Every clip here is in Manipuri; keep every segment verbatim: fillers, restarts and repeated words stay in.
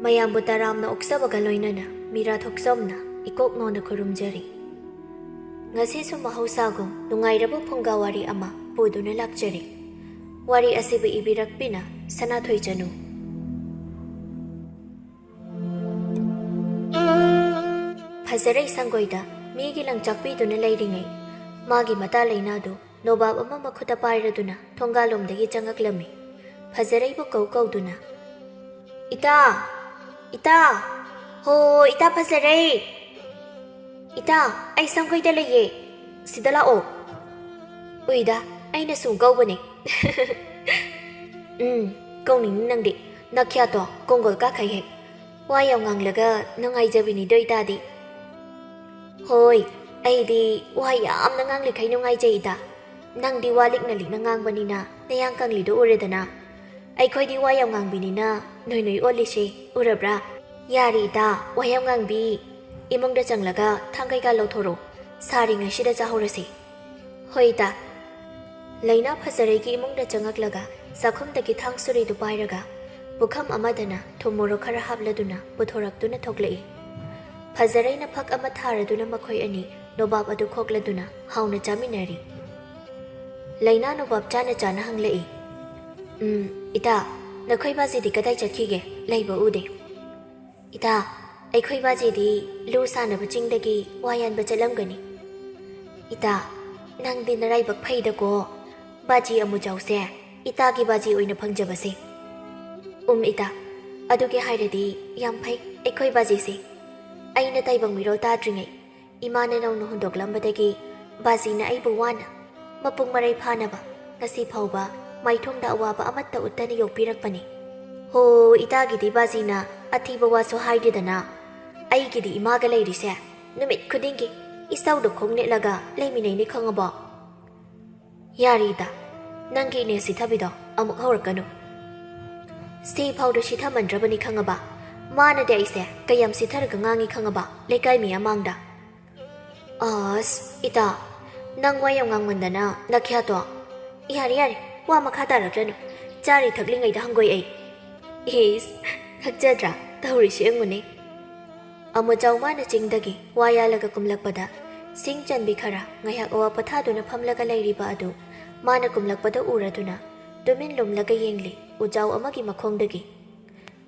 ꯃꯌꯥꯝꯕꯨ ꯇꯔꯥꯝꯅ ꯑꯣꯛꯆꯕꯒ ꯂꯣꯏꯅꯅ ꯃꯤꯔꯥ ꯊꯣꯛꯆꯣꯝꯅ ꯏꯀꯣꯛ ꯅꯣꯟꯅ ꯈꯨꯔꯨꯝꯖꯔꯤ꯫ ꯉꯁꯤꯁꯨ ꯃꯍꯧꯁꯥꯒꯨꯝ ꯅꯨꯡꯉꯥꯏꯔꯕ ꯐꯨꯡꯒꯥ ꯋꯥꯔꯤ ꯑꯃ ꯄꯨꯗꯨꯅ ꯂꯥꯛꯆꯔꯤ꯫ ꯋꯥꯔꯤ ꯑꯁꯤꯕꯨ ꯏꯕꯤꯔꯛꯄꯤꯅ ꯁꯅꯥꯊꯣꯏ ꯆꯅꯨ꯫ ꯐꯖꯔꯩ ꯁꯪꯒꯣꯏꯗ ꯃꯤꯒꯤ ꯂꯪꯆꯥꯛ ꯄꯤꯗꯨꯅ ꯂꯩꯔꯤꯉꯩ, ꯃꯥꯒꯤ ꯃꯇꯥ ꯂꯩꯅꯥꯗꯨ ꯅꯣꯕꯥꯞ ꯑꯃ ꯃꯈꯨꯠꯇ ꯄꯥꯏꯔꯗꯨꯅ ꯊꯣꯡꯒꯥꯜꯂꯣꯝꯗꯒꯤ ꯆꯪꯉꯛꯂꯝꯃꯤ꯫ ꯐꯖꯔꯩꯕꯨ ꯀꯧ ꯀꯧꯗꯨꯅ, "ꯏꯇꯥ! ꯏꯇꯥ! ꯍꯣ, ꯏꯇꯥ ꯐꯖꯔꯩ! ꯏꯇꯥ, ꯑꯩ ꯁꯪꯒꯣꯏꯗ ꯂꯩꯌꯦ꯫ ꯁꯤꯗ ꯂꯥꯛꯑꯣ꯫" "ꯎꯏꯗ, ꯑꯩꯅ ꯁꯨꯝ ꯀꯧꯕꯅꯦ꯫" "ꯎꯝ, ꯀꯧꯅꯤꯡꯅꯤ ꯅꯪꯗꯤ꯫ ꯅꯈ꯭ꯌꯥꯠꯇꯣ ꯀꯣꯡꯒꯣꯜ ꯀꯥꯈꯩ ꯍꯦꯛ꯫ ꯋꯥ ꯌꯥꯝ ꯉꯥꯡꯂꯒ ꯅꯨꯡꯉꯥꯏꯖꯕꯤꯅꯤꯗꯣ ꯏꯇꯥꯗꯤ꯫" "ꯍꯣꯏ, ꯑꯩꯗꯤ ꯋꯥ ꯌꯥꯝꯅ ꯉꯥꯡꯂꯤꯈꯩ ꯅꯨꯡꯉꯥꯏꯖꯩ ꯏꯇꯥ꯫ ꯅꯪꯗꯤ ꯋꯥ ꯂꯤꯛꯅ ꯂꯤꯛꯅ ꯉꯥꯡꯕꯅꯤꯅ ꯅꯌꯥꯡ ꯀꯪꯂꯤꯗꯣ ꯎꯔꯦꯗꯅ꯫ ꯑꯩꯈꯣꯏꯗꯤ ꯋꯥ ꯌꯥꯝ ꯉꯥꯡꯕꯤꯅꯤꯅ ꯅꯣꯏ ꯅꯣꯏ ꯑꯣꯜꯂꯤꯁꯦ ꯎꯔꯕ꯭ꯔꯥ? ꯌꯥꯔꯦ ꯏꯇꯥ, ꯋꯥ ꯌꯥꯝ ꯉꯥꯡꯕꯤ꯫ ꯏꯃꯨꯡꯗ ꯆꯪꯂꯒ ꯊꯥꯡ ꯀꯩꯀꯥ ꯂꯧꯊꯣꯔꯛꯑꯣ꯫ ꯁꯥꯔꯤꯉꯩꯁꯤꯗ ꯆꯥꯍꯧꯔꯁꯤ꯫" "ꯍꯣꯏ ꯏꯇꯥ꯫" ꯂꯩꯅꯥ ꯐꯖꯔꯩꯒꯤ ꯏꯃꯨꯡꯗ ꯆꯪꯉꯛꯂꯒ ꯆꯥꯛꯈꯨꯝꯗꯒꯤ ꯊꯥꯡ ꯁꯨꯔꯤꯗꯨ ꯄꯥꯏꯔꯒ ꯄꯨꯈꯝ ꯑꯃꯗꯅ ꯊꯨꯝ ꯃꯣꯔꯣꯛ ꯈꯔ ꯍꯥꯞꯂꯗꯨꯅ ꯄꯨꯊꯣꯔꯛꯇꯨꯅ ꯊꯣꯛꯂꯛꯏ꯫ ꯐꯖꯔꯩꯅ ꯐꯛ ꯑꯃ ꯊꯥꯔꯗꯨꯅ ꯃꯈꯣꯏ ꯑꯅꯤ ꯅꯣꯕꯥꯞ ꯑꯗꯨ ꯈꯣꯛꯂꯗꯨꯅ ꯍꯥꯎꯅ ꯆꯥꯃꯤꯟꯅꯔꯤ꯫ ꯂꯩꯅꯥ ꯅꯣꯕꯥꯞ ꯆꯥꯅ ꯆꯥꯅ ꯍꯪꯂꯛꯏ, "ꯎꯝ, ꯏꯇꯥ, ꯅꯈꯣꯏ ꯕꯥꯖꯤꯗꯤ ꯀꯗꯥꯏ ꯆꯠꯈꯤꯒꯦ? ꯂꯩꯕ ꯎꯗꯦ꯫" "ꯏꯇꯥ, ꯑꯩꯈꯣꯏ ꯕꯥꯖꯤꯗꯤ ꯂꯨ ꯁꯥꯟꯅꯕ ꯆꯤꯡꯗꯒꯤ ꯋꯥ ꯌꯥꯟꯕ ꯆꯠꯂꯝꯒꯅꯤ꯫" "ꯏꯇꯥ, ꯅꯪꯗꯤ ꯅꯔꯥꯏꯕꯛ ꯐꯩꯗꯀꯣ꯫ ꯕꯥꯖꯤ ꯑꯃꯨꯖꯥꯎꯁꯦ ꯏꯇꯥꯒꯤ ꯕꯥꯖꯤ ꯑꯣꯏꯅ ꯐꯪꯖꯕꯁꯦ꯫" "ꯎꯝ ꯏꯇꯥ, ꯑꯗꯨꯒꯤ ꯍꯥꯏꯔꯗꯤ ꯌꯥꯝ ꯐꯩ ꯑꯩꯈꯣꯏ ꯕꯥꯖꯤꯁꯦ꯫ ꯑꯩꯅ ꯇꯥꯏꯕꯪ ꯃꯤꯔꯣꯜ ꯇꯥꯗ꯭ꯔꯤꯉꯩ ꯏꯃꯥꯅ ꯅꯧꯅ ꯍꯨꯟꯗꯣꯛꯂꯝꯕꯗꯒꯤ ꯕꯥꯖꯤꯅ ꯑꯩꯕꯨ ꯋꯥꯅ ꯃꯄꯨꯡ ꯃꯔꯩ ꯐꯥꯅꯕ ꯉꯁꯤ ꯐꯥꯎꯕ ꯃꯥꯏꯊꯣꯡꯗ ꯑꯋꯥꯕ ꯑꯃꯠꯇ ꯎꯠꯇꯅ ꯌꯣꯛꯄꯤꯔꯛꯄꯅꯤ꯫ ꯍꯣ, ꯏꯇꯥꯒꯤꯗꯤ ꯕꯥꯖꯤꯅ ꯑꯊꯤꯕ ꯋꯥꯁꯨ ꯍꯥꯏꯗꯦꯗꯅ꯫ ꯑꯩꯒꯤꯗꯤ ꯏꯃꯥꯒ ꯂꯩꯔꯤꯁꯦ ꯅꯨꯃꯤꯠ ꯈꯨꯗꯤꯡꯒꯤ ꯏꯁꯧꯗ ꯈꯣꯡ ꯅꯦꯠꯂꯒ ꯂꯩꯃꯤꯟꯅꯩꯅꯤ ꯈꯪꯉꯕꯣ?" "ꯌꯥꯔꯦ ꯏꯇꯥ, ꯅꯪꯒꯤ ꯏꯅꯦ ꯁꯤꯊꯕꯤꯗꯣ ꯑꯃꯨꯛ ꯍꯧꯔꯛꯀꯅꯨ꯫ ꯁꯤ ꯐꯥꯎꯗ ꯁꯤꯊꯃꯟꯗ꯭ꯔꯕꯅꯤ ꯈꯪꯉꯕ? ꯃꯥꯅꯗꯤ ꯑꯩꯁꯦ ꯀꯌꯥꯝ ꯁꯤꯊꯔꯒ ꯉꯥꯡꯉꯤ ꯈꯪꯉꯕ ꯂꯩꯀꯥꯏ ꯃꯤꯌꯥꯝ ꯃꯥꯡꯗ?" "ꯑꯁ, ꯏꯇꯥ, ꯅꯪ ꯋꯥ ꯌꯥꯝ ꯉꯥꯡꯃꯟꯗꯅ ꯅꯈ꯭ꯌꯥꯠꯇꯣ꯫" "ꯌꯥꯔꯦ, ꯌꯥꯔꯦ, ꯋꯥ ꯃꯈꯥ ꯇꯥꯔꯛꯂꯅꯨ꯫ ꯆꯥꯔꯤ ꯊꯛꯂꯤꯉꯩꯗ ꯍꯪꯒꯣꯏ ꯑꯩ꯫" "ꯏꯁ, ꯊꯛꯆꯗ꯭ꯔꯥ? "ꯇꯧꯔꯤꯁꯤ ꯌꯦꯡꯉꯨꯅꯦ꯫" ꯑꯃꯨꯖꯥꯎ ꯃꯥꯅ ꯆꯤꯡꯗꯒꯤ ꯋꯥ ꯌꯥꯜꯂꯒ ꯀꯨꯝꯂꯛꯄꯗ, ꯁꯤꯡ ꯆꯟꯕꯤ ꯈꯔ ꯉꯥꯏꯍꯥꯛ ꯑꯋꯥ ꯄꯣꯊꯥꯗꯨꯅ ꯐꯝꯂꯒ ꯂꯩꯔꯤꯕ ꯑꯗꯨ ꯃꯥꯅ ꯀꯨꯝꯂꯛꯄꯗ ꯎꯔꯗꯨꯅ ꯇꯨꯃꯤꯟ ꯂꯨꯝꯂꯒ ꯌꯦꯡꯂꯤ ꯎꯖꯥꯎ ꯑꯃꯒꯤ ꯃꯈꯣꯡꯗꯒꯤ꯫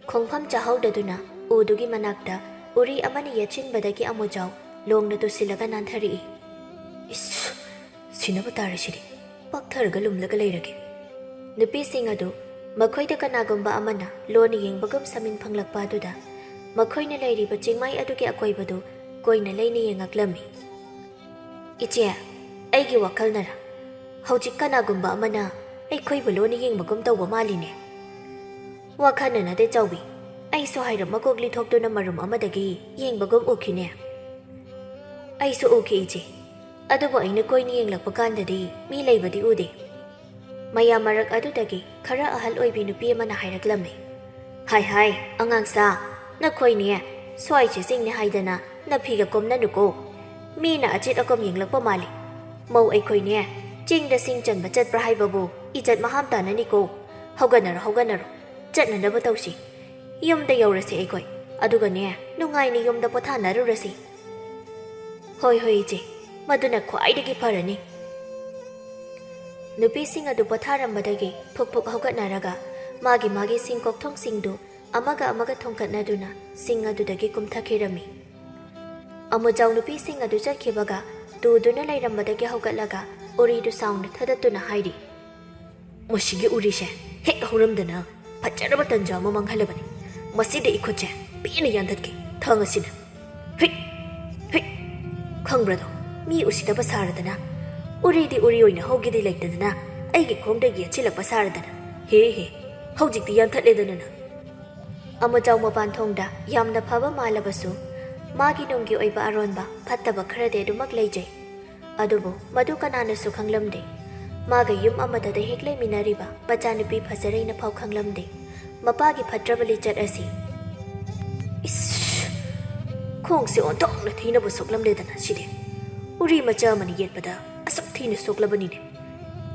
ꯈꯣꯡꯐꯝ ꯆꯥꯍꯧꯗꯗꯨꯅ ꯎꯗꯨꯒꯤ ꯃꯅꯥꯛꯇ ꯎꯔꯤ ꯑꯃꯅ ꯌꯦꯠꯁꯤꯟꯕꯗꯒꯤ ꯑꯃꯨꯖꯥꯎ ꯂꯣꯡꯅ ꯇꯨꯁꯤꯜꯂꯒ ꯅꯥꯟꯊꯔꯛꯏ꯫ "ꯏꯁ! ꯁꯤꯅꯕ ꯇꯥꯔꯦ ꯁꯤꯗꯤ꯫ ꯄꯥꯛꯊꯔꯒ ꯂꯨꯝꯂꯒ ꯂꯩꯔꯒꯦ꯫" ꯅꯨꯄꯤꯁꯤꯡ ꯑꯗꯨ ꯃꯈꯣꯏꯗ ꯀꯅꯥꯒꯨꯝꯕ ꯑꯃꯅ ꯂꯣꯟꯅ ꯌꯦꯡꯕꯒꯨꯝ ꯁꯃꯤꯟ ꯐꯪꯂꯛꯄ ꯑꯗꯨꯗ ꯃꯈꯣꯏꯅ ꯂꯩꯔꯤꯕ ꯆꯤꯡꯃꯥꯏ ꯑꯗꯨꯒꯤ ꯑꯀꯣꯏꯕꯗꯨ ꯀꯣꯏꯅ ꯂꯩꯅ ꯌꯦꯡꯉꯛꯂꯝꯃꯤ꯫ "ꯏꯆꯦ, ꯑꯩꯒꯤ ꯋꯥꯈꯜꯅꯔ? ꯍꯧꯖꯤꯛ ꯀꯅꯥꯒꯨꯝꯕ ꯑꯃꯅ ꯑꯩꯈꯣꯏꯕꯨ ꯂꯣꯟꯅ ꯌꯦꯡꯕꯒꯨꯝ ꯇꯧꯕ ꯃꯥꯜꯂꯤꯅꯦ꯫" "ꯋꯥꯈꯜꯅ ꯅꯠꯇꯦ ꯆꯥꯎꯕꯤ, ꯑꯩꯁꯨ ꯍꯥꯏꯔꯞ ꯃꯀꯣꯛ ꯂꯤꯊꯣꯛꯇꯨꯅ ꯃꯔꯨꯝ ꯑꯃꯗꯒꯤ ꯌꯦꯡꯕꯒꯨꯝ ꯎꯈꯤꯅꯦ꯫" "ꯑꯩꯁꯨ ꯎꯈꯤ ꯏꯆꯦ, ꯑꯗꯨꯕꯨ ꯑꯩꯅ ꯀꯣꯏꯅ ꯌꯦꯡꯂꯛꯄ ꯀꯥꯟꯗꯗꯤ ꯃꯤ ꯂꯩꯕꯗꯤ ꯎꯗꯦ꯫" ꯃꯌꯥꯝ ꯃꯔꯛ ꯑꯗꯨꯗꯒꯤ ꯈꯔ ꯑꯍꯜ ꯑꯣꯏꯕꯤ ꯅꯨꯄꯤ ꯑꯃꯅ ꯍꯥꯏꯔꯛꯂꯝꯃꯤ꯫ "ꯍꯥꯏ ꯍꯥꯏ, ꯑꯉꯥꯡꯁꯥ, ꯅꯈꯣꯏꯅꯦ ꯁ꯭ꯋꯥꯏꯁꯦ ꯆꯤꯡꯅꯦ ꯍꯥꯏꯗꯅ ꯅꯐꯤꯒ ꯀꯨꯝꯅꯅꯨꯀꯣ꯫ ꯃꯤꯅ ꯑꯆꯤꯠ ꯑꯀꯣꯝ ꯌꯦꯡꯂꯛꯄ ꯃꯥꯜꯂꯤ꯫ ꯃꯧ ꯑꯩꯈꯣꯏꯅꯦ ꯆꯤꯡꯗ ꯁꯤꯡ ꯆꯟꯕ ꯆꯠꯄ꯭ꯔꯥ ꯍꯥꯏꯕꯕꯨ ꯏꯖꯠ ꯃꯍꯥꯝ ꯇꯥꯅꯅꯤꯀꯣ꯫ ꯍꯧꯒꯠꯅꯔꯣ, ꯍꯧꯒꯠꯅꯔꯣ, ꯆꯠꯅꯅꯕ ꯇꯧꯁꯤ꯫ ꯌꯨꯝꯗ ꯌꯧꯔꯁꯤ ꯑꯩꯈꯣꯏ, ꯑꯗꯨꯒꯅꯦ ꯅꯨꯡꯉꯥꯏꯅ ꯌꯨꯝꯗ ꯄꯣꯊꯥꯅꯔꯨꯔꯁꯤ꯫" "ꯍꯣꯏ ꯍꯣꯏ ꯏꯆꯦ, ꯃꯗꯨꯅ ꯈ꯭ꯋꯥꯏꯗꯒꯤ ꯐꯔꯅꯤ꯫" ꯅꯨꯄꯤꯁꯤꯡ ꯑꯗꯨ ꯄꯣꯊꯥꯔꯝꯕꯗꯒꯤ ꯐꯨꯛ ꯐꯨꯛ ꯍꯧꯒꯠꯅꯔꯒ ꯃꯥꯒꯤ ꯃꯥꯒꯤ ꯁꯤꯡ ꯀꯣꯛꯊꯣꯡꯁꯤꯡꯗꯨ ꯑꯃꯒ ꯑꯃꯒ ꯊꯣꯡꯀꯠꯅꯗꯨꯅ ꯁꯤꯡ ꯑꯗꯨꯗꯒꯤ ꯀꯨꯝꯊꯈꯤꯔꯝꯃꯤ꯫ ꯑꯃꯨꯖꯥꯎ ꯅꯨꯄꯤꯁꯤꯡ ꯑꯗꯨ ꯆꯠꯈꯤꯕꯒ ꯇꯨꯗꯨꯅ ꯂꯩꯔꯝꯕꯗꯒꯤ ꯍꯧꯒꯠꯂꯒ ꯎꯔꯤꯗꯨ ꯁꯥꯎꯅ ꯊꯗꯠꯇꯨꯅ ꯍꯥꯏꯔꯤ, "ꯃꯁꯤꯒꯤ ꯎꯔꯤꯁꯦ ꯍꯦꯛ ꯍꯧꯔꯝꯗꯅ ꯐꯖꯔꯕ ꯇꯟꯖꯥ ꯑꯃ ꯃꯥꯡꯍꯜꯂꯕꯅꯤ꯫ ꯃꯁꯤꯗ ꯏꯈꯨꯠꯁꯦ ꯄꯦꯟꯅ ꯌꯥꯟꯊꯠꯀꯦ ꯊꯥꯡ ꯑꯁꯤꯅ꯫ ꯍꯨꯏꯠ! ꯍꯨꯏꯠ! ꯈꯪꯕ꯭ꯔꯗꯣ? ꯃꯤ ꯎꯁꯤꯠꯇꯕ ꯁꯥꯔꯗꯅ, ꯎꯔꯤꯗꯤ ꯎꯔꯤ ꯑꯣꯏꯅ ꯍꯧꯒꯦꯗꯤ ꯂꯩꯇꯗꯅ ꯑꯩꯒꯤ ꯈꯣꯡꯗ ꯌꯦꯠꯁꯤꯜꯂꯛꯄ ꯁꯥꯔꯗꯅ꯫ ꯍꯦ ꯍꯦ, ꯍꯧꯖꯤꯛꯇꯤ ꯌꯥꯟꯊꯠꯂꯦꯗꯅ ꯅꯪ꯫" ꯑꯃꯨꯖꯥꯎ ꯃꯄꯥꯟ ꯊꯣꯡꯗ ꯌꯥꯝꯅ ꯐꯕ ꯃꯥꯜꯂꯕꯁꯨ, ꯃꯥꯒꯤ ꯅꯨꯡꯒꯤ ꯑꯣꯏꯕ ꯑꯔꯣꯟꯕ ꯐꯠꯇꯕ ꯈꯔꯗꯤ ꯑꯗꯨꯃꯛ ꯂꯩꯖꯩ꯫ ꯑꯗꯨꯕꯨ ꯃꯗꯨ ꯀꯅꯥꯅꯁꯨ ꯈꯪꯂꯝꯗꯦ꯫ ꯃꯥꯒ ꯌꯨꯝ ꯑꯃꯗꯗ ꯍꯦꯛ ꯂꯩꯃꯤꯟꯅꯔꯤꯕ ꯃꯆꯥꯅꯨꯄꯤ ꯐꯖꯔꯩꯅ ꯐꯥꯎ ꯈꯪꯂꯝꯗꯦ ꯃꯄꯥꯒꯤ ꯐꯠꯇ꯭ꯔꯕ ꯂꯤꯆꯠ ꯑꯁꯤ꯫ ꯏꯁ! ꯈꯣꯡꯁꯦ ꯑꯣꯟꯊꯣꯛꯅ ꯊꯤꯅꯕ ꯁꯣꯛꯂꯝꯂꯦꯗꯅ ꯁꯤꯗꯤ꯫ ꯎꯔꯤ ꯃꯆꯥ ꯑꯃꯅ ꯌꯦꯠꯄꯗ ꯑꯁꯨꯛ ꯊꯤꯅ ꯁꯣꯛꯂꯕꯅꯤꯅꯦ꯫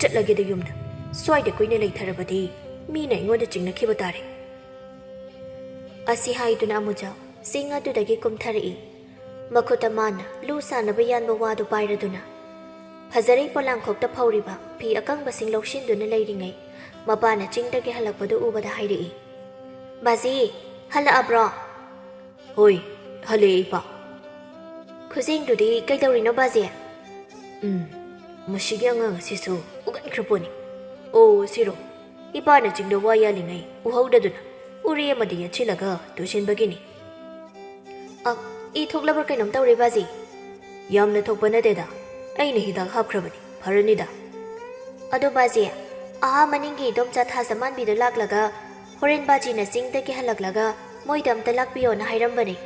ꯆꯠꯂꯒꯦꯗ ꯌꯨꯝꯗ꯫ ꯁ꯭ꯋꯥꯏꯗ ꯀꯨꯏꯅ ꯂꯩꯊꯔꯕꯗꯤ ꯃꯤꯅ ꯑꯩꯉꯣꯟꯗ ꯆꯤꯡꯅꯈꯤꯕ ꯇꯥꯔꯦ꯫ ꯑꯁꯤ ꯍꯥꯏꯗꯨꯅ ꯑꯃꯨꯖꯥꯎ ꯆꯤꯡ ꯑꯗꯨꯗꯒꯤ ꯀꯨꯝꯊꯔꯛꯏ꯫ ꯃꯈꯨꯠꯇ ꯃꯥꯅ ꯂꯨ ꯁꯥꯟꯅꯕ ꯌꯥꯟꯕ ꯋꯥꯗꯨ ꯄꯥꯏꯔꯗꯨꯅ, ꯐꯖꯔꯩ ꯄꯣꯂꯥꯡꯈꯣꯛꯇ ꯐꯧꯔꯤꯕ ꯐꯤ ꯑꯀꯪꯕꯁꯤꯡ ꯂꯧꯁꯤꯟꯗꯨꯅ ꯂꯩꯔꯤꯉꯩ, ꯃꯄꯥꯅ ꯆꯤꯡꯗꯒꯤ ꯍꯜꯂꯛꯄꯗꯨ ꯎꯕꯗ ꯍꯥꯏꯔꯛꯏ, "ꯕꯥꯖꯤ, ꯍꯜꯂꯛꯑꯕ꯭ꯔꯣ?" "ꯍꯣꯏ, ꯍꯜꯂꯛꯑꯦ, ꯏꯄꯥ꯫" "ꯈꯨꯖꯦꯡꯗꯨꯗꯤ ꯀꯩꯗꯧꯔꯤꯅꯣ, ꯕꯥꯖꯤ?" "ꯎꯝ, ꯃꯁꯤꯒꯤ ꯑꯉꯥꯡ ꯑꯁꯤꯁꯨ ꯎꯒꯟꯈ꯭ꯔ ꯄꯣꯠꯅꯤ꯫ ꯑꯣ, ꯁꯤꯔꯣ, ꯏꯄꯥꯅ ꯆꯤꯡꯗ ꯋꯥ ꯌꯥꯜꯂꯤꯉꯩ ꯎꯍꯧꯗꯗꯨꯅ ꯎꯔꯤ ꯑꯃꯗ ꯌꯦꯠꯁꯤꯜꯂꯒ ꯇꯨꯁꯤꯟꯕꯒꯤꯅꯤ꯫" "ꯑ, ꯏ ꯊꯣꯛꯂꯕ꯭ꯔꯥ ꯀꯩꯅꯣꯝ ꯇꯧꯔꯦ, ꯕꯥꯖꯤ꯫" "ꯌꯥꯝꯅ ꯊꯣꯛꯄ ꯅꯠꯇꯦꯗ, ꯑꯩꯅ ꯍꯤꯗꯥꯛ ꯍꯥꯞꯈ꯭ꯔꯕꯅꯤ, ꯐꯔꯅꯤꯗ꯫" "ꯑꯗꯣ ꯕꯥꯖꯤ, ꯑꯥ ꯃꯅꯤꯡꯒꯤ ꯏꯗꯣꯝꯆꯥ ꯊꯥꯖꯃꯥꯟꯕꯤꯗꯣ ꯂꯥꯛꯂꯒ ꯍꯣꯔꯦꯟ ꯕꯥꯖꯤꯅ ꯆꯤꯡꯗꯒꯤ ꯍꯜꯂꯛꯂꯒ ꯃꯣꯏꯗ ꯑꯝꯇ ꯂꯥꯛꯄꯤꯌꯣꯅ ꯍꯥꯏꯔꯝꯕꯅꯦ꯫"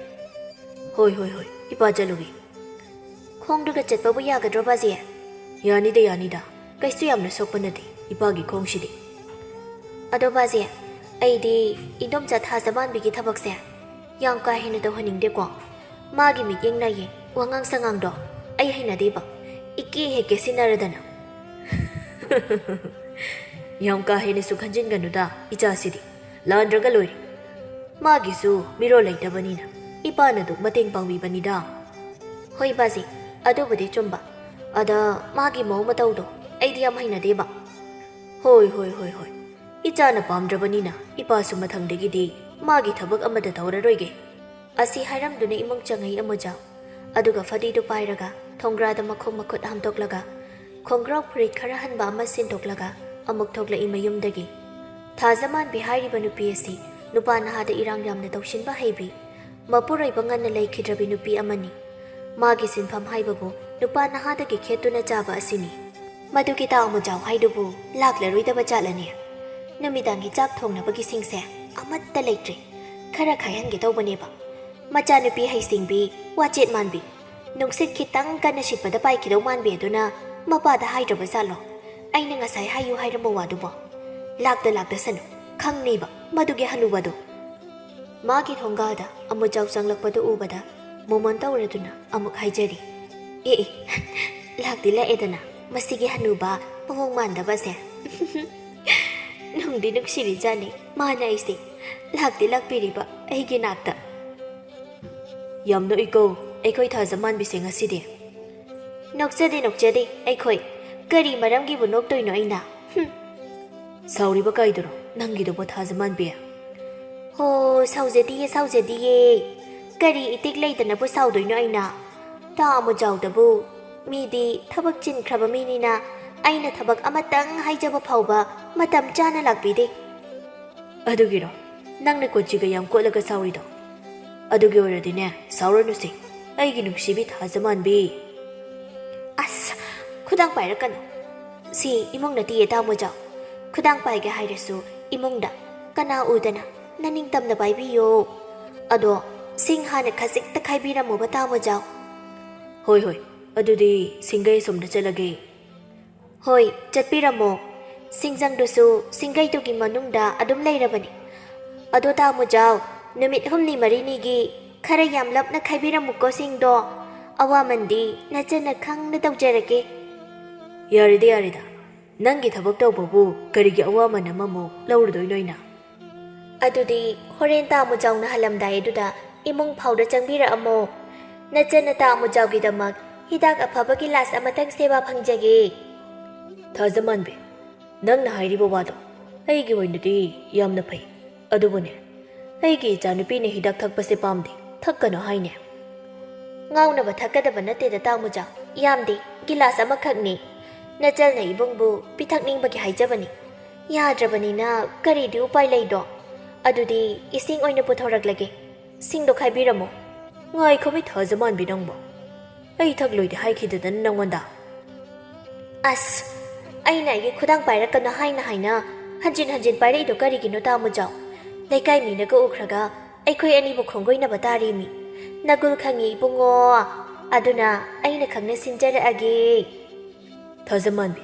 "ꯍꯣꯏ, ꯍꯣꯏ, ꯍꯣꯏ, ꯏꯄꯥ ꯆꯠꯂꯨꯒꯦ꯫" "ꯈꯣꯡꯗꯨꯒ ꯆꯠꯄꯕꯨ ꯌꯥꯒꯗ꯭ꯔꯣ, ꯕꯥꯖꯤ?" "ꯌꯥꯅꯤꯗ, ꯌꯥꯅꯤꯗ꯫ ꯀꯩꯁꯨ ꯌꯥꯝꯅ ꯁꯣꯛꯄ ꯅꯠꯇꯦ ꯏꯄꯥꯒꯤ ꯈꯣꯡꯁꯤꯗꯤ꯫" "ꯑꯗꯣ ꯕꯥꯖꯤ, ꯑꯩꯗꯤ ꯏꯗꯣꯝꯆꯥ ꯊꯥꯖꯃꯥꯟꯕꯤꯒꯤ ꯊꯕꯛꯁꯦ ꯌꯥꯝ ꯀꯥ ꯍꯦꯟꯅ ꯇꯧꯍꯟꯅꯤꯡꯗꯦꯀꯣ꯫ ꯃꯥꯒꯤ ꯃꯤꯠꯌꯦꯡ ꯅꯥꯏꯌꯦ, ꯋꯥꯉꯥꯡ ꯁꯉꯥꯡꯗꯣ ꯑꯩ ꯍꯩꯅꯗꯦꯕ꯫ ꯏꯀꯦ ꯍꯦꯛ ꯀꯦꯁꯤꯟꯅꯔꯗꯅ꯫" "ꯌꯥꯝ ꯀꯥ ꯍꯦꯟꯅꯁꯨ ꯈꯟꯖꯤꯟꯒꯅꯨꯗ, ꯏꯆꯥꯁꯤꯗꯤ꯫ ꯂꯥꯟꯗ꯭ꯔꯒ ꯂꯣꯏꯔꯦ꯫ ꯃꯥꯒꯤꯁꯨ ꯃꯤꯔꯣꯜ ꯂꯩꯇꯕꯅꯤꯅ ꯏꯄꯥꯅ ꯑꯗꯨꯝ ꯃꯇꯦꯡ ꯄꯥꯡꯕꯤꯕꯅꯤꯗ꯫" "ꯍꯣꯏ ꯕꯥꯖꯤ, ꯑꯗꯨꯕꯨꯗꯤ ꯆꯨꯝꯕ꯫ ꯑꯗ ꯃꯥꯒꯤ ꯃꯑꯣꯡ ꯃꯇꯧꯗꯣ ꯑꯩꯗꯤ ꯌꯥꯝ ꯍꯩꯅꯗꯦꯕ꯫" "ꯍꯣꯏ, ꯍꯣꯏ, ꯍꯣꯏ, ꯍꯣꯏ꯫ ꯏꯆꯥꯅ ꯄꯥꯝꯗ꯭ꯔꯕꯅꯤꯅ ꯏꯄꯥꯁꯨ ꯃꯊꯪꯗꯒꯤꯗꯤ ꯃꯥꯒꯤ ꯊꯕꯛ ꯑꯃꯠꯇ ꯇꯧꯔꯔꯣꯏꯒꯦ꯫" ꯑꯁꯤ ꯍꯥꯏꯔꯝꯗꯨꯅ ꯏꯃꯨꯡ ꯆꯪꯉꯛꯏ ꯑꯃꯨꯖꯥꯎ꯫ ꯑꯗꯨꯒ ꯐꯗꯤꯗꯨ ꯄꯥꯏꯔꯒ ꯊꯣꯡꯒ꯭ꯔꯥꯗ ꯃꯈꯣꯡ ꯃꯈꯨꯠ ꯍꯥꯝꯗꯣꯛꯂꯒ, ꯈꯣꯡꯒ꯭ꯔꯥꯎ ꯐꯨꯔꯤꯠ ꯈꯔ ꯍꯟꯕ ꯑꯃ ꯁꯤꯟꯗꯣꯛꯂꯒ ꯑꯃꯨꯛ ꯊꯣꯛꯂꯛꯏ ꯃꯌꯨꯝꯗꯒꯤ꯫ ꯊꯥꯖꯃꯥꯟꯕꯤ ꯍꯥꯏꯔꯤꯕ ꯅꯨꯄꯤ ꯑꯁꯤ ꯅꯨꯄꯥ ꯅꯍꯥꯗ ꯏꯔꯥꯡ ꯌꯥꯝꯅ ꯇꯧꯁꯤꯟꯕ ꯍꯩꯕꯤ, ꯃꯄꯨꯔꯣꯏꯕ ꯉꯟꯅ ꯂꯩꯈꯤꯗ꯭ꯔꯕꯤ ꯅꯨꯄꯤ ꯑꯃꯅꯤ꯫ ꯃꯥꯒꯤ ꯁꯤꯟꯐꯝ ꯍꯥꯏꯕꯕꯨ ꯅꯨꯄꯥ ꯅꯍꯥꯗꯒꯤ ꯈꯦꯠꯇꯨꯅ ꯆꯥꯕ ꯑꯁꯤꯅꯤ꯫ ꯃꯗꯨꯒꯤ ꯇꯥ ꯑꯃꯨꯖꯥꯎ ꯍꯥꯏꯗꯨꯕꯨ ꯂꯥꯛꯂꯔꯣꯏꯗꯕ ꯖꯥꯠꯂꯅꯦ? ꯅꯨꯃꯤꯗꯥꯡꯒꯤ ꯆꯥꯛ ꯊꯣꯡꯅꯕꯒꯤꯁꯤꯡꯁꯦ ꯑꯃꯠꯇ ꯂꯩꯇ꯭ꯔꯦ꯫ ꯈꯔ ꯈꯥꯏꯍꯟꯒꯦ ꯇꯧꯕꯅꯦꯕ꯫ ꯃꯆꯥꯅꯨꯄꯤ ꯍꯩꯁꯤꯡꯕꯤ, ꯋꯥꯆꯦꯠ ꯃꯥꯟꯕꯤ, ꯅꯨꯡꯁꯤꯠ ꯈꯤꯇꯪ ꯀꯟꯅ ꯁꯤꯠꯄꯗ ꯄꯥꯏꯈꯤꯗꯧ ꯃꯥꯟꯕꯤ ꯑꯗꯨꯅ ꯃꯄꯥꯗ ꯍꯥꯏꯗ꯭ꯔꯕ ꯖꯥꯠꯂꯣ? ꯑꯩꯅ ꯉꯁꯥꯏ ꯍꯥꯏꯌꯨ ꯍꯥꯏꯔꯝꯕ ꯋꯥꯗꯨꯕꯣ? ꯂꯥꯛꯇ ꯂꯥꯛꯇꯁꯅꯨ, ꯈꯪꯅꯤꯕ ꯃꯗꯨꯒꯤ ꯍꯅꯨꯕꯗꯣ꯫ ꯃꯥꯒꯤ ꯊꯣꯡꯒꯥꯜꯗ ꯑꯃꯨꯖꯥꯎ ꯆꯪꯂꯛꯄꯗꯨ ꯎꯕꯗ ꯃꯣꯃꯣꯟ ꯇꯧꯔꯗꯨꯅ ꯑꯃꯨꯛ ꯍꯥꯏꯖꯔꯤ, "ꯑꯦ ꯑꯦ, ꯂꯥꯛꯇꯤ ꯂꯥꯛꯑꯦꯗꯅ, ꯃꯁꯤꯒꯤ ꯍꯅꯨꯕ ꯃꯑꯣꯡ ꯃꯥꯟꯗꯕꯁꯦ꯫" ꯅꯨꯡꯗꯤ ꯅꯨꯡꯁꯤꯔꯤꯖꯥꯠꯅꯤ ꯃꯥꯅ ꯑꯩꯁꯦ꯫ ꯂꯥꯛꯇꯤ ꯂꯥꯛꯄꯤꯔꯤꯕ ꯑꯩꯒꯤ ꯅꯥꯛꯇ꯫ ꯌꯥꯝ ꯅꯣꯛꯏꯀꯣ ꯑꯩꯈꯣꯏ ꯊꯥꯖꯃꯥꯟꯕꯤꯁꯦ ꯉꯁꯤꯗꯤ꯫ ꯅꯣꯛꯆꯗꯦ, ꯅꯣꯛꯆꯗꯦ ꯑꯩꯈꯣꯏ꯫ ꯀꯔꯤ ꯃꯔꯝꯒꯤꯕꯨ ꯅꯣꯛꯇꯣꯏꯅꯣ ꯑꯩꯅ? ꯍꯨꯝ꯫ ꯁꯥꯎꯔꯤꯕ ꯀꯥꯏꯗꯨꯔꯣ ꯅꯪꯒꯤꯗꯨꯕꯨ ꯊꯥꯖꯃꯥꯟꯕꯤ? ꯍꯣ, ꯁꯥꯎꯖꯗꯤꯌꯦ, ꯁꯥꯎꯖꯗꯤꯌꯦ꯫ ꯀꯔꯤ ꯏꯇꯤꯛ ꯂꯩꯗꯅꯕꯨ ꯁꯥꯎꯗꯣꯏꯅꯣ ꯑꯩꯅ? ꯇꯥ ꯑꯃꯨꯖꯥꯎꯗꯕꯨ꯫ ꯃꯤꯗꯤ ꯊꯕꯛ ꯆꯤꯟꯈ꯭ꯔꯕ ꯃꯤꯅꯤꯅ ꯑꯩꯅ ꯊꯕꯛ ꯑꯃꯇꯪ ꯍꯥꯏꯖꯕ ꯐꯥꯎꯕ ꯃꯇꯝ ꯆꯥꯅ ꯂꯥꯛꯄꯤꯗꯦ꯫ ꯑꯗꯨꯒꯤꯔꯣ ꯅꯪꯅ ꯀꯣꯆꯤꯒ ꯌꯥꯝ ꯀꯣꯠꯂꯒ ꯁꯥꯎꯔꯤꯗꯣ? ꯑꯗꯨꯒꯤ ꯑꯣꯏꯔꯗꯤꯅꯦ, ꯁꯥꯎꯔꯅꯨꯁꯦ, ꯑꯩꯒꯤ ꯅꯨꯡꯁꯤꯕꯤ ꯊꯥꯖꯃꯥꯟꯕꯤ꯫ ꯑꯁ, ꯈꯨꯗꯥꯡ ꯄꯥꯏꯔꯛꯀꯅꯨ꯫ ꯁꯤ ꯏꯃꯨꯡ ꯅꯠꯇꯤꯌꯦ, ꯇꯥꯃꯣꯖꯥꯎ꯫ ꯈꯨꯗꯥꯡ ꯄꯥꯏꯒꯦ ꯍꯥꯏꯔꯁꯨ ꯏꯃꯨꯡꯗ꯫ ꯀꯅꯥ ꯎꯗꯅ? ꯅꯅꯤꯡꯇꯝꯅ ꯄꯥꯏꯕꯤꯌꯣ꯫ ꯑꯗꯣ ꯁꯤꯡ ꯍꯥꯟꯅ ꯈꯖꯤꯛꯇ ꯈꯥꯏꯕꯤꯔꯝꯃꯨꯕ, ꯇꯥꯃꯣꯖꯥꯎ꯫ ꯍꯣꯏ, ꯍꯣꯏ, ꯑꯗꯨꯗꯤ ꯁꯤꯡꯒꯩ ꯑꯁꯣꯝꯗ ꯆꯠꯂꯒꯦ꯫ ꯍꯣꯏ, ꯆꯠꯄꯤꯔꯝꯃꯣ꯫ ꯁꯤꯡꯖꯪꯗꯨꯁꯨ ꯁꯤꯡꯒꯩꯗꯨꯒꯤ ꯃꯅꯨꯡꯗ ꯑꯗꯨꯝ ꯂꯩꯔꯕꯅꯤ꯫ ꯑꯗꯣ ꯇꯥꯃꯣꯖꯥꯎ, ꯅꯨꯃꯤꯠ ꯍꯨꯝꯅꯤ ꯃꯔꯤꯅꯤꯒꯤ ꯈꯔ ꯌꯥꯝ ꯂꯞꯅ ꯈꯥꯏꯕꯤꯔꯝꯃꯨꯀꯣ ꯁꯤꯡꯗꯣ꯫ ꯑꯋꯥꯃꯟꯗꯤ ꯅꯆꯟꯅ ꯈꯪꯅ ꯇꯧꯖꯔꯒꯦ꯫ ꯌꯥꯔꯦꯗ, ꯌꯥꯔꯦꯗ꯫ ꯅꯪꯒꯤ ꯊꯕꯛ ꯇꯧꯕꯕꯨ ꯀꯔꯤꯒꯤ ꯑꯋꯥꯃꯟ ꯑꯃꯃꯨꯛ ꯂꯧꯔꯨꯗꯣꯏꯅꯣ ꯑꯩꯅ? ꯑꯗꯨꯗꯤ ꯍꯣꯔꯦꯟ ꯇꯥꯃꯣꯖꯥꯎꯅ ꯍꯜꯂꯝꯗꯥꯏ ꯑꯗꯨꯗ ꯏꯃꯨꯡ ꯐꯥꯎꯗ ꯆꯪꯕꯤꯔꯛꯑꯝꯃꯣ꯫ ꯅꯆꯟꯅ ꯇꯥꯃꯣꯖꯥꯎꯒꯤꯗꯃꯛ ꯍꯤꯗꯥꯛ ꯑꯐꯕ ꯒꯤꯂꯥꯁ ꯑꯃꯇꯪ ꯁꯦꯕꯥ ꯐꯪꯖꯒꯦ꯫ ꯊꯥꯖꯃꯥꯟꯕꯤ, ꯅꯪꯅ ꯍꯥꯏꯔꯤꯕ ꯋꯥꯗꯣ ꯑꯩꯒꯤ ꯑꯣꯏꯅꯗꯤ ꯌꯥꯝꯅ ꯐꯩ꯫ ꯑꯗꯨꯕꯨꯅꯦ, ꯑꯩꯒꯤ ꯏꯆꯥꯅꯨꯄꯤꯅ ꯍꯤꯗꯥꯛ ꯊꯛꯄꯁꯦ ꯄꯥꯝꯗꯦ, ꯊꯛꯀꯅꯨ ꯍꯥꯏꯅꯦ꯫ ꯉꯥꯎꯅꯕ ꯊꯛꯀꯗꯕ ꯅꯠꯇꯦꯗ ꯇꯥꯃꯣꯖꯥꯎ, ꯌꯥꯝꯗꯦ, ꯒꯤꯂꯥꯁ ꯑꯃꯈꯛꯅꯤ꯫ ꯅꯆꯜꯅ ꯏꯕꯨꯡꯕꯨ ꯄꯤꯊꯛꯅꯤꯡꯕꯒꯤ ꯍꯥꯏꯖꯕꯅꯤ꯫ ꯌꯥꯗ꯭ꯔꯕꯅꯤꯅ ꯀꯔꯤꯗꯤ ꯎꯄꯥꯏ ꯂꯩꯗꯣ? ꯑꯗꯨꯗꯤ ꯏꯁꯤꯡ ꯑꯣꯏꯅ ꯄꯨꯊꯣꯔꯛꯂꯒꯦ꯫ ꯁꯤꯡꯗꯣ ꯈꯥꯏꯕꯤꯔꯝꯃꯣ꯫ ꯉꯥꯏꯈꯣꯃꯤ ꯊꯥꯖꯃꯥꯟꯕꯤ ꯅꯪꯕꯣ꯫ ꯑꯩ ꯊꯛꯂꯣꯏꯗꯤ ꯍꯥꯏꯈꯤꯗꯗꯅ ꯅꯪꯉꯣꯟꯗ꯫ ꯑꯁ, ꯑꯩꯅ ꯑꯩꯒꯤ ꯈꯨꯗꯥꯡ ꯄꯥꯏꯔꯛꯀꯅꯨ ꯍꯥꯏꯅ ꯍꯥꯏꯅ ꯍꯟꯖꯤꯟ ꯍꯟꯖꯤꯟ ꯄꯥꯏꯔꯛꯏꯗꯣ ꯀꯔꯤꯒꯤꯅꯣ ꯇꯥꯃꯣꯖꯥꯎ? ꯂꯩꯀꯥꯏ ꯃꯤꯅꯒ ꯎꯈ꯭ꯔꯒ ꯑꯩꯈꯣꯏ ꯑꯅꯤꯕꯨ ꯈꯣꯡꯒꯣꯏꯅꯕ ꯇꯥꯔꯦꯃꯤ꯫ ꯅꯒꯨꯜ ꯈꯪꯉꯤ ꯏꯕꯨꯡꯉꯣ꯫ ꯑꯗꯨꯅ ꯑꯩꯅ ꯈꯪꯅ ꯁꯤꯟꯖꯔꯛꯑꯒꯦ꯫ ꯊꯥꯖꯃꯥꯟꯕꯤ,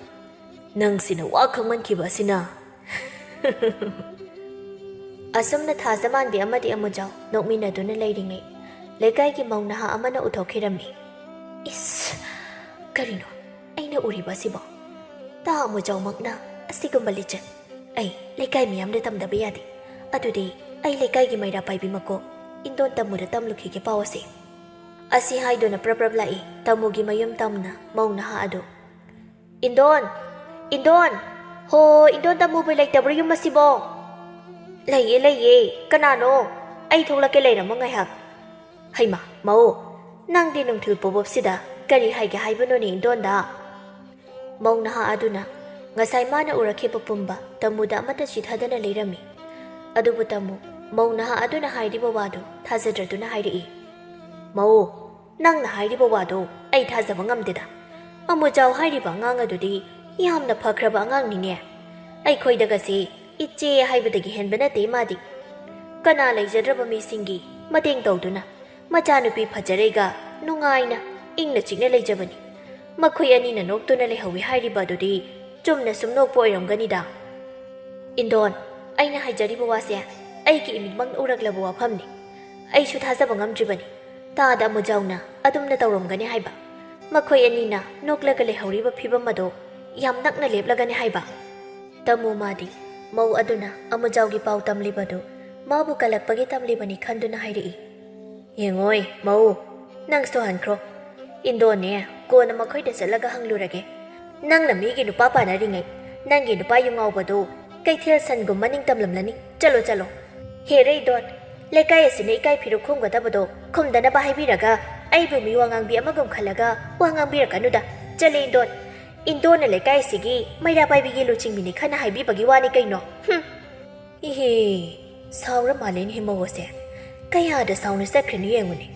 ꯅꯪꯁꯤꯅ ꯋꯥ ꯈꯪꯃꯟꯈꯤꯕ ꯑꯁꯤꯅ꯫ ꯑꯁꯨꯝꯅ ꯊꯥꯖꯃꯥꯟꯕꯤ ꯑꯃꯗꯤ ꯑꯃꯨꯖꯥꯎ ꯅꯣꯛꯃꯤꯟꯅꯗꯨꯅ ꯂꯩꯔꯤꯉꯩ, ꯂꯩꯀꯥꯏꯒꯤ ꯃꯧ ꯅꯍꯥ ꯑꯃꯅ ꯎꯊꯣꯛꯈꯤꯔꯝꯃꯤ꯫ ꯏꯁ! ꯀꯔꯤꯅꯣ ꯑꯩꯅ ꯎꯔꯤꯕ ꯑꯁꯤꯕꯣ? ꯇꯥ ꯑꯃꯨꯖꯥꯎꯃꯛꯅ ꯑꯁꯤꯒꯨꯝꯕ ꯂꯤꯆꯠ ꯑꯩ ꯂꯩꯀꯥꯏ ꯃꯤꯌꯥꯝꯗ ꯇꯝꯗꯕ ꯌꯥꯗꯦ꯫ ꯑꯗꯨꯗꯤ ꯑꯩ ꯂꯩꯀꯥꯏꯒꯤ ꯃꯩꯔꯥ ꯄꯥꯏꯕꯤ ꯃꯀꯣꯛ ꯏꯟꯗꯣꯟ ꯇꯥꯃꯨꯗ ꯇꯝꯂꯨꯈꯤꯒꯦ ꯄꯥꯎ ꯑꯁꯦ꯫ ꯑꯁꯤ ꯍꯥꯏꯗꯨꯅ ꯄ꯭ꯔꯞ ꯄ꯭ꯔꯞ ꯂꯥꯛꯏ ꯇꯥꯃꯨꯒꯤ ꯃꯌꯨꯝ ꯇꯝꯅ ꯃꯧ ꯅꯍꯥ ꯑꯗꯨ꯫ "ꯏꯟꯗꯣꯟ! ꯏꯟꯗꯣꯟ! ꯍꯣ, ꯏꯟꯗꯣꯟ ꯇꯥꯃꯨꯕꯨ ꯂꯩꯇꯕ꯭ꯔꯣ ꯌꯨꯝ ꯑꯁꯤꯕꯣ?" "ꯂꯩꯌꯦ, ꯂꯩꯌꯦ꯫ ꯀꯅꯥꯅꯣ? ꯑꯩ ꯊꯣꯛꯂꯛꯀꯦ, ꯂꯩꯔꯝꯃꯣ ꯉꯥꯏꯍꯥꯛ꯫" "ꯍꯩꯃꯥ, ꯃꯧ, ꯅꯪꯗꯤ ꯅꯨꯡꯊꯤꯜ ꯄꯣꯕꯣꯞꯁꯤꯗ ꯀꯔꯤ ꯍꯥꯏꯒꯦ ꯍꯥꯏꯕꯅꯣꯅꯦ ꯏꯟꯗꯣꯟꯗ?" ꯃꯧ ꯅꯍꯥ ꯑꯗꯨꯅ ꯉꯁꯥꯏ ꯃꯥꯅ ꯎꯔꯛꯈꯤꯕ ꯄꯨꯝꯕ ꯇꯥꯃꯨꯗ ꯑꯃꯠꯇ ꯆꯤꯊꯗꯅ ꯂꯩꯔꯝꯃꯤ꯫ ꯑꯗꯨꯕꯨ ꯇꯥꯃꯨ, ꯃꯧ ꯅꯍꯥ ꯑꯗꯨꯅ ꯍꯥꯏꯔꯤꯕ ꯋꯥꯗꯨ ꯊꯥꯖꯗ꯭ꯔꯗꯨꯅ ꯍꯥꯏꯔꯛꯏ, "ꯃꯧ, ꯅꯪꯅ ꯍꯥꯏꯔꯤꯕ ꯋꯥꯗꯣ ꯑꯩ ꯊꯥꯖꯕ ꯉꯝꯗꯦꯗ꯫ ꯑꯃꯨꯖꯥꯎ ꯍꯥꯏꯔꯤꯕ ꯑꯉꯥꯡ ꯑꯗꯨꯗꯤ ꯌꯥꯝꯅ ꯐꯈ꯭ꯔꯕ ꯑꯉꯥꯡꯅꯤꯅꯦ꯫ ꯑꯩꯈꯣꯏꯗꯒꯁꯦ ꯏꯆꯦ ꯍꯥꯏꯕꯗꯒꯤ ꯍꯦꯟꯕ ꯅꯠꯇꯦ ꯃꯥꯗꯤ꯫ ꯀꯅꯥ ꯂꯩꯖꯗ꯭ꯔꯕ ꯃꯤꯁꯤꯡꯒꯤ ꯃꯇꯦꯡ ꯇꯧꯗꯨꯅ ꯃꯆꯥꯅꯨꯄꯤ ꯐꯖꯔꯩꯒ ꯅꯨꯡꯉꯥꯏꯅ ꯏꯪꯅ ꯆꯤꯛꯅ ꯂꯩꯖꯕꯅꯤ꯫ ꯃꯈꯣꯏ ꯑꯅꯤꯅ ꯅꯣꯛꯇꯨꯅ ꯂꯩꯍꯧꯋꯤ ꯍꯥꯏꯔꯤꯕ ꯑꯗꯨꯗꯤ ꯆꯨꯝꯅ ꯁꯨꯝ ꯅꯣꯛꯄ ꯑꯣꯏꯔꯝꯒꯅꯤꯗ꯫" "ꯏꯟꯗꯣꯟ, ꯑꯩꯅ ꯍꯥꯏꯖꯔꯤꯕ ꯋꯥꯁꯦ ꯑꯩꯒꯤ ꯏꯃꯤꯠꯃꯛꯅ ꯎꯔꯛꯂꯕ ꯋꯥꯐꯝꯅꯤ꯫ ꯑꯩꯁꯨ ꯊꯥꯖꯕ ꯉꯝꯗ꯭ꯔꯤꯕꯅꯤ꯫ ꯇꯥꯗ ꯑꯃꯨꯖꯥꯎꯅ ꯑꯗꯨꯝꯅ ꯇꯧꯔꯝꯒꯅꯤ ꯍꯥꯏꯕ꯫ ꯃꯈꯣꯏ ꯑꯅꯤꯅ ꯅꯣꯛꯂꯒ ꯂꯩꯍꯧꯔꯤꯕ ꯐꯤꯕꯝ ꯑꯗꯣ ꯌꯥꯝ ꯅꯛꯅ ꯂꯦꯞꯂꯒꯅꯤ ꯍꯥꯏꯕ꯫" ꯇꯥꯃꯨ ꯃꯥꯗꯤ ꯃꯧ ꯑꯗꯨꯅ ꯑꯃꯨꯖꯥꯎꯒꯤ ꯄꯥꯎ ꯇꯝꯂꯤꯕꯗꯨ ꯃꯥꯕꯨ ꯀꯜꯂꯛꯄꯒꯤ ꯇꯝꯂꯤꯕꯅꯤ ꯈꯟꯗꯨꯅ ꯍꯥꯏꯔꯛꯏ꯫ "ꯌꯦꯡꯉꯣꯏ, ꯃꯧ, ꯅꯪꯁꯨ ꯍꯟꯈ꯭ꯔꯣ꯫ ꯏꯟꯗꯣꯟꯅꯦ, ꯀꯣꯟꯅ ꯃꯈꯣꯏꯗ ꯆꯠꯂꯒ ꯍꯪꯂꯨꯔꯒꯦ꯫ ꯅꯪꯅ ꯃꯤꯒꯤ ꯅꯨꯄꯥ ꯄꯥꯟꯅꯔꯤꯉꯩ ꯅꯪꯒꯤ ꯅꯨꯄꯥ ꯌꯨ ꯉꯥꯎꯕꯗꯨ ꯀꯩꯊꯦꯜ ꯁꯟꯒꯨꯝ ꯃꯅꯤꯡ ꯇꯝꯂꯝꯂꯅꯤ꯫ ꯆꯠꯂꯣ, ꯆꯠꯂꯣ꯫" "ꯍꯦꯔꯦ ꯏꯟꯗꯣꯟ, ꯂꯩꯀꯥꯏ ꯑꯁꯤꯅ ꯏꯀꯥꯏ ꯐꯤꯔꯨꯛ ꯈꯨꯝꯒꯗꯕꯗꯣ ꯈꯨꯝꯗꯅꯕ ꯍꯥꯏꯕꯤꯔꯒ ꯑꯩꯕꯨ ꯃꯤꯋꯥ ꯉꯥꯡꯕꯤ ꯑꯃꯒꯨꯝ ꯈꯜꯂꯒ ꯋꯥ ꯉꯥꯡꯕꯤꯔꯛꯀꯅꯨꯗ꯫ ꯆꯠꯂꯦ ꯏꯟꯗꯣꯟ꯫ ꯏꯟꯗꯣꯟꯅ ꯂꯩꯀꯥꯏ ꯑꯁꯤꯒꯤ ꯃꯩꯔꯥ ꯄꯥꯏꯕꯤꯒꯤ ꯂꯨꯆꯤꯡꯕꯤꯅꯤ ꯈꯟꯅ ꯍꯥꯏꯕꯤꯕꯒꯤ ꯋꯥꯅꯤ ꯀꯩꯅꯣ꯫ ꯍꯨꯝ꯫" "ꯏꯍꯦ, ꯁꯥꯎꯔ ꯃꯥꯜꯂꯦꯅꯦ ꯃꯧ ꯑꯁꯦ꯫ ꯀꯌꯥꯗ ꯁꯥꯎꯅ ꯆꯠꯈ꯭ꯔꯤꯅꯣ ꯌꯦꯡꯉꯨꯅꯦ꯫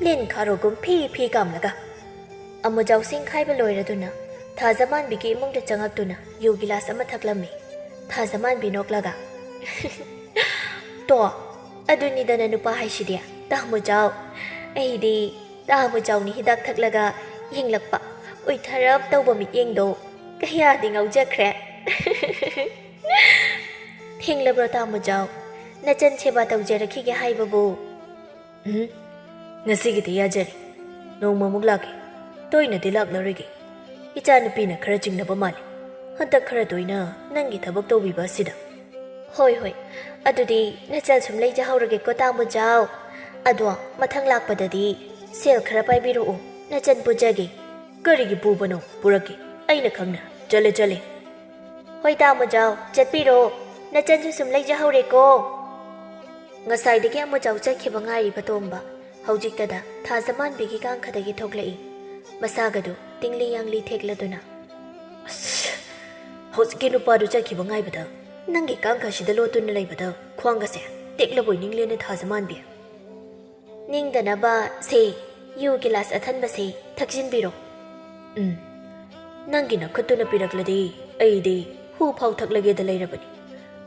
ꯂꯤꯟ ꯈꯥꯔꯣꯒꯨꯝ ꯐꯤ ꯐꯤ ꯀꯥꯝꯂꯒ꯫" ꯑꯃꯨꯖꯥꯎ ꯁꯤꯡꯈꯥꯏꯕ ꯂꯣꯏꯔꯗꯨꯅ ꯊꯥꯖꯃꯥꯟꯕꯤꯒꯤ ꯏꯃꯨꯡꯗ ꯆꯪꯉꯛꯇꯨꯅ ꯌꯨ ꯒꯤꯂꯥꯁ ꯑꯃ ꯊꯛꯂꯝꯃꯤ꯫ ꯊꯥꯖꯃꯥꯟꯕꯤ ꯅꯣꯛꯂꯒ, "ꯇꯣ, ꯑꯗꯨꯅꯤꯗꯅ ꯅꯨꯄꯥ ꯍꯥꯏꯁꯤꯗꯤ, ꯇꯥꯃꯨꯖꯥꯎ꯫ ꯑꯩꯗꯤ ꯇꯥꯃꯨꯖꯥꯎꯅꯤ ꯍꯤꯗꯥꯛ ꯊꯛꯂꯒ ꯌꯦꯡꯂꯛꯄ, ꯎꯏꯊꯔꯞ ꯇꯧꯕ ꯃꯤꯠꯌꯦꯡꯗꯣ ꯀꯌꯥꯗꯤ ꯉꯥꯎꯖꯈ꯭ꯔꯦ꯫" "ꯊꯦꯡꯂꯕ꯭ꯔꯣ ꯇꯥꯃꯨꯖꯥꯎ? ꯅꯆꯟ ꯁꯦꯕꯥ ꯇꯧꯖꯔꯛꯈꯤꯒꯦ ꯍꯥꯏꯕꯕꯨ?" "ꯎꯝ, ꯉꯁꯤꯒꯤꯗꯤ ꯌꯥꯖꯔꯦ꯫ ꯅꯣꯡꯃꯃꯨꯛ ꯂꯥꯛꯀꯦ꯫ ꯇꯣꯏꯅꯗꯤ ꯂꯥꯛꯂꯔꯣꯏꯒꯦ꯫ ꯏꯆꯥꯅꯨꯄꯤꯅ ꯈꯔ ꯆꯤꯡꯅꯕ ꯃꯥꯜꯂꯤ꯫ ꯍꯟꯗꯛ ꯈꯔ ꯇꯣꯏꯅ ꯅꯪꯒꯤ ꯊꯕꯛ ꯇꯧꯕꯤꯕ ꯑꯁꯤꯗ꯫" ꯍꯣꯏ, ꯍꯣꯏ꯫ ꯑꯗꯨꯗꯤ ꯅꯆꯜ ꯁꯨꯝ ꯂꯩꯖꯍꯧꯔꯒꯦꯀꯣ, ꯇꯥꯃꯣꯖꯥꯎ꯫ ꯑꯗꯣ ꯃꯊꯪ ꯂꯥꯛꯄꯗꯗꯤ ꯁꯦꯜ ꯈꯔ ꯄꯥꯏꯕꯤꯔꯛꯎ, ꯅꯆꯟ ꯄꯨꯖꯒꯦ꯫ ꯀꯔꯤꯒꯤ ꯄꯨꯕꯅꯣ? ꯄꯨꯔꯛꯀꯦ, ꯑꯩꯅ ꯈꯪꯅ꯫ ꯆꯠꯂꯦ, ꯆꯠꯂꯦ꯫ ꯍꯣꯏ, ꯇꯥꯃꯣꯖꯥꯎ, ꯆꯠꯄꯤꯔꯣ꯫ ꯅꯆꯟꯁꯨ ꯁꯨꯝ ꯂꯩꯖꯍꯧꯔꯦꯀꯣ꯫ ꯉꯁꯥꯏꯗꯒꯤ ꯑꯃꯨꯖꯥꯎ ꯆꯠꯈꯤꯕ ꯉꯥꯏꯔꯤꯕ ꯇꯣꯝꯕ ꯍꯧꯖꯤꯛꯇꯗ ꯊꯥꯖꯃꯥꯟꯕꯤꯒꯤ ꯀꯥꯡꯈꯗꯒꯤ ꯊꯣꯛꯂꯛꯏ꯫ ꯃꯁꯥꯒꯗꯨ ꯇꯤꯡꯂꯤ ꯌꯥꯡꯂꯤ ꯊꯦꯛꯂꯗꯨꯅ꯫ "ꯑꯁ, ꯍꯧꯖꯤꯛꯀꯤ ꯅꯨꯄꯥꯗꯨ ꯆꯠꯈꯤꯕ ꯉꯥꯏꯕꯗ ꯅꯪꯒꯤ ꯀꯥꯡꯈꯁꯤꯗ ꯂꯣꯠꯇꯨꯅ ꯂꯩꯕꯗ ꯈ꯭ꯋꯥꯡꯒꯁꯦ ꯇꯦꯛꯂꯕꯣꯏ ꯅꯤꯡꯂꯦꯅꯦ, ꯊꯥꯖꯃꯥꯟꯕꯤ꯫ ꯅꯤꯡꯗꯅꯕ ꯁꯦ, ꯌꯨ ꯒꯤꯂꯥꯁ ꯑꯊꯟꯕꯁꯦ ꯊꯛꯆꯤꯟꯕꯤꯔꯣ꯫" "ꯎꯝ, ꯅꯪꯒꯤ ꯅꯈꯨꯠꯇꯨꯅ ꯄꯤꯔꯛꯂꯗꯤ ꯑꯩꯗꯤ ꯍꯨ ꯐꯥꯎ ꯊꯛꯂꯒꯦꯗ ꯂꯩꯔꯕꯅꯤ꯫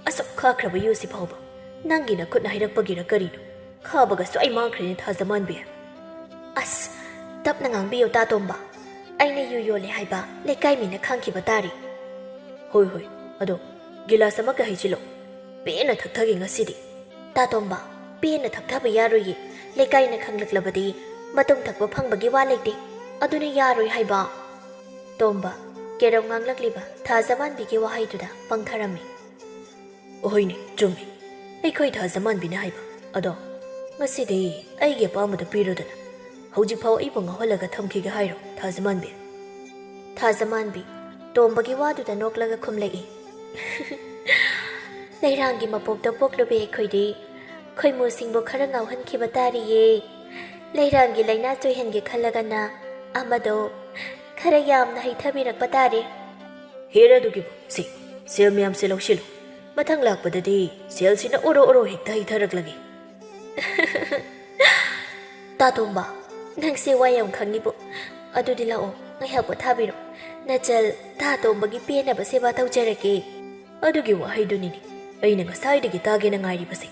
ꯑꯁꯨꯛ ꯈꯥꯈ꯭ꯔꯕ ꯌꯨꯁꯤ ꯐꯥꯎꯕ ꯅꯪꯒꯤ ꯅꯈꯨꯠꯅ ꯍꯩꯔꯛꯄꯒꯤꯔ ꯀꯔꯤꯅꯣ? ꯈꯥꯕꯒꯁꯨ ꯑꯩ ꯃꯥꯡꯈ꯭ꯔꯦꯅꯦ, ꯊꯥꯖꯃꯥꯟꯕꯤ꯫" "ꯑꯁ, ꯇꯞꯅ ꯉꯥꯡꯕꯤꯌꯨ, ꯇꯥꯇꯣꯝꯕ꯫ ꯑꯩꯅ ꯌꯨ ꯌꯣꯜꯂꯦ ꯍꯥꯏꯕ ꯂꯩꯀꯥꯏ ꯃꯤꯅ ꯈꯪꯈꯤꯕ ꯇꯥꯔꯦ꯫" "ꯍꯣꯏ, ꯍꯣꯏ, ꯑꯗꯣ ꯒꯤꯂꯥꯁ ꯑꯃꯒ ꯍꯩꯖꯤꯜꯂꯣ꯫ ꯄꯦꯟꯅ ꯊꯛꯊꯒꯦ ꯉꯁꯤꯗꯤ꯫" "ꯇꯥꯇꯣꯝꯕ, ꯄꯦꯟꯅ ꯊꯛꯊꯕ ꯌꯥꯔꯣꯏꯌꯦ꯫ ꯂꯩꯀꯥꯏꯅ ꯈꯪꯂꯛꯂꯕꯗꯤ ꯃꯇꯨꯡ ꯊꯛꯄ ꯐꯪꯕꯒꯤ ꯋꯥ ꯂꯩꯇꯦ꯫ ꯑꯗꯨꯅ ꯌꯥꯔꯣꯏ ꯍꯥꯏꯕ꯫" ꯇꯣꯝꯕ, ꯀꯦꯔꯧ ꯉꯥꯡꯂꯛꯂꯤꯕ ꯊꯥꯖꯃꯥꯟꯕꯤꯒꯤ ꯋꯥꯍꯩꯗꯨꯗ ꯄꯪꯊꯔꯝꯃꯤ꯫ "ꯑꯍꯣꯏꯅꯦ, ꯆꯨꯝꯃꯤ꯫ ꯑꯩꯈꯣꯏ ꯊꯥꯖꯃꯥꯟꯕꯤꯅ ꯍꯥꯏꯕ꯫ ꯑꯗꯣ ꯉꯁꯤꯗꯤ ꯑꯩꯒꯤ ꯑꯄꯥꯝꯕꯗꯨ ꯄꯤꯔꯣꯗꯅ꯫ ꯍꯧꯖꯤꯛꯐꯥꯎ ꯑꯩꯕꯨ ꯉꯥꯎꯍꯜꯂꯒ ꯊꯝꯈꯤꯒꯦ ꯍꯥꯏꯔꯣ, ꯊꯥꯖꯃꯥꯟꯕꯤ?" ꯊꯥꯖꯃꯥꯟꯕꯤ ꯇꯣꯝꯕꯒꯤ ꯋꯥꯗꯨꯗ ꯅꯣꯛꯂꯒ ꯈꯨꯝꯂꯛꯏ꯫ "ꯂꯩꯔꯥꯡꯒꯤ ꯃꯄꯣꯛꯇ ꯄꯣꯛꯂꯨꯕꯤ ꯑꯩꯈꯣꯏꯗꯤ ꯈꯣꯏꯃꯨꯁꯤꯡꯕꯨ ꯈꯔ ꯉꯥꯎꯍꯟꯈꯤꯕ ꯇꯥꯔꯤꯌꯦ꯫ ꯂꯩꯔꯥꯡꯒꯤ ꯂꯥꯏꯅꯥ ꯆꯣꯏꯍꯟꯒꯦ ꯈꯜꯂꯒꯅ ꯑꯃꯗꯣ ꯈꯔ ꯌꯥꯝꯅ ꯍꯩꯊꯕꯤꯔꯛꯄ ꯇꯥꯔꯦ꯫" "ꯍꯦꯔꯥ ꯑꯗꯨꯒꯤꯕꯨ, ꯁꯤ ꯁꯦꯜ ꯃꯌꯥꯝꯁꯦ ꯂꯧꯁꯤꯜꯂꯨ꯫ ꯃꯊꯪ ꯂꯥꯛꯄꯗꯗꯤ ꯁꯦꯜꯁꯤꯅ ꯑꯣꯔꯣ ꯑꯣꯔꯣ ꯍꯦꯛꯇ ꯍꯩꯊꯔꯛꯂꯒꯦ꯫" "ꯇꯥꯇꯣꯝꯕ, ꯅꯪꯁꯦ ꯋꯥ ꯌꯥꯝ ꯈꯪꯉꯤꯕꯣ꯫ ꯑꯗꯨꯗꯤ ꯂꯥꯛꯑꯣ, ꯉꯥꯏꯍꯥꯛ ꯄꯣꯊꯥꯕꯤꯔꯣ꯫ ꯅꯆꯜ ꯇꯥꯇꯣꯝꯕꯒꯤ ꯄꯦꯟꯅꯕ ꯁꯦꯕꯥ ꯇꯧꯖꯔꯒꯦ꯫" "ꯑꯗꯨꯒꯤ ꯋꯥꯍꯩꯗꯨꯅꯤꯅꯦ ꯑꯩꯅ ꯉꯁꯥꯏꯗꯒꯤ ꯇꯥꯒꯦꯅ ꯉꯥꯏꯔꯤꯕꯁꯦ꯫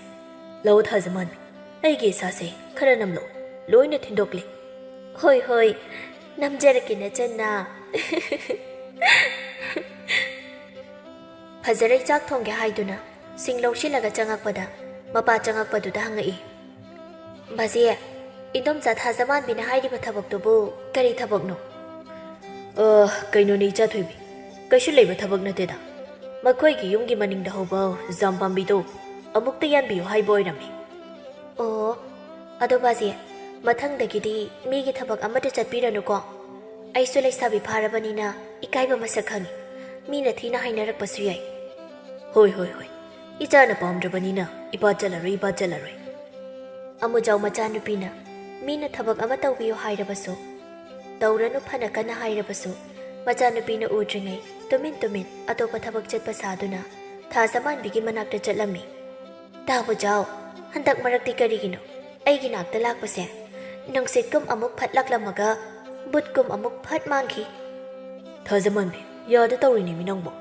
ꯂꯥꯛꯑꯣ ꯊꯥꯖꯃꯥꯟꯕꯤ, ꯑꯩꯒꯤ ꯏꯁꯥꯁꯦ ꯈꯔ ꯅꯝꯂꯛꯑꯣ, ꯂꯣꯏꯅ ꯊꯤꯟꯗꯣꯛꯂꯦ꯫" "ꯍꯣꯏ, ꯍꯣꯏ, ꯅꯝꯖꯔꯛꯀꯦ ꯅꯆꯟꯅ꯫" ꯐꯖꯔꯩ ꯆꯥꯛ ꯊꯣꯡꯒꯦ ꯍꯥꯏꯗꯨꯅ ꯁꯤꯡ ꯂꯧꯁꯤꯜꯂꯒ ꯆꯪꯉꯛꯄꯗ ꯃꯄꯥ ꯆꯪꯉꯛꯄꯗꯨꯗ ꯍꯪꯉꯛꯏ꯫ "ꯕꯥꯖꯤ, ꯏꯟꯗꯣꯝꯆꯥ ꯊꯥꯖꯃꯥꯟꯕꯤꯅ ꯍꯥꯏꯔꯤꯕ ꯊꯕꯛꯇꯨꯕꯨ ꯀꯔꯤ ꯊꯕꯛꯅꯣ?" "ꯑ, ꯀꯩꯅꯣꯅꯦ ꯏꯆꯥ ꯊꯣꯏꯕꯤ, ꯀꯩꯁꯨ ꯂꯩꯕ ꯊꯕꯛ ꯅꯠꯇꯦꯗ꯫ ꯃꯈꯣꯏꯒꯤ ꯌꯨꯝꯒꯤ ꯃꯅꯤꯡꯗ ꯍꯧꯕ ꯖꯥꯝ ꯄꯥꯝꯕꯤꯗꯣ ꯑꯃꯨꯛꯇ ꯌꯥꯟꯕꯤꯌꯨ ꯍꯥꯏꯕ ꯑꯣꯏꯔꯝꯃꯤ꯫ ꯑꯣ, ꯑꯗꯣ ꯕꯥꯖꯤ, ꯃꯊꯪꯗꯒꯤꯗꯤ ꯃꯤꯒꯤ ꯊꯕꯛ ꯑꯃꯠꯇ ꯆꯠꯄꯤꯔꯅꯨꯀꯣ꯫ ꯑꯩꯁꯨ ꯂꯩꯁꯥꯕꯤ ꯐꯥꯔꯕꯅꯤꯅ ꯏꯀꯥꯏꯕ ꯃꯁꯛ ꯈꯪꯉꯤ꯫ ꯃꯤꯅ ꯊꯤꯅ ꯍꯥꯏꯅꯔꯛꯄꯁꯨ ꯌꯥꯏ꯫ ꯍꯣꯏ, ꯍꯣꯏ, ꯍꯣꯏ꯫ ꯏꯆꯥꯅ ꯄꯥꯝꯗ꯭ꯔꯕꯅꯤꯅ ꯏꯄꯥ ꯆꯠꯂꯔꯣꯏ, ꯏꯄꯥ ꯆꯠꯂꯔꯣꯏ꯫ ꯑꯃꯨꯖꯥꯎ ꯃꯆꯥꯅꯨꯄꯤꯅ ꯃꯤꯅ ꯊꯕꯛ ꯑꯃ ꯇꯧꯕꯤꯌꯨ ꯍꯥꯏꯔꯕꯁꯨ, ꯇꯧꯔꯅꯨ ꯐꯅ ꯀꯟꯅ ꯍꯥꯏꯔꯕꯁꯨ, ꯃꯆꯥꯅꯨꯄꯤꯅ ꯎꯗ꯭ꯔꯤꯉꯩ ꯇꯨꯃꯤꯟ ꯇꯨꯃꯤꯟ ꯑꯇꯣꯞꯄ ꯊꯕꯛ ꯆꯠꯄ ꯁꯥꯗꯨꯅ ꯊꯥꯖꯃꯥꯟꯕꯤꯒꯤ ꯃꯅꯥꯛꯇ ꯆꯠꯂꯝꯃꯤ꯫ ꯇꯥꯃꯣꯖꯥꯎ, ꯍꯟꯗꯛ ꯃꯔꯛꯇꯤ ꯀꯔꯤꯒꯤꯅꯣ ꯑꯩꯒꯤ ꯅꯥꯛꯇ ꯂꯥꯛꯄꯁꯦ ꯅꯨꯡꯁꯤꯠꯀꯨꯝ ꯑꯃꯨꯛ ꯐꯠ ꯂꯥꯛꯂꯝꯃꯒ ꯕꯨꯠꯀꯨꯝ ꯑꯃꯨꯛ ꯐꯠ ꯃꯥꯡꯈꯤ? ꯊꯥꯖꯃꯥꯟꯕꯤ, ꯌꯥꯗ ꯇꯧꯔꯤꯅꯦꯃꯤ ꯅꯪꯕꯣ꯫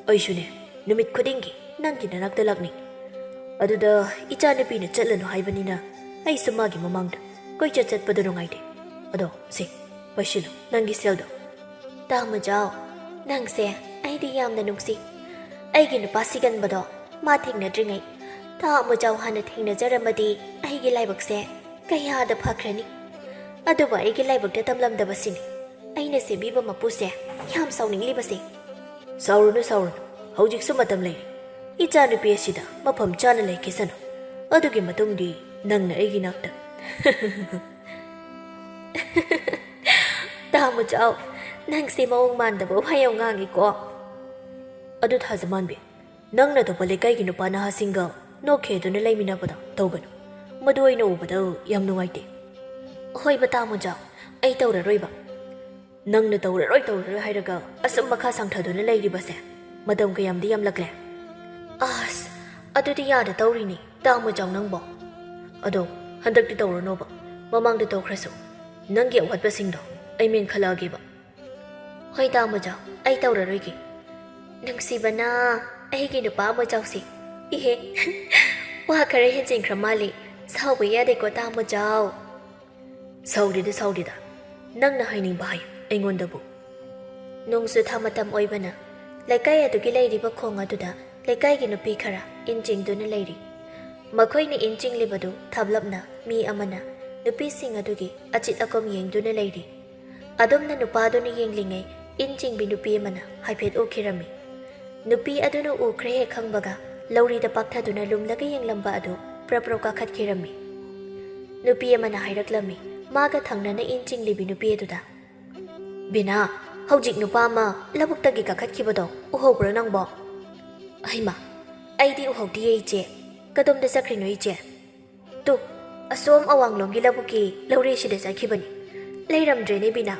ꯑꯩꯁꯨꯅꯦ, ꯅꯨꯃꯤꯠ ꯈꯨꯗꯤꯡꯒꯤ ꯅꯪꯒꯤ ꯅꯅꯥꯛꯇ ꯂꯥꯛꯅꯤꯡꯉꯤ꯫ ꯑꯗꯨꯗ ꯏꯆꯥꯅꯨꯄꯤꯅ ꯆꯠꯂꯅꯨ ꯍꯥꯏꯕꯅꯤꯅ ꯑꯩꯁꯨ ꯃꯥꯒꯤ ꯃꯃꯥꯡꯗ ꯀꯣꯏꯆꯠ ꯆꯠꯄꯗꯣ ꯅꯨꯡꯉꯥꯏꯇꯦ꯫ ꯑꯗꯣ ꯁꯦ, ꯄꯥꯏꯁꯤꯜꯂꯨ ꯅꯪꯒꯤ ꯁꯦꯜꯗꯣ꯫ ꯇꯥꯃꯣꯖꯥꯎ, ꯅꯪꯁꯦ ꯑꯩꯗꯤ ꯌꯥꯝꯅ ꯅꯨꯡꯁꯤ꯫ ꯑꯩꯒꯤ ꯅꯨꯄꯥ ꯁꯤꯒꯟꯕꯗꯣ ꯃꯥ ꯊꯦꯡꯅꯗ꯭ꯔꯤꯉꯩ ꯇꯥꯃꯣꯖꯥꯎ ꯍꯥꯟꯅ ꯊꯦꯡꯅꯖꯔꯝꯃꯗꯤ ꯑꯩꯒꯤ ꯂꯥꯏꯕꯛꯁꯦ ꯀꯌꯥꯗ ꯐꯈ꯭ꯔꯅꯤ꯫ ꯑꯗꯨꯕꯨ ꯑꯩꯒꯤ ꯂꯥꯏꯕꯛꯇ ꯇꯝꯂꯝꯗꯕꯁꯤꯅꯤ ꯑꯩꯅ ꯁꯦꯝꯕꯤꯕ ꯃꯄꯨꯁꯦ ꯌꯥꯝ ꯁꯥꯎꯅꯤꯡꯂꯤꯕꯁꯦ꯫ ꯁꯥꯎꯔꯨꯅꯨ, ꯁꯥꯎꯔꯨꯅꯨ, ꯍꯧꯖꯤꯛꯁꯨ ꯃꯇꯝ ꯂꯩꯔꯤ꯫ ꯏꯆꯥꯅꯨꯄꯤ ꯑꯁꯤꯗ ꯃꯐꯝ ꯆꯥꯅ ꯂꯩꯈꯤꯁꯅꯨ꯫ ꯑꯗꯨꯒꯤ ꯃꯇꯨꯡꯗꯤ ꯅꯪꯅ ꯑꯩꯒꯤ ꯅꯥꯛꯇ꯫ ꯇꯥꯃꯣꯖꯥꯎ, ꯅꯪꯁꯦ ꯃꯑꯣꯡ ꯃꯥꯟꯗꯕ ꯋꯥ ꯌꯥꯝ ꯉꯥꯡꯉꯤꯀꯣ꯫ ꯑꯗꯨ ꯊꯥꯖꯃꯥꯟꯕꯤ, ꯅꯪꯅ ꯑꯇꯣꯞꯄ ꯂꯩꯀꯥꯏꯒꯤ ꯅꯨꯄꯥ ꯅꯍꯥꯁꯤꯡꯒ ꯅꯣꯛꯈꯦꯗꯨꯅ ꯂꯩꯃꯤꯟꯅꯕꯗꯣ ꯇꯧꯒꯅꯨ꯫ ꯃꯗꯨ ꯑꯩꯅ ꯎꯕꯗ ꯌꯥꯝ ꯅꯨꯡꯉꯥꯏꯇꯦ꯫ ꯍꯣꯏꯕ ꯇꯥꯃꯣꯖꯥꯎ, ꯑꯩ ꯇꯧꯔꯔꯣꯏꯕ꯫ ꯅꯪꯅ ꯇꯧꯔꯔꯣꯏ, ꯇꯧꯔꯔꯣꯏ ꯍꯥꯏꯔꯒ ꯑꯁꯨꯝ ꯃꯈꯥ ꯁꯥꯡꯊꯗꯨꯅ ꯂꯩꯔꯤꯕꯁꯦ ꯃꯇꯝ ꯀꯌꯥꯝꯗꯤ ꯌꯥꯝꯂꯛꯂꯦ? ꯑꯁ, ꯑꯗꯨꯗꯤ ꯌꯥꯗ ꯇꯧꯔꯤꯅꯤ ꯇꯥꯃꯣꯖꯥꯎ ꯅꯪꯕꯣ꯫ ꯑꯗꯣ ꯍꯟꯗꯛꯇꯤ ꯇꯧꯔꯅꯣꯕ, ꯃꯃꯥꯡꯗ ꯇꯧꯈ꯭ꯔꯁꯨ꯫ ꯅꯪꯒꯤ ꯑꯋꯥꯠꯄꯁꯤꯡꯗꯣ ꯑꯩ ꯃꯦꯟꯈꯠꯂꯛꯑꯒꯦꯕ꯫ ꯍꯣꯏ ꯇꯥꯃꯣꯖꯥꯎ, ꯑꯩ ꯇꯧꯔꯔꯣꯏꯒꯦ꯫ ꯅꯨꯡꯁꯤꯕꯅ ꯑꯩꯒꯤ ꯅꯨꯄꯥ ꯑꯃꯣꯖꯥꯎꯁꯦ꯫ ꯏꯍꯦ, ꯋꯥ ꯈꯔ ꯍꯦꯟꯖꯤꯟꯈ꯭ꯔ ꯃꯥꯜꯂꯦ꯫ ꯁꯥꯎꯕ ꯌꯥꯗꯦꯀꯣ ꯇꯥꯃꯣꯖꯥꯎ꯫ ꯁꯥꯎꯗꯦꯗ, ꯁꯥꯎꯗꯦꯗ꯫ ꯅꯪꯅ ꯍꯥꯏꯅꯤꯡꯕ ꯍꯥꯏꯌꯨ ꯑꯩꯉꯣꯟꯗꯕꯨ꯫ ꯅꯣꯡꯖꯨ ꯊꯥ ꯃꯇꯝ ꯑꯣꯏꯕꯅ ꯂꯩꯀꯥꯏ ꯑꯗꯨꯒꯤ ꯂꯩꯔꯤꯕ ꯈꯣꯡ ꯑꯗꯨꯗ ꯂꯩꯀꯥꯏꯒꯤ ꯅꯨꯄꯤ ꯈꯔ ꯏꯟ ꯆꯤꯡꯗꯨꯅ ꯂꯩꯔꯤ꯫ ꯃꯈꯣꯏꯅ ꯏꯟ ꯆꯤꯡꯂꯤꯕꯗꯨ ꯊꯥꯞꯂꯞꯅ ꯃꯤ ꯑꯃꯅ ꯅꯨꯄꯤꯁꯤꯡ ꯑꯗꯨꯒꯤ ꯑꯆꯤꯠ ꯑꯀꯣꯝ ꯌꯦꯡꯗꯨꯅ ꯂꯩꯔꯤ꯫ ꯑꯗꯣꯝꯅ ꯅꯨꯄꯥꯗꯨꯅ ꯌꯦꯡꯂꯤꯉꯩ ꯏꯟ ꯆꯤꯡꯕꯤ ꯅꯨꯄꯤ ꯑꯃꯅ ꯍꯥꯏꯐꯦꯠ ꯎꯈꯤꯔꯝꯃꯤ꯫ ꯅꯨꯄꯤ ꯑꯗꯨꯅ ꯎꯈ꯭ꯔꯦ ꯍꯦꯛ ꯈꯪꯕꯒ ꯂꯧꯔꯤꯗ ꯄꯥꯛꯊꯗꯨꯅ ꯂꯨꯝꯂꯒ ꯌꯦꯡꯂꯝꯕ ꯑꯗꯨ ꯄ꯭ꯔꯞ ꯄ꯭ꯔꯞ ꯀꯥꯈꯠꯈꯤꯔꯝꯃꯤ꯫ ꯅꯨꯄꯤ ꯑꯃꯅ ꯍꯥꯏꯔꯛꯂꯝꯃꯤ, ꯃꯥꯒ ꯊꯪꯅꯅ ꯏꯟ ꯆꯤꯡꯂꯤꯕꯤ ꯅꯨꯄꯤ ꯑꯗꯨꯗ꯫ "ꯕꯤꯅꯥ, ꯍꯧꯖꯤꯛ ꯅꯨꯄꯥ ꯑꯃ ꯂꯧꯕꯨꯛꯇꯒꯤ ꯀꯥꯈꯠꯈꯤꯕꯗꯣ ꯎꯍꯧꯕ꯭ꯔꯣ ꯅꯪꯕꯣ?" "ꯑꯩꯃ, ꯑꯩꯗꯤ ꯎꯍꯧꯗꯤꯌꯦ ꯏꯆꯦ꯫ ꯀꯗꯣꯝꯗ ꯆꯠꯈ꯭ꯔꯤꯅꯣ ꯏꯆꯦ?" "ꯇꯨ, ꯑꯁꯣꯝ ꯑꯋꯥꯡꯂꯣꯝꯒꯤ ꯂꯧꯕꯨꯛꯀꯤ ꯂꯧꯔꯤꯁꯤꯗ ꯆꯠꯈꯤꯕꯅꯤ꯫ ꯂꯩꯔꯝꯗ꯭ꯔꯦꯅꯦ ꯕꯤꯅꯥ꯫"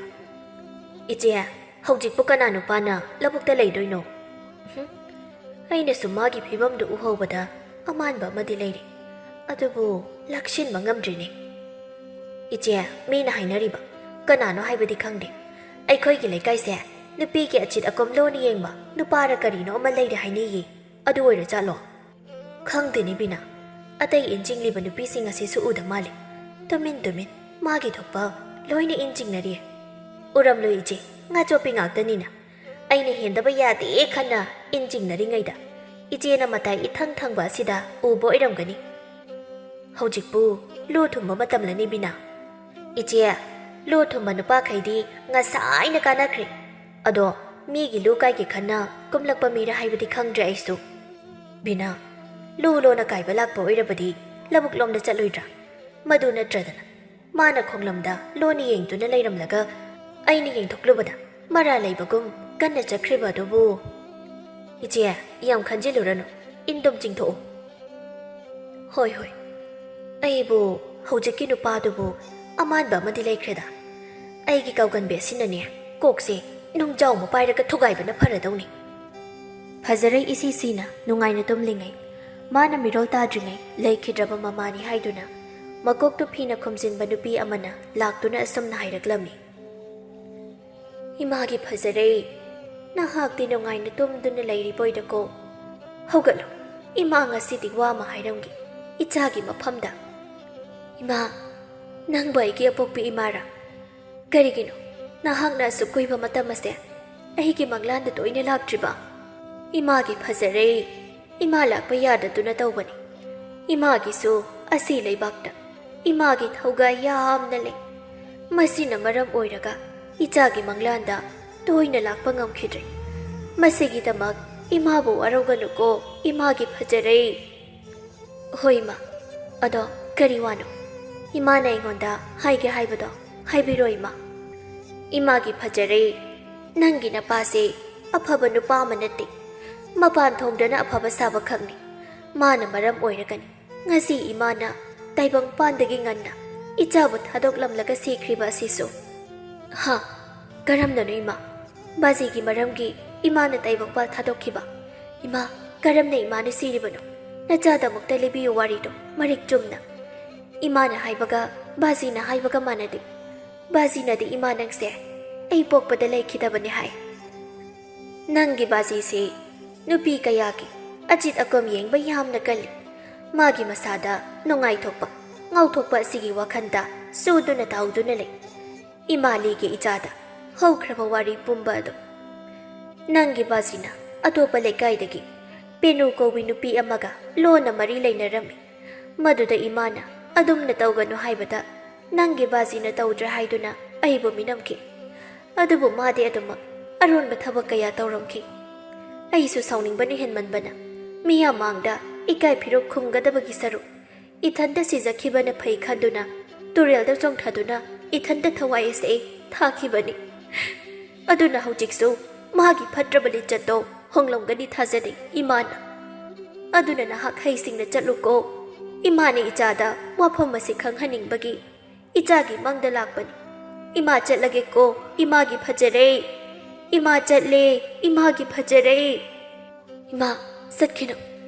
"ꯏꯆꯦ, ꯍꯧꯖꯤꯛꯄꯨ ꯀꯅꯥ ꯅꯨꯄꯥꯅ ꯂꯧꯕꯨꯛꯇ ꯂꯩꯗꯣꯏꯅꯣ?" "ꯍꯨꯝ, ꯑꯩꯅꯁꯨ ꯃꯥꯒꯤ ꯐꯤꯕꯝꯗꯨ ꯎꯍꯧꯕꯗ ꯑꯃꯥꯟꯕ ꯑꯃꯗꯤ ꯂꯩꯔꯦ꯫ ꯑꯗꯨꯕꯨ ꯂꯥꯛꯁꯤꯟꯕ ꯉꯝꯗ꯭ꯔꯤꯅꯦ꯫" "ꯏꯆꯦ, ꯃꯤꯅ ꯍꯥꯏꯅꯔꯤꯕ ꯀꯅꯥꯅꯣ ꯍꯥꯏꯕꯗꯤ ꯈꯪꯗꯦ꯫ ꯑꯩꯈꯣꯏꯒꯤ ꯂꯩꯀꯥꯏꯁꯦ ꯅꯨꯄꯤꯒꯤ ꯑꯆꯤꯠ ꯑꯀꯣꯝ ꯂꯣꯟꯅ ꯌꯦꯡꯕ ꯅꯨꯄꯥꯔ ꯀꯔꯤꯅꯣ ꯑꯃ ꯂꯩꯔꯦ ꯍꯥꯏꯅꯩꯌꯦ꯫ ꯑꯗꯨ ꯑꯣꯏꯔꯖꯥꯠꯂꯣ?" "ꯈꯪꯗꯦꯅꯦ ꯕꯤꯅꯥ, ꯑꯇꯩ ꯏꯟ ꯆꯤꯡꯂꯤꯕ ꯅꯨꯄꯤꯁꯤꯡ ꯑꯁꯤꯁꯨ ꯎꯗ ꯃꯥꯜꯂꯦ꯫ ꯇꯨꯃꯤꯟ ꯇꯨꯃꯤꯟ ꯃꯥꯒꯤ ꯊꯣꯛꯄ ꯂꯣꯏꯅ ꯏꯟ ꯆꯤꯡꯅꯔꯤ꯫ ꯎꯔꯝꯂꯣꯏ ꯏꯆꯦ, ꯉꯥ ꯆꯣꯞꯄꯤ ꯉꯥꯛꯇꯅꯤꯅ꯫ ꯑꯩꯅ ꯍꯦꯟꯗꯕ ꯌꯥꯗꯦ ꯈꯟꯅ ꯏꯟ ꯆꯤꯡꯅꯔꯤꯉꯩꯗ ꯏꯆꯦꯅ ꯃꯇꯥꯏ ꯏꯊꯪ ꯊꯪꯕ ꯑꯁꯤꯗ ꯎꯕ ꯑꯣꯏꯔꯝꯒꯅꯤ꯫ ꯍꯧꯖꯤꯛꯄꯨ ꯂꯨ ꯊꯨꯝꯕ ꯃꯇꯝꯂꯅꯤ ꯕꯤꯅꯥ꯫" "ꯏꯆꯦ, ꯂꯨ ꯊꯨꯝꯕ ꯅꯨꯄꯥꯈꯩꯗꯤ ꯉꯁꯥꯏꯅ ꯀꯥꯅꯈ꯭ꯔꯦ꯫ ꯑꯗꯣ ꯃꯤꯒꯤ ꯂꯨ ꯀꯥꯏꯒꯦ ꯈꯟꯅ ꯀꯨꯝꯂꯛꯄ ꯃꯤꯔ ꯍꯥꯏꯕꯗꯤ ꯈꯪꯗ꯭ꯔꯦ ꯑꯩꯁꯨ꯫" "ꯕꯤꯅꯥ, ꯂꯨ ꯂꯣꯟꯅ ꯀꯥꯏꯕ ꯂꯥꯛꯄ ꯑꯣꯏꯔꯕꯗꯤ ꯂꯧꯕꯨꯛꯂꯣꯝꯗ ꯆꯠꯂꯣꯏꯗ꯭ꯔꯥ? ꯃꯗꯨ ꯅꯠꯇ꯭ꯔꯗꯅ ꯃꯥꯅ ꯈꯣꯡꯂꯝꯗ ꯂꯣꯟꯅ ꯌꯦꯡꯗꯨꯅ ꯂꯩꯔꯝꯂꯒ ꯑꯩꯅ ꯌꯦꯡꯊꯣꯛꯂꯨꯕꯗ ꯃꯔꯥ ꯂꯩꯕꯒꯨꯝ ꯀꯟꯅ ꯆꯠꯈ꯭ꯔꯤꯕ ꯑꯗꯨꯕꯨ꯫" "ꯏꯆꯦ, ꯌꯥꯝ ꯈꯟꯖꯤꯜꯂꯨꯔꯅꯨ, ꯏꯟꯗꯨꯝ ꯆꯤꯡꯊꯣꯛꯎ꯫" "ꯍꯣꯏ, ꯍꯣꯏ꯫ ꯑꯩꯕꯨ ꯍꯧꯖꯤꯛꯀꯤ ꯅꯨꯄꯥꯗꯨꯕꯨ ꯑꯃꯥꯟꯕ ꯑꯃꯗꯤ ꯂꯩꯈ꯭ꯔꯦꯗ꯫ ꯑꯩꯒꯤ ꯀꯥꯎꯒꯟꯕꯤ ꯑꯁꯤꯅꯅꯦ, ꯀꯣꯛꯁꯦ ꯅꯨꯡꯖꯥꯎ ꯑꯃ ꯄꯥꯏꯔꯒ ꯊꯨꯒꯥꯏꯕꯅ ꯐꯔꯗꯧꯅꯤ꯫" ꯐꯖꯔꯩ ꯏꯁꯤ ꯁꯤꯅ ꯅꯨꯡꯉꯥꯏꯅ ꯇꯨꯝꯂꯤꯉꯩ, ꯃꯥꯅ ꯃꯤꯔꯣꯜ ꯇꯥꯗ꯭ꯔꯤꯉꯩ ꯂꯩꯈꯤꯗ꯭ꯔꯕ ꯃꯃꯥꯅꯤ ꯍꯥꯏꯗꯨꯅ ꯃꯀꯣꯛꯇꯨ ꯐꯤꯅ ꯈꯨꯝꯖꯤꯟꯕ ꯅꯨꯄꯤ ꯑꯃꯅ ꯂꯥꯛꯇꯨꯅ ꯑꯁꯨꯝꯅ ꯍꯥꯏꯔꯛꯂꯝꯃꯤ꯫ "ꯏꯃꯥꯒꯤ ꯐꯖꯔꯩ, ꯅꯍꯥꯛꯇꯤ ꯅꯨꯡꯉꯥꯏꯅ ꯇꯨꯝꯗꯨꯅ ꯂꯩꯔꯤꯕꯣꯏꯗꯀꯣ꯫ ꯍꯧꯒꯠꯂꯣ, ꯏꯃꯥ ꯉꯁꯤꯗꯤ ꯋꯥ ꯑꯃ ꯍꯥꯏꯔꯝꯒꯦ ꯏꯆꯥꯒꯤ ꯃꯐꯝꯗ꯫ ꯏꯃꯥ, ꯅꯪꯕꯨ ꯑꯩꯒꯤ ꯑꯄꯣꯛꯄꯤ ꯏꯃꯥꯔꯥ? ꯀꯔꯤꯒꯤꯅꯣ ꯅꯍꯥꯛꯅ ꯑꯁꯨꯛ ꯀꯨꯏꯕ ꯃꯇꯝ ꯑꯁꯦ ꯑꯩꯒꯤ ꯃꯪꯂꯥꯟꯗ ꯇꯣꯏꯅ ꯂꯥꯛꯇ꯭ꯔꯤꯕ? ꯏꯃꯥꯒꯤ ꯐꯖꯔꯩ, ꯏꯃꯥ ꯂꯥꯛꯄ ꯌꯥꯗꯗꯨꯅ ꯇꯧꯕꯅꯤ꯫ ꯏꯃꯥꯒꯤꯁꯨ ꯑꯁꯤ ꯂꯩꯕꯥꯛꯇ ꯏꯃꯥꯒꯤ ꯊꯧꯒꯥꯏ ꯌꯥꯝꯅ ꯂꯩ꯫ ꯃꯁꯤꯅ ꯃꯔꯝ ꯑꯣꯏꯔꯒ ꯏꯆꯥꯒꯤ ꯃꯪꯂꯥꯟꯗ ꯇꯣꯏꯅ ꯂꯥꯛꯄ ꯉꯝꯈꯤꯗ꯭ꯔꯦ꯫ ꯃꯁꯤꯒꯤꯗꯃꯛ ꯏꯃꯥꯕꯨ ꯋꯥꯔꯧꯒꯅꯨꯀꯣ, ꯏꯃꯥꯒꯤ ꯐꯖꯔꯩ꯫ ꯍꯣꯏ ꯏꯃꯥ, ꯑꯗꯣ ꯀꯔꯤ ꯋꯥꯅꯣ? ꯏꯃꯥꯅ ꯑꯩꯉꯣꯟꯗ ꯍꯥꯏꯒꯦ ꯍꯥꯏꯕꯗꯣ ꯍꯥꯏꯕꯤꯔꯣ ꯏꯃꯥ꯫ ꯏꯃꯥꯒꯤ ꯐꯖꯔꯩ, ꯅꯪꯒꯤ ꯅꯄꯥꯁꯦ ꯑꯐꯕ ꯅꯨꯄꯥ ꯑꯃ ꯅꯠꯇꯦ꯫ ꯃꯄꯥꯟ ꯊꯣꯡꯗꯅ ꯑꯐꯕ ꯁꯥꯕ ꯈꯛꯅꯤ꯫ ꯃꯥꯅ ꯃꯔꯝ ꯑꯣꯏꯔꯒꯅꯤ ꯉꯁꯤ ꯏꯃꯥꯅ ꯇꯥꯏꯕꯪꯄꯥꯟꯗꯒꯤ ꯉꯟꯅ ꯏꯆꯥꯕꯨ ꯊꯥꯗꯣꯛꯂꯝꯂꯒ ꯁꯤꯈ꯭ꯔꯤꯕ ꯑꯁꯤꯁꯨ꯫ ꯍꯥ? ꯀꯔꯝꯅꯅꯣ ꯏꯃꯥ? ꯕꯥꯖꯤꯒꯤ ꯃꯔꯝꯒꯤ ꯏꯃꯥꯅ ꯇꯥꯏꯕꯪꯄꯥꯜ ꯊꯥꯗꯣꯛꯈꯤꯕ? ꯏꯃꯥ, ꯀꯔꯝꯅ ꯏꯃꯥꯅ ꯁꯤꯔꯤꯕꯅꯣ? ꯅꯆꯥꯗꯃꯛꯇ ꯂꯤꯕꯤꯌꯨ ꯋꯥꯔꯤꯗꯣ ꯃꯔꯤꯛ ꯆꯨꯝꯅ꯫ ꯏꯃꯥꯅ ꯍꯥꯏꯕꯒ ꯕꯥꯖꯤꯅ ꯍꯥꯏꯕꯒ ꯃꯥꯟꯅꯗꯦ꯫ ꯕꯥꯖꯤꯅꯗꯤ ꯏꯃꯥ ꯅꯪꯁꯦ ꯑꯩ ꯄꯣꯛꯄꯗ ꯂꯩꯈꯤꯗꯕꯅꯤ ꯍꯥꯏ꯫ ꯅꯪꯒꯤ ꯕꯥꯖꯤꯁꯤ ꯅꯨꯄꯤ ꯀꯌꯥꯒꯤ ꯑꯆꯤꯠ ꯑꯀꯣꯝ ꯌꯦꯡꯕ ꯌꯥꯝꯅ ꯀꯜꯂꯤ꯫ ꯃꯥꯒꯤ ꯃꯁꯥꯗ ꯅꯨꯡꯉꯥꯏꯊꯣꯛꯄ, ꯉꯥꯎꯊꯣꯛꯄ ꯑꯁꯤꯒꯤ ꯋꯥꯈꯜꯗ ꯁꯨꯗꯨꯅ ꯇꯥꯎꯗꯨꯅ ꯂꯩ꯫ ꯏꯃꯥꯂꯤꯒꯤ ꯏꯆꯥꯗ ꯍꯧꯈ꯭ꯔꯕ ꯋꯥꯔꯤ ꯄꯨꯝꯕ ꯑꯗꯨ꯫ ꯅꯪꯒꯤ ꯕꯥꯖꯤꯅ ꯑꯇꯣꯞꯄ ꯂꯩꯀꯥꯏꯗꯒꯤ ꯄꯦꯅꯨ ꯀꯧꯕꯤ ꯅꯨꯄꯤ ꯑꯃꯒ ꯂꯣꯟꯅ ꯃꯔꯤ ꯂꯩꯅꯔꯝꯃꯤ꯫ ꯃꯗꯨꯗ ꯏꯃꯥꯅ ꯑꯗꯨꯝꯅ ꯇꯧꯒꯅꯨ ꯍꯥꯏꯕꯗ ꯅꯪꯒꯤ ꯕꯥꯖꯤꯅ ꯇꯧꯗ꯭ꯔꯦ ꯍꯥꯏꯗꯨꯅ ꯑꯩꯕꯨ ꯃꯤꯅꯝꯈꯤ꯫ ꯑꯗꯨꯕꯨ ꯃꯥꯗꯤ ꯑꯗꯨꯃꯛ ꯑꯔꯣꯟꯕ ꯊꯕꯛ ꯀꯌꯥ ꯇꯧꯔꯝꯈꯤ꯫ ꯑꯩꯁꯨ ꯁꯥꯎꯅꯤꯡꯕꯅ ꯍꯦꯟꯃꯟꯕꯅ ꯃꯤꯌꯥꯝ ꯃꯥꯡꯗ ꯏꯀꯥꯏ ꯐꯤꯔꯨꯛ ꯈꯨꯝꯒꯗꯕꯒꯤ ꯁꯔꯨꯛ ꯏꯊꯟꯇ ꯁꯤꯖꯈꯤꯕꯅ ꯐꯩ ꯈꯟꯗꯨꯅ ꯇꯨꯔꯦꯜꯗ ꯆꯣꯡꯊꯗꯨꯅ ꯏꯊꯟꯇ ꯊꯋꯥꯏ ꯑꯁꯤ ꯊꯥꯈꯤꯕꯅꯤ꯫ ꯑꯗꯨꯅ ꯍꯧꯖꯤꯛꯁꯨ ꯃꯥꯒꯤ ꯐꯠꯇ꯭ꯔꯕ ꯂꯤꯆꯠꯇꯣ ꯍꯣꯡꯂꯝꯒꯅꯤ ꯊꯥꯖꯗꯦ ꯏꯃꯥꯅ꯫ ꯑꯗꯨꯅ ꯅꯍꯥꯛ ꯍꯩꯁꯤꯡꯅ ꯆꯠꯂꯨꯀꯣ꯫ ꯏꯃꯥꯅ ꯏꯆꯥꯗ ꯋꯥꯐꯝ ꯑꯁꯤ ꯈꯪꯍꯟꯅꯤꯡꯕꯒꯤ ꯏꯆꯥꯒꯤ ꯃꯪꯗ ꯂꯥꯛꯄꯅꯤ꯫ ꯏꯃꯥ ꯆꯠꯂꯒꯦꯀꯣ, ꯏꯃꯥꯒꯤ ꯐꯖꯔꯦ꯫ ꯏꯃꯥ ꯆꯠꯂꯦ, ꯏꯃꯥꯒꯤ ꯐꯖꯔꯦ꯫ ꯏꯃꯥ, ꯆꯠꯈꯤꯅꯨ꯫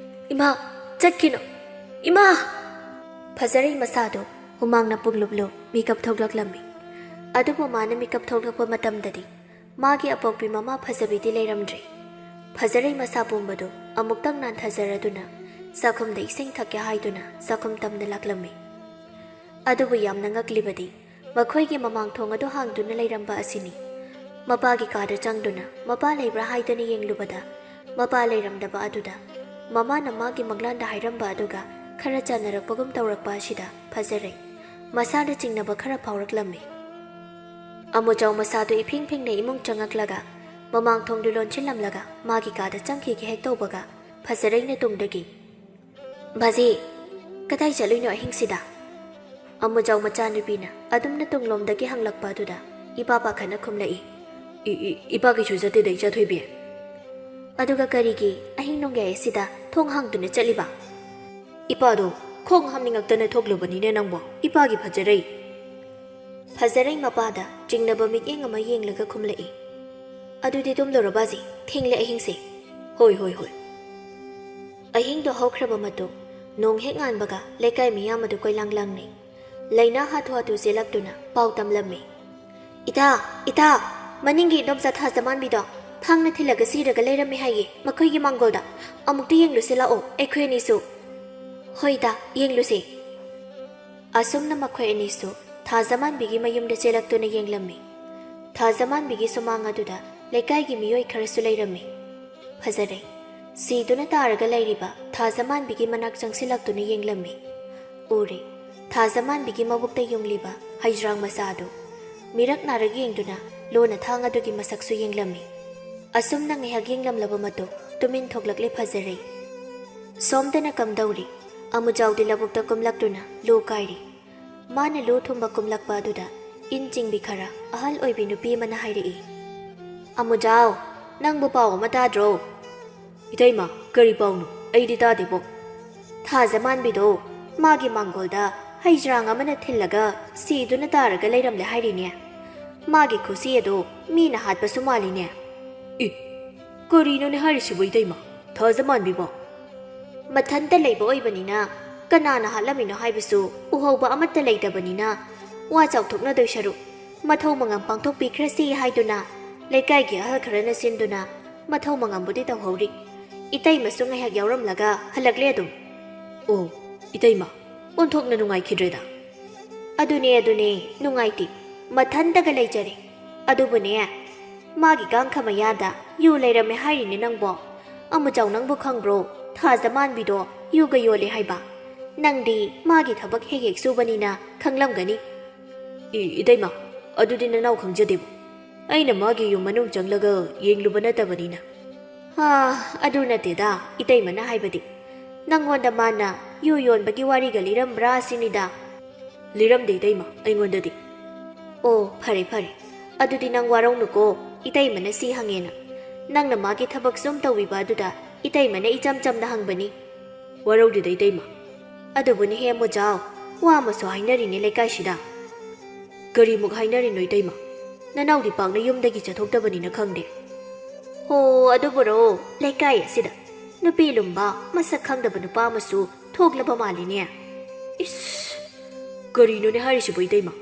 ꯏꯃꯥ, ꯆꯠꯈꯤꯅꯨ꯫ ꯏꯃꯥ! ꯐꯖꯔꯩ ꯃꯁꯥꯗꯨ ꯍꯨꯃꯥꯡꯅ ꯄꯨꯡꯂꯨꯞꯂꯨ ꯃꯤꯀꯞ ꯊꯣꯛꯂꯛꯂꯝꯃꯤ꯫ ꯑꯗꯨꯕꯨ ꯃꯥꯅ ꯃꯤꯀꯞ ꯊꯣꯛꯂꯛꯄ ꯃꯇꯝꯗꯗꯤ ꯃꯥꯒꯤ ꯑꯄꯣꯛꯄꯤ ꯃꯃꯥ ꯐꯖꯕꯤꯗꯤ ꯂꯩꯔꯝꯗ꯭ꯔꯦ꯫ ꯐꯖꯔꯩ ꯃꯁꯥ ꯄꯨꯝꯕꯗꯨ ꯑꯃꯨꯛꯇꯪ ꯅꯥꯟꯊꯖꯔꯗꯨꯅ ꯆꯥꯛꯈꯨꯝꯗ ꯏꯁꯤꯡ ꯊꯛꯀꯦ ꯍꯥꯏꯗꯨꯅ ꯆꯥꯛꯈꯨꯝ ꯇꯝꯅ ꯂꯥꯛꯂꯝꯃꯤ꯫ ꯑꯗꯨꯕꯨ ꯌꯥꯝꯅ ꯉꯛꯂꯤꯕꯗꯤ ꯃꯈꯣꯏꯒꯤ ꯃꯃꯥꯡ ꯊꯣꯡ ꯑꯗꯨ ꯍꯥꯡꯗꯨꯅ ꯂꯩꯔꯝꯕ ꯑꯁꯤꯅꯤ꯫ ꯃꯄꯥꯒꯤ ꯀꯥꯗ ꯆꯪꯗꯨꯅ ꯃꯄꯥ ꯂꯩꯕ꯭ꯔꯥ ꯍꯥꯏꯗꯨꯅ ꯌꯦꯡꯂꯨꯕꯗ ꯃꯄꯥ ꯂꯩꯔꯝꯗꯕ ꯑꯗꯨꯗ ꯃꯃꯥꯅ ꯃꯥꯒꯤ ꯃꯪꯂꯥꯟꯗ ꯍꯥꯏꯔꯝꯕ ꯑꯗꯨꯒ ꯈꯔ ꯆꯥꯟꯅꯔꯛꯄꯒꯨꯝ ꯇꯧꯔꯛꯄ ꯑꯁꯤꯗ ꯐꯖꯔꯩ ꯃꯁꯥꯗ ꯆꯤꯡꯅꯕ ꯈꯔ ꯐꯥꯎꯔꯛꯂꯝꯃꯤ꯫ ꯑꯃꯨꯖꯥꯎ ꯃꯁꯥꯗꯨ ꯏꯐꯤꯡ ꯐꯤꯡꯅ ꯏꯃꯨꯡ ꯆꯪꯉꯛꯂꯒ ꯃꯃꯥꯡ ꯊꯣꯡꯗꯨ ꯂꯣꯟꯁꯤꯜꯂꯝꯂꯒ ꯃꯥꯒꯤ ꯀꯥꯗ ꯆꯪꯈꯤꯒꯦ ꯍꯦꯛ ꯇꯧꯕꯒ, ꯐꯖꯔꯩꯅ ꯇꯨꯡꯗꯒꯤ, "ꯕꯥꯖꯤ, ꯀꯗꯥꯏ ꯆꯠꯂꯨꯏꯅꯣ ꯑꯍꯤꯡꯁꯤꯗ?" ꯑꯃꯨꯖꯥꯎ ꯃꯆꯥꯅꯨꯄꯤꯅ ꯑꯗꯨꯝꯅ ꯇꯨꯡꯂꯣꯝꯗꯒꯤ ꯍꯪꯂꯛꯄ ꯑꯗꯨꯗ ꯏꯄꯥ ꯄꯥꯈꯠꯅ ꯈꯨꯝꯂꯛꯏ, "ꯏ, ꯏ, ꯏꯄꯥ ꯀꯩꯁꯨ ꯆꯠꯇꯦꯗ, ꯏꯆꯥꯊꯣꯏꯕꯤ꯫ ꯑꯗꯨꯒ ꯀꯔꯤꯒꯤ ꯑꯍꯤꯡ ꯅꯣꯡꯌꯥꯏ ꯑꯁꯤꯗ ꯊꯣꯡ ꯍꯥꯡꯗꯨꯅ ꯆꯠꯂꯤꯕ? ꯏꯄꯥꯗꯣ ꯈꯣꯡ ꯍꯥꯝꯅꯤꯡꯉꯛꯇꯅ ꯊꯣꯛꯂꯨꯕꯅꯤꯅꯦ ꯅꯪꯕꯣ, ꯏꯄꯥꯒꯤ ꯐꯖꯔꯩ!" ꯐꯖꯔꯩ ꯃꯄꯥꯗ ꯆꯤꯡꯅꯕ ꯃꯤꯠꯌꯦꯡ ꯑꯃ ꯌꯦꯡꯂꯒ ꯈꯨꯝꯂꯛꯏ, "ꯑꯗꯨꯗꯤ ꯇꯨꯝꯂꯨꯔꯣ ꯕꯥꯖꯤ, ꯊꯦꯡꯂꯦ ꯑꯍꯤꯡꯁꯦ꯫" "ꯍꯣꯏ, ꯍꯣꯏ, ꯍꯣꯏ꯫" ꯑꯍꯤꯡꯗꯣ ꯍꯧꯈ꯭ꯔꯕ ꯃꯇꯨꯡ, ꯅꯣꯡ ꯍꯦꯛ ꯉꯥꯟꯕꯒ ꯂꯩꯀꯥꯏ ꯃꯤꯌꯥꯝ ꯑꯗꯨ ꯀꯣꯏꯂꯥꯡ ꯂꯥꯡꯅꯩ꯫ ꯂꯩꯅꯥ ꯍꯥꯊꯨ ꯍꯥꯊꯨ ꯆꯦꯜꯂꯛꯇꯨꯅ ꯄꯥꯎ ꯇꯝꯂꯝꯃꯤ, "ꯏꯇꯥ, ꯏꯇꯥ, ꯃꯅꯤꯡꯒꯤ ꯏꯗꯣꯝꯆꯥ ꯊꯥꯖꯃꯥꯟꯕꯤꯗꯣ ꯊꯥꯡꯅ ꯊꯤꯜꯂꯒ ꯁꯤꯔꯒ ꯂꯩꯔꯝꯃꯦ ꯍꯥꯏꯌꯦ, ꯃꯈꯣꯏꯒꯤ ꯃꯥꯡꯒꯣꯜꯗ꯫ ꯑꯃꯨꯛꯇ ꯌꯦꯡꯂꯨꯁꯤ ꯂꯥꯛꯑꯣ, ꯑꯩꯈꯣꯏ ꯑꯅꯤꯁꯨ꯫" "ꯍꯣꯏ ꯏꯇꯥ, ꯌꯦꯡꯂꯨꯁꯤ꯫" ꯑꯁꯨꯝꯅ ꯃꯈꯣꯏ ꯑꯅꯤꯁꯨ ꯊꯥꯖꯃꯥꯟꯕꯤꯒꯤ ꯃꯌꯨꯝꯗ ꯆꯦꯜꯂꯛꯇꯨꯅ ꯌꯦꯡꯂꯝꯃꯤ꯫ ꯊꯥꯖꯃꯥꯟꯕꯤꯒꯤ ꯁꯨꯃꯥꯡ ꯑꯗꯨꯗ ꯂꯩꯀꯥꯏꯒꯤ ꯃꯤꯑꯣꯏ ꯈꯔꯁꯨ ꯂꯩꯔꯝꯃꯤ꯫ ꯐꯖꯔꯩ, ꯁꯤꯗꯨꯅ ꯇꯥꯔꯒ ꯂꯩꯔꯤꯕ ꯊꯥꯖꯃꯥꯟꯕꯤꯒꯤ ꯃꯅꯥꯛ ꯆꯪꯁꯤꯜꯂꯛꯇꯨꯅ ꯌꯦꯡꯂꯝꯃꯤ꯫ ꯎꯔꯦ, ꯊꯥꯖꯃꯥꯟꯕꯤꯒꯤ ꯃꯕꯨꯛꯇ ꯌꯨꯡꯂꯤꯕ ꯍꯩꯖ꯭ꯔꯥꯡ ꯃꯆꯥꯗꯨ꯫ ꯃꯤꯔꯛ ꯅꯥꯔꯛ ꯌꯦꯡꯗꯨꯅ ꯂꯨꯅ ꯊꯥꯡ ꯑꯗꯨꯒꯤ ꯃꯁꯛꯁꯨ ꯌꯦꯡꯂꯝꯃꯤ꯫ ꯑꯁꯨꯝꯅ ꯉꯥꯏꯍꯥꯛ ꯌꯦꯡꯂꯝꯂꯕ ꯃꯇꯨꯡ, ꯇꯨꯃꯤꯟ ꯊꯣꯛꯂꯛꯂꯦ ꯐꯖꯔꯩ꯫ ꯁꯣꯝꯗꯅ ꯀꯝꯗꯧꯔꯤ? ꯑꯃꯨꯖꯥꯎꯗꯤ ꯂꯧꯕꯨꯛꯇ ꯀꯨꯝꯂꯛꯇꯨꯅ ꯂꯨ ꯀꯥꯏꯔꯤ꯫ ꯃꯥꯅ ꯂꯨ ꯊꯨꯝꯕ ꯀꯨꯝꯂꯛꯄ ꯑꯗꯨꯗ ꯏꯟ ꯆꯤꯡꯕꯤ ꯈꯔ ꯑꯍꯜ ꯑꯣꯏꯕꯤ ꯅꯨꯄꯤ ꯑꯃꯅ ꯍꯥꯏꯔꯛꯏ, "ꯑꯃꯨꯖꯥꯎ, ꯅꯪꯕꯨ ꯄꯥꯎ ꯑꯃ ꯇꯥꯗ꯭ꯔꯣ?" "ꯏꯇꯩꯃ, ꯀꯔꯤ ꯄꯥꯎꯅꯣ? ꯑꯩꯗꯤ ꯇꯥꯗꯦꯕꯣ꯫" "ꯊꯥꯖꯃꯥꯟꯕꯤꯗꯣ ꯃꯥꯒꯤ ꯃꯥꯡꯒꯣꯜꯗ ꯍꯩꯖ꯭ꯔꯥꯡ ꯑꯃꯅ ꯊꯤꯜꯂꯒ ꯁꯤꯗꯨꯅ ꯇꯥꯔꯒ ꯂꯩꯔꯝꯂꯦ ꯍꯥꯏꯔꯤꯅꯦ꯫ ꯃꯥꯒꯤ ꯈꯨꯁꯤ ꯑꯗꯣ ꯃꯤꯅ ꯍꯥꯠꯄꯁꯨ ꯃꯥꯜꯂꯤꯅꯦ꯫" "ꯏ, ꯀꯔꯤꯅꯣꯅꯦ ꯍꯥꯏꯔꯤꯁꯤꯕꯣ ꯏꯇꯩꯃ? ꯊꯥꯖꯃꯥꯟꯕꯤꯕꯣ?" "ꯃꯊꯟꯇ ꯂꯩꯕ ꯑꯣꯏꯕꯅꯤꯅ ꯀꯅꯥꯅ ꯍꯥꯠꯂꯝꯃꯤꯅꯣ ꯍꯥꯏꯕꯁꯨ ꯎꯍꯧꯕ ꯑꯃꯠꯇ ꯂꯩꯇꯕꯅꯤꯅ, ꯋꯥ ꯆꯥꯎꯊꯣꯛꯅꯗꯣꯏ ꯁꯔꯨꯛ ꯃꯊꯧ ꯃꯉꯝ ꯄꯥꯡꯊꯣꯛꯄꯤꯈ꯭ꯔꯁꯤ ꯍꯥꯏꯗꯨꯅ ꯂꯩꯀꯥꯏꯒꯤ ꯑꯍꯜ ꯈꯔꯅ ꯁꯤꯟꯗꯨꯅ ꯃꯊꯧ ꯃꯉꯝꯕꯨꯗꯤ ꯇꯧꯍꯧꯔꯤ꯫ ꯏꯇꯩꯃꯁꯨ ꯉꯥꯏꯍꯥꯛ ꯌꯥꯎꯔꯝꯂꯒ ꯍꯜꯂꯛꯂꯦ ꯑꯗꯨꯝ꯫" "ꯑꯣ, ꯏꯇꯩꯃ, ꯑꯣꯟꯊꯣꯛꯅ ꯅꯨꯡꯉꯥꯏꯈꯤꯗ꯭ꯔꯦꯗ꯫" "ꯑꯗꯨꯅꯦ, ꯑꯗꯨꯅꯦ, ꯅꯨꯡꯉꯥꯏꯇꯦ꯫ ꯃꯊꯟꯇꯒ ꯂꯩꯖꯔꯦ꯫ ꯑꯗꯨꯕꯨꯅꯦ, ꯃꯥꯒꯤ ꯀꯥꯡꯈ ꯃꯌꯥꯗ ꯌꯨ ꯂꯩꯔꯝꯃꯦ ꯍꯥꯏꯔꯤꯅꯦ ꯅꯪꯕꯣ꯫ ꯑꯃꯨꯖꯥꯎ, ꯅꯪꯕꯨ ꯈꯪꯕ꯭ꯔꯣ? ꯊꯥꯖꯃꯥꯟꯕꯤꯗꯣ ꯌꯨꯒ ꯌꯣꯜꯂꯦ ꯍꯥꯏꯕ꯫ ꯅꯪꯗꯤ ꯃꯥꯒꯤ ꯊꯕꯛ ꯍꯦꯛ ꯍꯦꯛ ꯁꯨꯕꯅꯤꯅ ꯈꯪꯂꯝꯒꯅꯤ꯫" "ꯏ, ꯏꯇꯩꯃ, ꯑꯗꯨꯗꯤ ꯅꯅꯥꯎ ꯈꯪꯖꯗꯦꯕꯣ꯫" ꯑꯩꯅ ꯃꯥꯒꯤ ꯌꯨꯝ ꯃꯅꯨꯡ ꯆꯪꯂꯒ ꯌꯦꯡꯂꯨꯕ ꯅꯠꯇꯕꯅꯤꯅ꯫ ꯑꯥ, ꯑꯗꯨ ꯅꯠꯇꯦꯗ, ꯏꯇꯩꯃꯅ ꯍꯥꯏꯕꯗꯤ꯫ ꯅꯪꯉꯣꯟꯗ ꯃꯥꯅ ꯌꯨ ꯌꯣꯟꯕꯒꯤ ꯋꯥꯔꯤꯒ ꯂꯤꯔꯝꯕ꯭ꯔꯥ ꯁꯤꯅꯤꯗ꯫ ꯂꯤꯔꯝꯗꯦ ꯏꯇꯩꯃ, ꯑꯩꯉꯣꯟꯗꯗꯤ꯫ ꯑꯣ, ꯐꯔꯦ ꯐꯔꯦ꯫ ꯑꯗꯨꯗꯤ ꯅꯪ ꯋꯥꯔꯧꯅꯨꯀꯣ, ꯏꯇꯩꯃꯅ ꯁꯤ ꯍꯪꯉꯦꯅ꯫ ꯅꯪꯅ ꯃꯥꯒꯤ ꯊꯕꯛ ꯁꯨꯝ ꯇꯧꯕꯤꯕ ꯑꯗꯨꯗ ꯏꯇꯩꯃꯅ ꯏꯆꯝ ꯆꯝꯅ ꯍꯪꯕꯅꯤ꯫ ꯋꯥꯔꯧꯗꯦꯗ ꯏꯇꯩꯃ꯫ ꯑꯗꯨꯕꯨꯅꯦꯍꯦ ꯃꯨꯖꯥꯎ, ꯋꯥ ꯑꯃꯁꯨ ꯍꯥꯏꯅꯔꯤꯅꯦ ꯂꯩꯀꯥꯏꯁꯤꯗ꯫ ꯀꯔꯤꯃꯨꯛ ꯍꯥꯏꯅꯔꯤꯅꯣ ꯏꯇꯩꯃ? ꯅꯅꯥꯎꯗꯤ ꯄꯥꯛꯅ ꯌꯨꯝꯗꯒꯤ ꯆꯠꯊꯣꯛꯇꯕꯅꯤꯅ ꯈꯪꯗꯦ꯫ ꯍꯣ, ꯑꯗꯨꯕꯨꯔꯣ, ꯂꯩꯀꯥꯏ ꯑꯁꯤꯗ ꯅꯨꯄꯤ ꯂꯨꯝꯕ ꯃꯁꯛ ꯈꯪꯗꯕ ꯅꯨꯄꯥ ꯑꯃꯁꯨ ꯊꯣꯛꯂꯕ ꯃꯥꯜꯂꯤꯅꯦ꯫ ꯏꯁ, ꯀꯔꯤꯅꯣꯅꯦ ꯍꯥꯏꯔꯤꯁꯤꯕꯣ ꯏꯇꯩꯃ?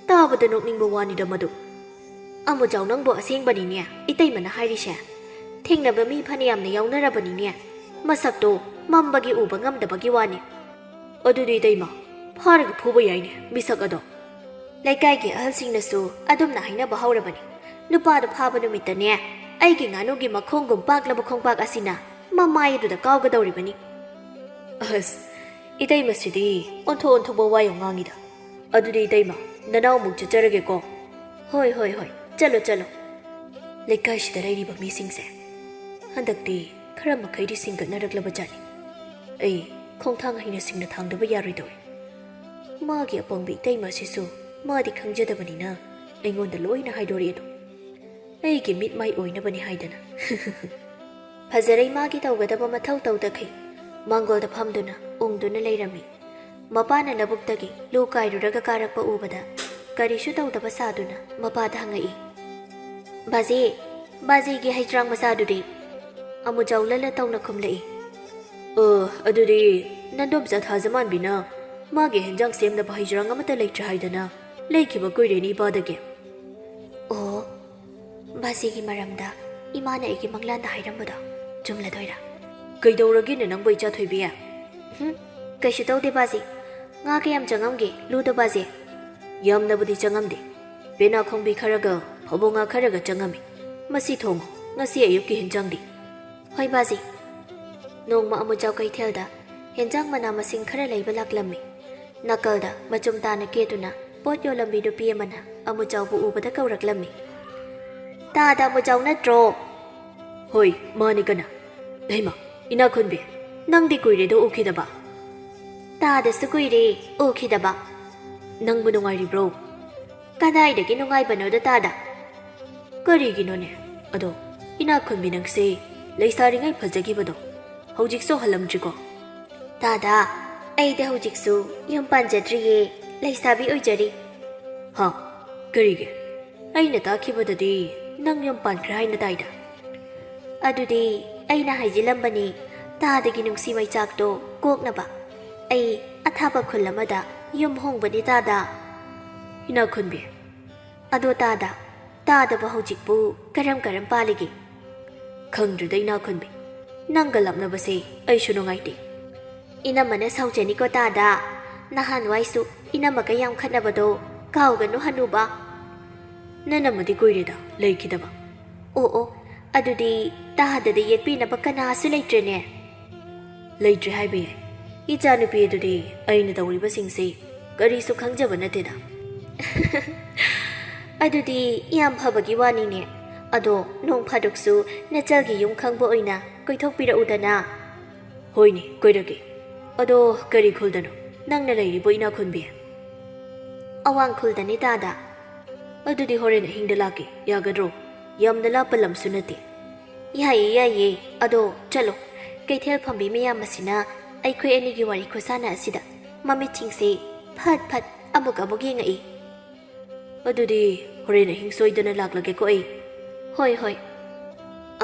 ꯇꯥꯕꯗ ꯅꯣꯛꯅꯤꯡꯕ ꯋꯥꯅꯤꯗ ꯃꯗꯨ꯫ ꯑꯃꯨꯖꯥꯎ, ꯅꯪꯕꯨ ꯑꯁꯦꯡꯕꯅꯤꯅꯦ ꯏꯇꯩꯃꯅ ꯍꯥꯏꯔꯤꯁꯦ꯫ ꯊꯦꯡꯅꯕ ꯃꯤ ꯐꯅꯌꯥꯝꯅ ꯌꯥꯎꯅꯔꯕꯅꯤꯅꯦ꯫ ꯃꯁꯛꯇꯣ ꯃꯝꯕꯒꯤ ꯎꯕ ꯉꯝꯗꯕꯒꯤ ꯋꯥꯅꯤ꯫ ꯑꯗꯨꯗꯤ ꯏꯇꯩꯃ, ꯐꯥꯔꯒ ꯐꯨꯕ ꯌꯥꯏꯅꯦ ꯃꯤꯁꯛ ꯑꯗꯣ꯫ ꯂꯩꯀꯥꯏꯒꯤ ꯑꯍꯜꯁꯤꯡꯅꯁꯨ ꯑꯗꯨꯝꯅ ꯍꯥꯏꯅꯕ ꯍꯧꯔꯕꯅꯤ꯫ ꯅꯨꯄꯥꯗꯨ ꯐꯥꯕ ꯅꯨꯃꯤꯠꯇꯅꯦ, ꯑꯩꯒꯤ ꯉꯥꯅꯨꯒꯤ ꯃꯈꯣꯡꯒꯨꯝ ꯄꯥꯛꯂꯕ ꯈꯣꯡꯄꯥꯛ ꯑꯁꯤꯅ ꯃꯃꯥꯏ ꯑꯗꯨꯗ ꯀꯥꯎꯒꯗꯧꯔꯤꯕꯅꯤ꯫ ꯑꯁ, ꯏꯇꯩꯃꯁꯤꯗꯤ ꯑꯣꯟꯊꯣꯛ ꯑꯣꯟꯊꯣꯛꯄ ꯋꯥ ꯌꯥꯝ ꯉꯥꯡꯉꯤꯗ꯫ ꯑꯗꯨꯗꯤ ꯏꯇꯩꯃ, ꯅꯅꯥꯎ ꯑꯃꯨꯛ ꯆꯠꯆꯔꯒꯦꯀꯣ꯫ ꯍꯣꯏ, ꯍꯣꯏ, ꯍꯣꯏ, ꯆꯠꯂꯣ, ꯆꯠꯂꯣ꯫ ꯂꯩꯀꯥꯏꯁꯤꯗ ꯂꯩꯔꯤꯕ ꯃꯤꯁꯤꯡꯁꯦ ꯍꯟꯗꯛꯇꯤ ꯈꯔ ꯃꯈꯩꯗꯤ ꯁꯤꯡꯒꯠꯅꯔꯛꯂꯕ ꯖꯥꯠꯅꯤ꯫ ꯑꯩ ꯈꯣꯡꯊꯥꯡ ꯍꯩꯅ ꯁꯤꯡꯅ ꯊꯥꯡꯗꯕ ꯌꯥꯔꯣꯏꯗꯧꯔꯤ꯫ ꯃꯥꯒꯤ ꯑꯄꯪꯕ ꯏꯇꯩꯃ ꯑꯁꯤꯁꯨ ꯃꯥꯗꯤ ꯈꯪꯖꯗꯕꯅꯤꯅ ꯑꯩꯉꯣꯟꯗ ꯂꯣꯏꯅ ꯍꯥꯏꯗꯣꯔꯛꯑꯦꯗꯣ꯫ ꯑꯩꯒꯤ ꯃꯤꯠ ꯃꯥꯏ ꯑꯣꯏꯅꯕꯅꯤ ꯍꯥꯏꯗꯅ꯫ ꯐꯖꯔꯩ ꯃꯥꯒꯤ ꯇꯧꯒꯗꯕ ꯃꯊꯧ ꯇꯧꯗꯈꯩ ꯃꯥꯡꯒꯣꯜꯗ ꯐꯝꯗꯨꯅ ꯎꯪꯗꯨꯅ ꯂꯩꯔꯝꯃꯤ꯫ ꯃꯄꯥꯅ ꯂꯧꯕꯨꯛꯇꯒꯤ ꯂꯨ ꯀꯥꯏꯔꯨꯔꯒ ꯀꯥꯔꯛꯄ ꯎꯕꯗ ꯀꯔꯤꯁꯨ ꯇꯧꯗꯕ ꯁꯥꯗꯨꯅ ꯃꯄꯥꯗ ꯍꯪꯉꯛꯏ꯫ "ꯕꯥꯖꯤ, ꯕꯥꯖꯤꯒꯤ ꯍꯩꯇ꯭ꯔꯥꯡ ꯃꯆꯥꯗꯨꯗꯤ?" ꯑꯃꯨꯖꯥꯎ ꯂꯂ ꯇꯧꯅ ꯈꯨꯝꯂꯛꯏ꯫ "ꯑ, ꯑꯗꯨꯗꯤ ꯅꯟꯗꯣꯝꯆꯥ ꯊꯥꯖꯃꯥꯟꯕꯤꯅ ꯃꯥꯒꯤ ꯍꯦꯟꯖꯥꯡ ꯁꯦꯝꯅꯕ ꯍꯩꯖ꯭ꯔꯥꯡ ꯑꯃꯠꯇ ꯂꯩꯇ꯭ꯔꯦ ꯍꯥꯏꯗꯅ ꯂꯩꯈꯤꯕ ꯀꯨꯏꯔꯦꯅꯦ ꯏꯄꯥꯗꯒꯤ?" "ꯑꯣ, ꯕꯥꯖꯤꯒꯤ ꯃꯔꯝꯗ ꯏꯃꯥꯅ ꯑꯩꯒꯤ ꯃꯪꯂꯥꯟꯗ ꯍꯥꯏꯔꯝꯕꯗꯣ ꯆꯨꯝꯂꯗꯣꯏꯔꯥ?" "ꯀꯩꯗꯧꯔꯒꯦꯅꯦ ꯅꯪꯕꯨ ꯏꯆꯥ ꯊꯣꯏꯕꯤ?" "ꯍꯨꯝ, ꯀꯩꯁꯨ ꯇꯧꯗꯦ ꯕꯥꯖꯤ꯫ ꯉꯥ ꯀꯌꯥꯝ ꯆꯪꯉꯝꯒꯦ ꯂꯨꯗ ꯕꯥꯖꯤ?" "ꯌꯥꯝꯅꯕꯨꯗꯤ ꯆꯪꯉꯝꯗꯦ꯫ ꯄꯦꯅꯥ ꯈꯣꯡꯕꯤ ꯈꯔꯒ ꯐꯕꯣ ꯉꯥ ꯈꯔꯒ ꯆꯪꯉꯝꯃꯤ꯫ ꯃꯁꯤ ꯊꯣꯡꯉꯨ, ꯉꯁꯤ ꯑꯌꯨꯛꯀꯤ ꯍꯦꯟꯖꯥꯡꯗꯤ?" "ꯍꯣꯏ ꯕꯥꯖꯤ꯫ ꯅꯣꯡꯃ ꯑꯃꯨꯖꯥꯎ ꯀꯩꯊꯦꯜꯗ ꯍꯦꯟꯖꯥꯡ ꯃꯅꯥ ꯃꯁꯤꯡ ꯈꯔ ꯂꯩꯕ ꯂꯥꯛꯂꯝꯃꯤ꯫ ꯅꯥꯀꯜꯗ ꯃꯆꯨꯝ ꯇꯥꯅ ꯀꯦꯗꯨꯅ ꯄꯣꯠ ꯌꯣꯜꯂꯝꯕꯤ ꯅꯨꯄꯤ ꯑꯃꯅ ꯑꯃꯨꯖꯥꯎꯕꯨ ꯎꯕꯗ ꯀꯧꯔꯛꯂꯝꯃꯤ꯫ ꯇꯥꯗ, ꯑꯃꯨꯖꯥꯎ ꯅꯠꯇ꯭ꯔꯣ? ꯍꯣꯏ, ꯃꯥꯅꯤ꯫ ꯀꯅꯥ? ꯍꯩꯃꯥ, ꯏꯅꯥꯈꯨꯟꯕꯤ, ꯅꯪꯗꯤ ꯀꯨꯏꯔꯦꯗꯣ ꯎꯈꯤꯗꯕ꯫ ꯇꯥꯗꯁꯨ ꯀꯨꯏꯔꯦ ꯎꯈꯤꯗꯕ꯫ ꯅꯪꯕꯨ ꯅꯨꯡꯉꯥꯏꯔꯤꯕ꯭ꯔꯣ? ꯀꯗꯥꯏꯗꯒꯤ ꯅꯨꯡꯉꯥꯏꯕꯅꯣꯗ ꯇꯥꯗ꯫ ꯀꯔꯤꯒꯤꯅꯣꯅꯦ? ꯑꯗꯣ, ꯏꯅꯥꯈꯨꯟꯕꯤ ꯅꯪꯁꯦ ꯂꯩꯁꯥꯔꯤꯉꯩ ꯐꯖꯈꯤꯕꯗꯣ ꯍꯧꯖꯤꯛꯁꯨ ꯍꯜꯂꯝꯗ꯭ꯔꯤꯀꯣ? ꯇꯥꯗ, ꯑꯩꯗꯤ ꯍꯧꯖꯤꯛꯁꯨ ꯌꯨꯝ ꯄꯥꯟꯖꯗ꯭ꯔꯤꯌꯦ, ꯂꯩꯁꯥꯕꯤ ꯑꯣꯏꯖꯔꯤ꯫ ꯍꯥ? ꯀꯔꯤꯒꯤ? ꯑꯩꯅ ꯇꯥꯈꯤꯕꯗꯗꯤ ꯅꯪ ꯌꯨꯝ ꯄꯥꯟꯈ꯭ꯔꯦ ꯍꯥꯏꯅ ꯇꯥꯏꯗ꯫ ꯑꯗꯨꯗꯤ ꯑꯩꯅ ꯍꯥꯏꯖꯤꯜꯂꯝꯕꯅꯤ, ꯇꯥꯗꯒꯤ ꯅꯨꯡꯁꯤ ꯃꯩꯆꯥꯛꯇꯣ ꯀꯣꯛꯅꯕ꯫ ꯑꯩ ꯑꯊꯥꯞꯄ ꯈꯨꯜ ꯑꯃꯗ ꯌꯨꯝ ꯍꯣꯡꯕꯅꯤ ꯇꯥꯗ꯫ ꯏꯅꯥꯈꯨꯟꯕꯤ꯫ ꯑꯗꯣ ꯇꯥꯗ, ꯇꯥꯗꯕ ꯍꯧꯖꯤꯛꯄꯨ ꯀꯔꯝ ꯀꯔꯝ ꯄꯥꯜꯂꯤꯒꯦ? ꯈꯪꯗ꯭ꯔꯦꯗ ꯏꯅꯥꯈꯨꯟꯕꯤ, ꯅꯪꯒ ꯂꯥꯞꯅꯕꯁꯦ ꯑꯩꯁꯨ ꯅꯨꯡꯉꯥꯏꯇꯦ꯫ ꯏꯅꯝꯃꯅ ꯁꯥꯎꯖꯅꯤꯀꯣ ꯇꯥꯗ, ꯅꯍꯥꯟꯋꯥꯏꯁꯨ ꯏꯅꯝꯃꯒ ꯌꯥꯝ ꯈꯠꯅꯕꯗꯣ ꯀꯥꯎꯒꯅꯨ ꯍꯅꯨꯕ꯫ ꯅꯅꯝꯃꯗꯤ ꯀꯨꯏꯔꯦꯗ ꯂꯩꯈꯤꯗꯕ꯫ ꯑꯣ ꯑꯣ, ꯑꯗꯨꯗꯤ ꯇꯥꯗꯗ ꯌꯦꯠꯄꯤꯅꯕ ꯀꯅꯥꯁꯨ ꯂꯩꯇ꯭ꯔꯦꯅꯦ꯫ ꯂꯩꯇ꯭ꯔꯦ ꯍꯥꯏꯕ ꯌꯥꯏ꯫ ꯏꯆꯥꯅꯨꯄꯤ ꯑꯗꯨꯗꯤ ꯑꯩꯅ ꯇꯧꯔꯤꯕꯁꯤꯡꯁꯦ ꯀꯔꯤꯁꯨ ꯈꯪꯖꯕ ꯅꯠꯇꯦꯗ꯫ ꯑꯗꯨꯗꯤ ꯌꯥꯝ ꯐꯕꯒꯤ ꯋꯥꯅꯤꯅꯦ꯫ ꯑꯗꯣ ꯅꯣꯡ ꯐꯥꯗꯣꯛꯁꯨ ꯅꯆꯜꯒꯤ ꯌꯨꯝ ꯈꯪꯕ ꯑꯣꯏꯅ ꯀꯣꯏꯊꯣꯛꯄꯤꯔꯛꯎꯗꯅ꯫ ꯍꯣꯏꯅꯦ, ꯀꯣꯏꯔꯛꯀꯦ꯫ ꯑꯗꯣ ꯀꯔꯤ ꯈꯨꯜꯗꯅꯣ ꯅꯪꯅ ꯂꯩꯔꯤꯕꯣ ꯏꯅꯥꯈꯨꯟꯕꯤ? ꯑꯋꯥꯡ ꯈꯨꯜꯗꯅꯤ ꯇꯥꯗ꯫ ꯑꯗꯨꯗꯤ ꯍꯣꯔꯦꯟ ꯑꯍꯤꯡꯗ ꯂꯥꯛꯀꯦ, ꯌꯥꯒꯗ꯭ꯔꯣ? ꯌꯥꯝꯅ ꯂꯥꯞꯄ ꯂꯝꯁꯨ ꯅꯠꯇꯦ꯫ ꯌꯥꯏꯌꯦ ꯌꯥꯏꯌꯦ, ꯑꯗꯣ ꯆꯠꯂꯣ꯫ ꯀꯩꯊꯦꯜ ꯐꯝꯕꯤ ꯃꯌꯥꯝ ꯑꯁꯤꯅ ꯑꯩꯈꯣꯏ ꯑꯅꯤꯒꯤ ꯋꯥꯔꯤ ꯈꯨꯁꯥꯟꯅ ꯑꯁꯤꯗ ꯃꯃꯤꯠꯁꯤꯡꯁꯦ ꯐꯠ ꯐꯠ ꯑꯃꯨꯛ ꯑꯃꯨꯛ ꯌꯦꯡꯉꯛꯏ꯫ ꯑꯗꯨꯗꯤ ꯍꯣꯔꯦꯟ ꯑꯍꯤꯡ ꯁꯣꯏꯗꯅ ꯂꯥꯛꯂꯒꯦꯀꯣ ꯑꯩ꯫ ꯍꯣꯏ ꯍꯣꯏ꯫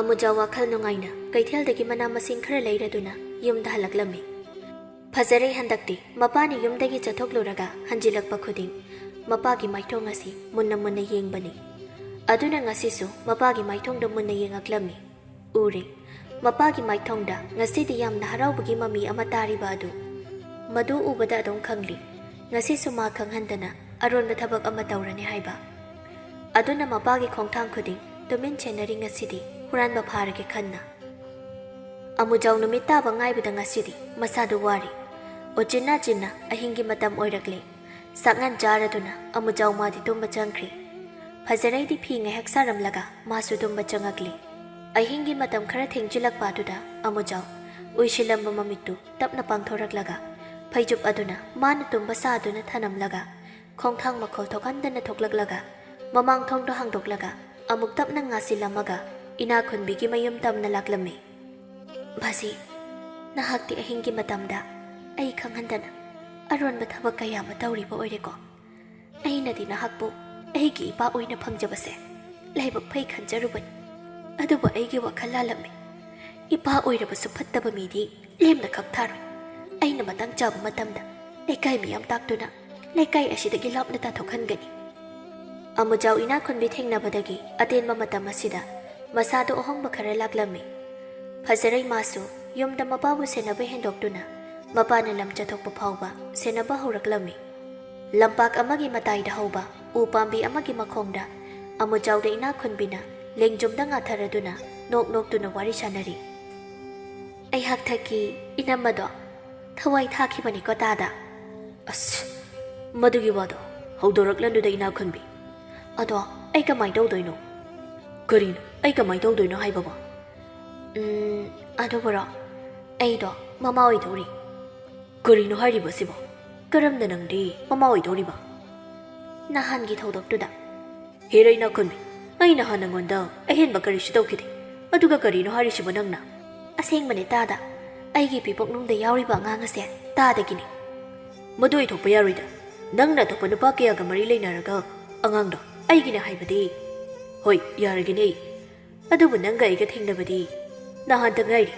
ꯑꯃꯨꯖꯥ ꯋꯥꯈꯜ ꯅꯨꯡꯉꯥꯏꯅ ꯀꯩꯊꯦꯜꯗꯒꯤ ꯃꯅꯥ ꯃꯁꯤꯡ ꯈꯔ ꯂꯩꯔꯗꯨꯅ ꯌꯨꯝꯗ ꯍꯜꯂꯛꯂꯝꯃꯤ꯫ ꯐꯖꯔꯦ ꯍꯟꯗꯛꯇꯤ꯫ ꯃꯄꯥꯅ ꯌꯨꯝꯗꯒꯤ ꯆꯠꯊꯣꯛꯂꯨꯔꯒ ꯍꯟꯖꯤꯜꯂꯛꯄ ꯈꯨꯗꯤꯡ ꯃꯄꯥꯒꯤ ꯃꯥꯏꯊꯣꯡ ꯑꯁꯤ ꯃꯨꯟꯅ ꯃꯨꯟꯅ ꯌꯦꯡꯕꯅꯤ꯫ ꯑꯗꯨꯅ ꯉꯁꯤꯁꯨ ꯃꯄꯥꯒꯤ ꯃꯥꯏꯊꯣꯡꯗ ꯃꯨꯟꯅ ꯌꯦꯡꯉꯛꯂꯝꯃꯤ꯫ ꯎꯔꯦ, ꯃꯄꯥꯒꯤ ꯃꯥꯏꯊꯣꯡꯗ ꯉꯁꯤꯗꯤ ꯌꯥꯝꯅ ꯍꯔꯥꯎꯕꯒꯤ ꯃꯃꯤ ꯑꯃ ꯇꯥꯔꯤꯕ ꯑꯗꯨ꯫ ꯃꯗꯨ ꯎꯕꯗ ꯑꯗꯨꯝ ꯈꯪꯂꯤ, ꯉꯁꯤꯁꯨ ꯃꯥ ꯈꯪꯍꯟꯗꯅ ꯑꯔꯣꯟꯕ ꯊꯕꯛ ꯑꯃ ꯇꯧꯔꯅꯤ ꯍꯥꯏꯕ꯫ ꯑꯗꯨꯅ ꯃꯄꯥꯒꯤ ꯈꯣꯡꯊꯥꯡ ꯈꯨꯗꯤꯡ ꯇꯨꯃꯤꯟ ꯆꯦꯟꯅꯔꯤ꯫ ꯉꯁꯤꯗꯤ ꯍꯨꯔꯥꯟꯕ ꯐꯥꯔꯒꯦ ꯈꯟꯅ꯫ ꯑꯃꯨꯖꯥꯎ ꯅꯨꯃꯤꯠ ꯇꯥꯕ ꯉꯥꯏꯕꯗ ꯉꯁꯤꯗꯤ ꯃꯁꯥꯗꯨ ꯋꯥꯔꯦ꯫ ꯑꯣꯆꯤꯟꯅꯥ ꯆꯤꯟꯅ ꯑꯍꯤꯡꯒꯤ ꯃꯇꯝ ꯑꯣꯏꯔꯛꯂꯦ꯫ ꯆꯥꯛꯉꯟ ꯆꯥꯔꯗꯨꯅ ꯑꯃꯨꯖꯥꯎ ꯃꯥꯗꯤ ꯇꯨꯝꯕ ꯆꯪꯈ꯭ꯔꯦ꯫ ꯐꯖꯔꯩꯗꯤ ꯐꯤ ꯉꯥꯏꯍꯥꯛ ꯁꯥꯔꯝꯂꯒ ꯃꯥꯁꯨ ꯇꯨꯝꯕ ꯆꯪꯉꯛꯂꯤ꯫ ꯑꯍꯤꯡꯒꯤ ꯃꯇꯝ ꯈꯔ ꯊꯦꯡꯖꯤꯜꯂꯛꯄ ꯑꯗꯨꯗ ꯑꯃꯨꯖꯥꯎ ꯎꯏꯁꯤꯜꯂꯝꯕ ꯃꯃꯤꯠꯇꯨ ꯇꯞꯅ ꯄꯥꯡꯊꯣꯔꯛꯂꯒ ꯐꯩꯖꯨꯞ ꯑꯗꯨꯅ ꯃꯥꯅ ꯇꯨꯝꯕ ꯁꯥꯗꯨꯅ ꯊꯅꯝꯂꯒ ꯈꯣꯡꯊꯥꯡ ꯃꯈꯣꯜ ꯊꯣꯛꯍꯟꯗꯅ ꯊꯣꯛꯂꯛꯂꯒ ꯃꯃꯥꯡ ꯊꯣꯡꯗꯣ ꯍꯥꯡꯗꯣꯛꯂꯒ ꯑꯃꯨꯛ ꯇꯞꯅ ꯉꯥꯁꯤꯜꯂꯝꯃꯒ ꯏꯅꯥꯈꯨꯟꯕꯤꯒꯤ ꯃꯌꯨꯝ ꯇꯝꯅ ꯂꯥꯛꯂꯝꯃꯤ꯫ "ꯕꯥꯖꯤ, ꯅꯍꯥꯛꯇꯤ ꯑꯍꯤꯡꯒꯤ ꯃꯇꯝꯗ ꯑꯩ ꯈꯪꯍꯟꯗꯅ ꯑꯔꯣꯟꯕ ꯊꯕꯛ ꯀꯌꯥ ꯑꯃ ꯇꯧꯔꯤꯕ ꯑꯣꯏꯔꯦꯀꯣ꯫ ꯑꯩꯅꯗꯤ ꯅꯍꯥꯛꯄꯨ ꯑꯩꯒꯤ ꯏꯄꯥ ꯑꯣꯏꯅ ꯐꯪꯖꯕꯁꯦ ꯂꯥꯏꯕꯛ ꯐꯩ ꯈꯟꯖꯔꯨꯕꯅꯤ꯫ ꯑꯗꯨꯕꯨ ꯑꯩꯒꯤ ꯋꯥꯈꯜ ꯂꯥꯜꯂꯝꯃꯤ꯫ ꯏꯄꯥ ꯑꯣꯏꯔꯕꯁꯨ ꯐꯠꯇꯕ ꯃꯤꯗꯤ ꯂꯦꯝꯅ ꯈꯛ ꯊꯥꯔꯣꯏ꯫ ꯑꯩꯅ ꯃꯇꯥꯡ ꯆꯥꯕ ꯃꯇꯝꯗ ꯂꯩꯀꯥꯏ ꯃꯤꯌꯥꯝ ꯇꯥꯛꯇꯨꯅ ꯂꯩꯀꯥꯏ ꯑꯁꯤꯗꯒꯤ ꯂꯥꯞꯅ ꯇꯥꯊꯣꯛꯍꯟꯒꯅꯤ꯫" ꯑꯃꯨꯖꯥꯎ ꯏꯅꯥꯈꯨꯟꯕꯤ ꯊꯦꯡꯅꯕꯗꯒꯤ ꯑꯇꯦꯟꯕ ꯃꯇꯝ ꯑꯁꯤꯗ ꯃꯁꯥꯗ ꯑꯍꯣꯡꯕ ꯈꯔ ꯂꯥꯛꯂꯝꯃꯤ꯫ ꯐꯖꯔꯩ ꯃꯥꯁꯨ ꯌꯨꯝꯗ ꯃꯄꯥꯕꯨ ꯁꯦꯟꯅꯕ ꯍꯦꯟꯗꯣꯛꯇꯨꯅ ꯃꯄꯥꯅ ꯂꯝ ꯆꯠꯊꯣꯛꯄ ꯐꯥꯎꯕ ꯁꯦꯟꯅꯕ ꯍꯧꯔꯛꯂꯝꯃꯤ꯫ ꯂꯝꯄꯥꯛ ꯑꯃꯒꯤ ꯃꯇꯥꯏꯗ ꯍꯧꯕ ꯎ ꯄꯥꯝꯕꯤ ꯑꯃꯒꯤ ꯃꯈꯣꯡꯗ ꯑꯃꯨꯖꯥꯎꯗ ꯏꯅꯥꯈꯨꯟꯕꯤꯅ ꯂꯦꯡꯖꯨꯝꯗ ꯉꯥꯊꯔꯗꯨꯅ ꯅꯣꯛ ꯅꯣꯛꯇꯨꯅ ꯋꯥꯔꯤ ꯁꯥꯟꯅꯔꯤ꯫ "ꯑꯩꯍꯥꯛ ꯊꯛꯀꯤ ꯏꯅꯝꯃꯗꯣ ꯊꯋꯥꯏ ꯊꯥꯈꯤꯕꯅꯤꯀꯣ ꯇꯥꯗ꯫" "ꯑꯁ, ꯃꯗꯨꯒꯤ ꯋꯥꯗꯣ ꯍꯧꯗꯣꯔꯛꯂꯅꯨꯗ ꯏꯅꯥꯈꯨꯟꯕꯤ꯫ ꯑꯗꯣ ꯑꯩ ꯀꯃꯥꯏ ꯇꯧꯗꯣꯏꯅꯣ?" "ꯀꯔꯤꯅꯣ ꯑꯩ ꯀꯃꯥꯏ ꯇꯧꯗꯣꯏꯅꯣ ꯍꯥꯏꯕꯕꯣ?" "ꯎꯝ, ꯑꯗꯨꯕꯨꯔꯣ, ꯑꯩꯗꯣ ꯃꯃꯥ ꯑꯣꯏꯗꯧꯔꯤ꯫" "ꯀꯔꯤꯅꯣ ꯍꯥꯏꯔꯤꯕ ꯑꯁꯤꯕꯣ? ꯀꯔꯝꯅ ꯅꯪꯗꯤ ꯃꯃꯥ ꯑꯣꯏꯗꯧꯔꯤꯕ?" "ꯅꯍꯥꯟꯒꯤ ꯊꯧꯗꯣꯛꯇꯨꯗ꯫" "ꯍꯦꯔꯩ ꯅꯥꯈꯨꯟꯕꯤ, ꯑꯩꯅ ꯍꯥꯟꯅ ꯅꯉꯣꯟꯗ ꯑꯍꯦꯟꯕ ꯀꯔꯤꯁꯨ ꯇꯧꯈꯤꯗꯦ꯫ ꯑꯗꯨꯒ ꯀꯔꯤꯅꯣ ꯍꯥꯏꯔꯤꯁꯤꯕꯣ ꯅꯪꯅ?" "ꯑꯁꯦꯡꯕꯅꯦ ꯇꯥꯗ, ꯑꯩꯒꯤ ꯄꯤꯕꯨꯛꯅꯨꯡꯗ ꯌꯥꯎꯔꯤꯕ ꯑꯉꯥꯡ ꯑꯁꯦ ꯇꯥꯗꯒꯤꯅꯤ꯫" "ꯃꯗꯨ ꯑꯣꯏꯊꯣꯛꯄ ꯌꯥꯔꯣꯏꯗ꯫ ꯅꯪꯅ ꯑꯇꯣꯞꯄ ꯅꯨꯄꯥ ꯀꯌꯥꯒ ꯃꯔꯤ ꯂꯩꯅꯔꯒ ꯑꯉꯥꯡꯗꯣ ꯑꯩꯒꯤꯅꯦ ꯍꯥꯏꯕꯗꯤ?" "ꯍꯣꯏ, ꯌꯥꯔꯒꯅꯤ꯫ ꯑꯗꯨꯕꯨ ꯅꯪꯒ ꯑꯩꯒ ꯊꯦꯡꯅꯕꯗꯤ ꯅꯍꯥꯟꯇ ꯉꯥꯏꯔꯤ꯫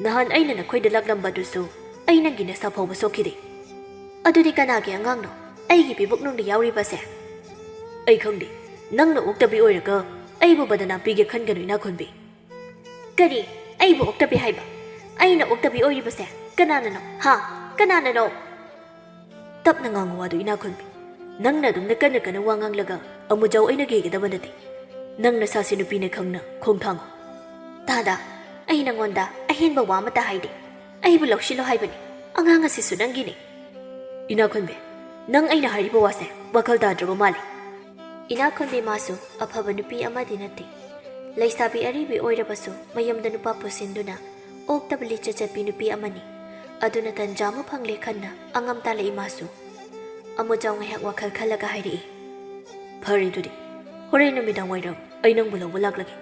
ꯅꯍꯥꯟ ꯑꯩꯅ ꯅꯈꯣꯏꯗ ꯂꯥꯛꯂꯝꯕꯗꯨꯁꯨ ꯑꯩ ꯅꯪꯒꯤ ꯅꯁꯥ ꯐꯥꯎꯕ ꯁꯣꯛꯈꯤꯗꯦ꯫" "ꯑꯗꯨꯗꯤ ꯀꯅꯥꯒꯤ ꯑꯉꯥꯡꯅꯣ ꯑꯩꯒꯤ ꯄꯤꯕꯨꯛꯅꯨꯡꯗ ꯌꯥꯎꯔꯤꯕꯁꯦ?" "ꯑꯩ ꯈꯪꯗꯦ꯫ ꯅꯪꯅ ꯑꯣꯛꯇꯕꯤ ꯑꯣꯏꯔꯒ ꯑꯩꯕꯨ ꯕꯗꯅꯥꯝ ꯄꯤꯒꯦ ꯈꯟꯒꯅꯨ ꯏꯅꯥꯈꯨꯟꯕꯤ꯫" "ꯀꯔꯤ? ꯑꯩꯕꯨ ꯑꯣꯛꯇꯕꯤ ꯍꯥꯏꯕ? ꯑꯩꯅ ꯑꯣꯛꯇꯕꯤ ꯑꯣꯏꯔꯤꯕꯁꯦ ꯀꯅꯥꯅꯅꯣ? ꯍꯥ? ꯀꯅꯥꯅꯅꯣ?" "ꯇꯞꯅ ꯉꯥꯡꯉꯨ ꯋꯥꯗꯨ ꯏꯅꯥꯈꯨꯟꯕꯤ꯫ ꯅꯪꯅ ꯑꯗꯨꯝꯅ ꯀꯟꯅ ꯀꯟꯅ ꯋꯥ ꯉꯥꯡꯂꯒ ꯑꯃꯨꯖꯥꯎ ꯑꯩꯅ ꯀꯤꯒꯗꯕ ꯅꯠꯇꯦ꯫ ꯅꯪ ꯅꯁꯥꯁꯤ ꯅꯨꯄꯤꯅꯦ ꯈꯪꯅ ꯈꯣꯡ ꯊꯥꯡꯉꯨ꯫" "ꯇꯥꯗ, ꯑꯩ ꯅꯉꯣꯟꯗ ꯑꯍꯦꯟꯕ ꯋꯥ ꯑꯃꯠꯇ ꯍꯥꯏꯗꯦ꯫ ꯑꯩꯕꯨ ꯂꯧꯁꯤꯜꯂꯣ ꯍꯥꯏꯕꯅꯤ꯫ ꯑꯉꯥꯡ ꯑꯁꯤꯁꯨ ꯅꯪꯒꯤꯅꯤ꯫" "ꯏꯅꯥꯈꯨꯟꯕꯤ, ꯅꯪ ꯑꯩꯅ ꯍꯥꯏꯔꯤꯕ ꯋꯥꯁꯦ ꯋꯥꯈꯜ ꯇꯥꯗ꯭ꯔꯕ ꯃꯥꯜꯂꯤ꯫" ꯏꯅꯥꯛ ꯈꯨꯟꯕꯤ ꯃꯥꯁꯨ ꯑꯐꯕ ꯅꯨꯄꯤ ꯑꯃꯗꯤ ꯅꯠꯇꯦ꯫ ꯂꯩꯁꯥꯕꯤ ꯑꯔꯤꯕꯤ ꯑꯣꯏꯔꯕꯁꯨ ꯃꯌꯨꯝꯗ ꯅꯨꯄꯥ ꯄꯨꯁꯤꯟꯗꯨꯅ ꯑꯣꯛꯇꯕ ꯂꯤꯆꯠ ꯆꯠꯄꯤ ꯅꯨꯄꯤ ꯑꯃꯅꯤ꯫ ꯑꯗꯨꯅ ꯇꯟꯖꯥ ꯑꯃ ꯐꯪꯂꯦ ꯈꯟꯅ ꯑꯉꯝ ꯇꯥꯜꯂꯛꯏ ꯃꯥꯁꯨ꯫ ꯑꯃꯨꯖꯥꯎ ꯉꯥꯏꯍꯥꯛ ꯋꯥꯈꯜ ꯈꯜꯂꯒ ꯍꯥꯏꯔꯛꯏ, "ꯐꯔꯦ ꯑꯗꯨꯗꯤ, ꯍꯣꯔꯦꯟ ꯅꯨꯃꯤꯗꯥꯡ ꯋꯥꯏꯔꯝ ꯑꯩ ꯅꯪꯕꯨ ꯂꯧꯕ ꯂꯥꯛꯂꯒꯦ꯫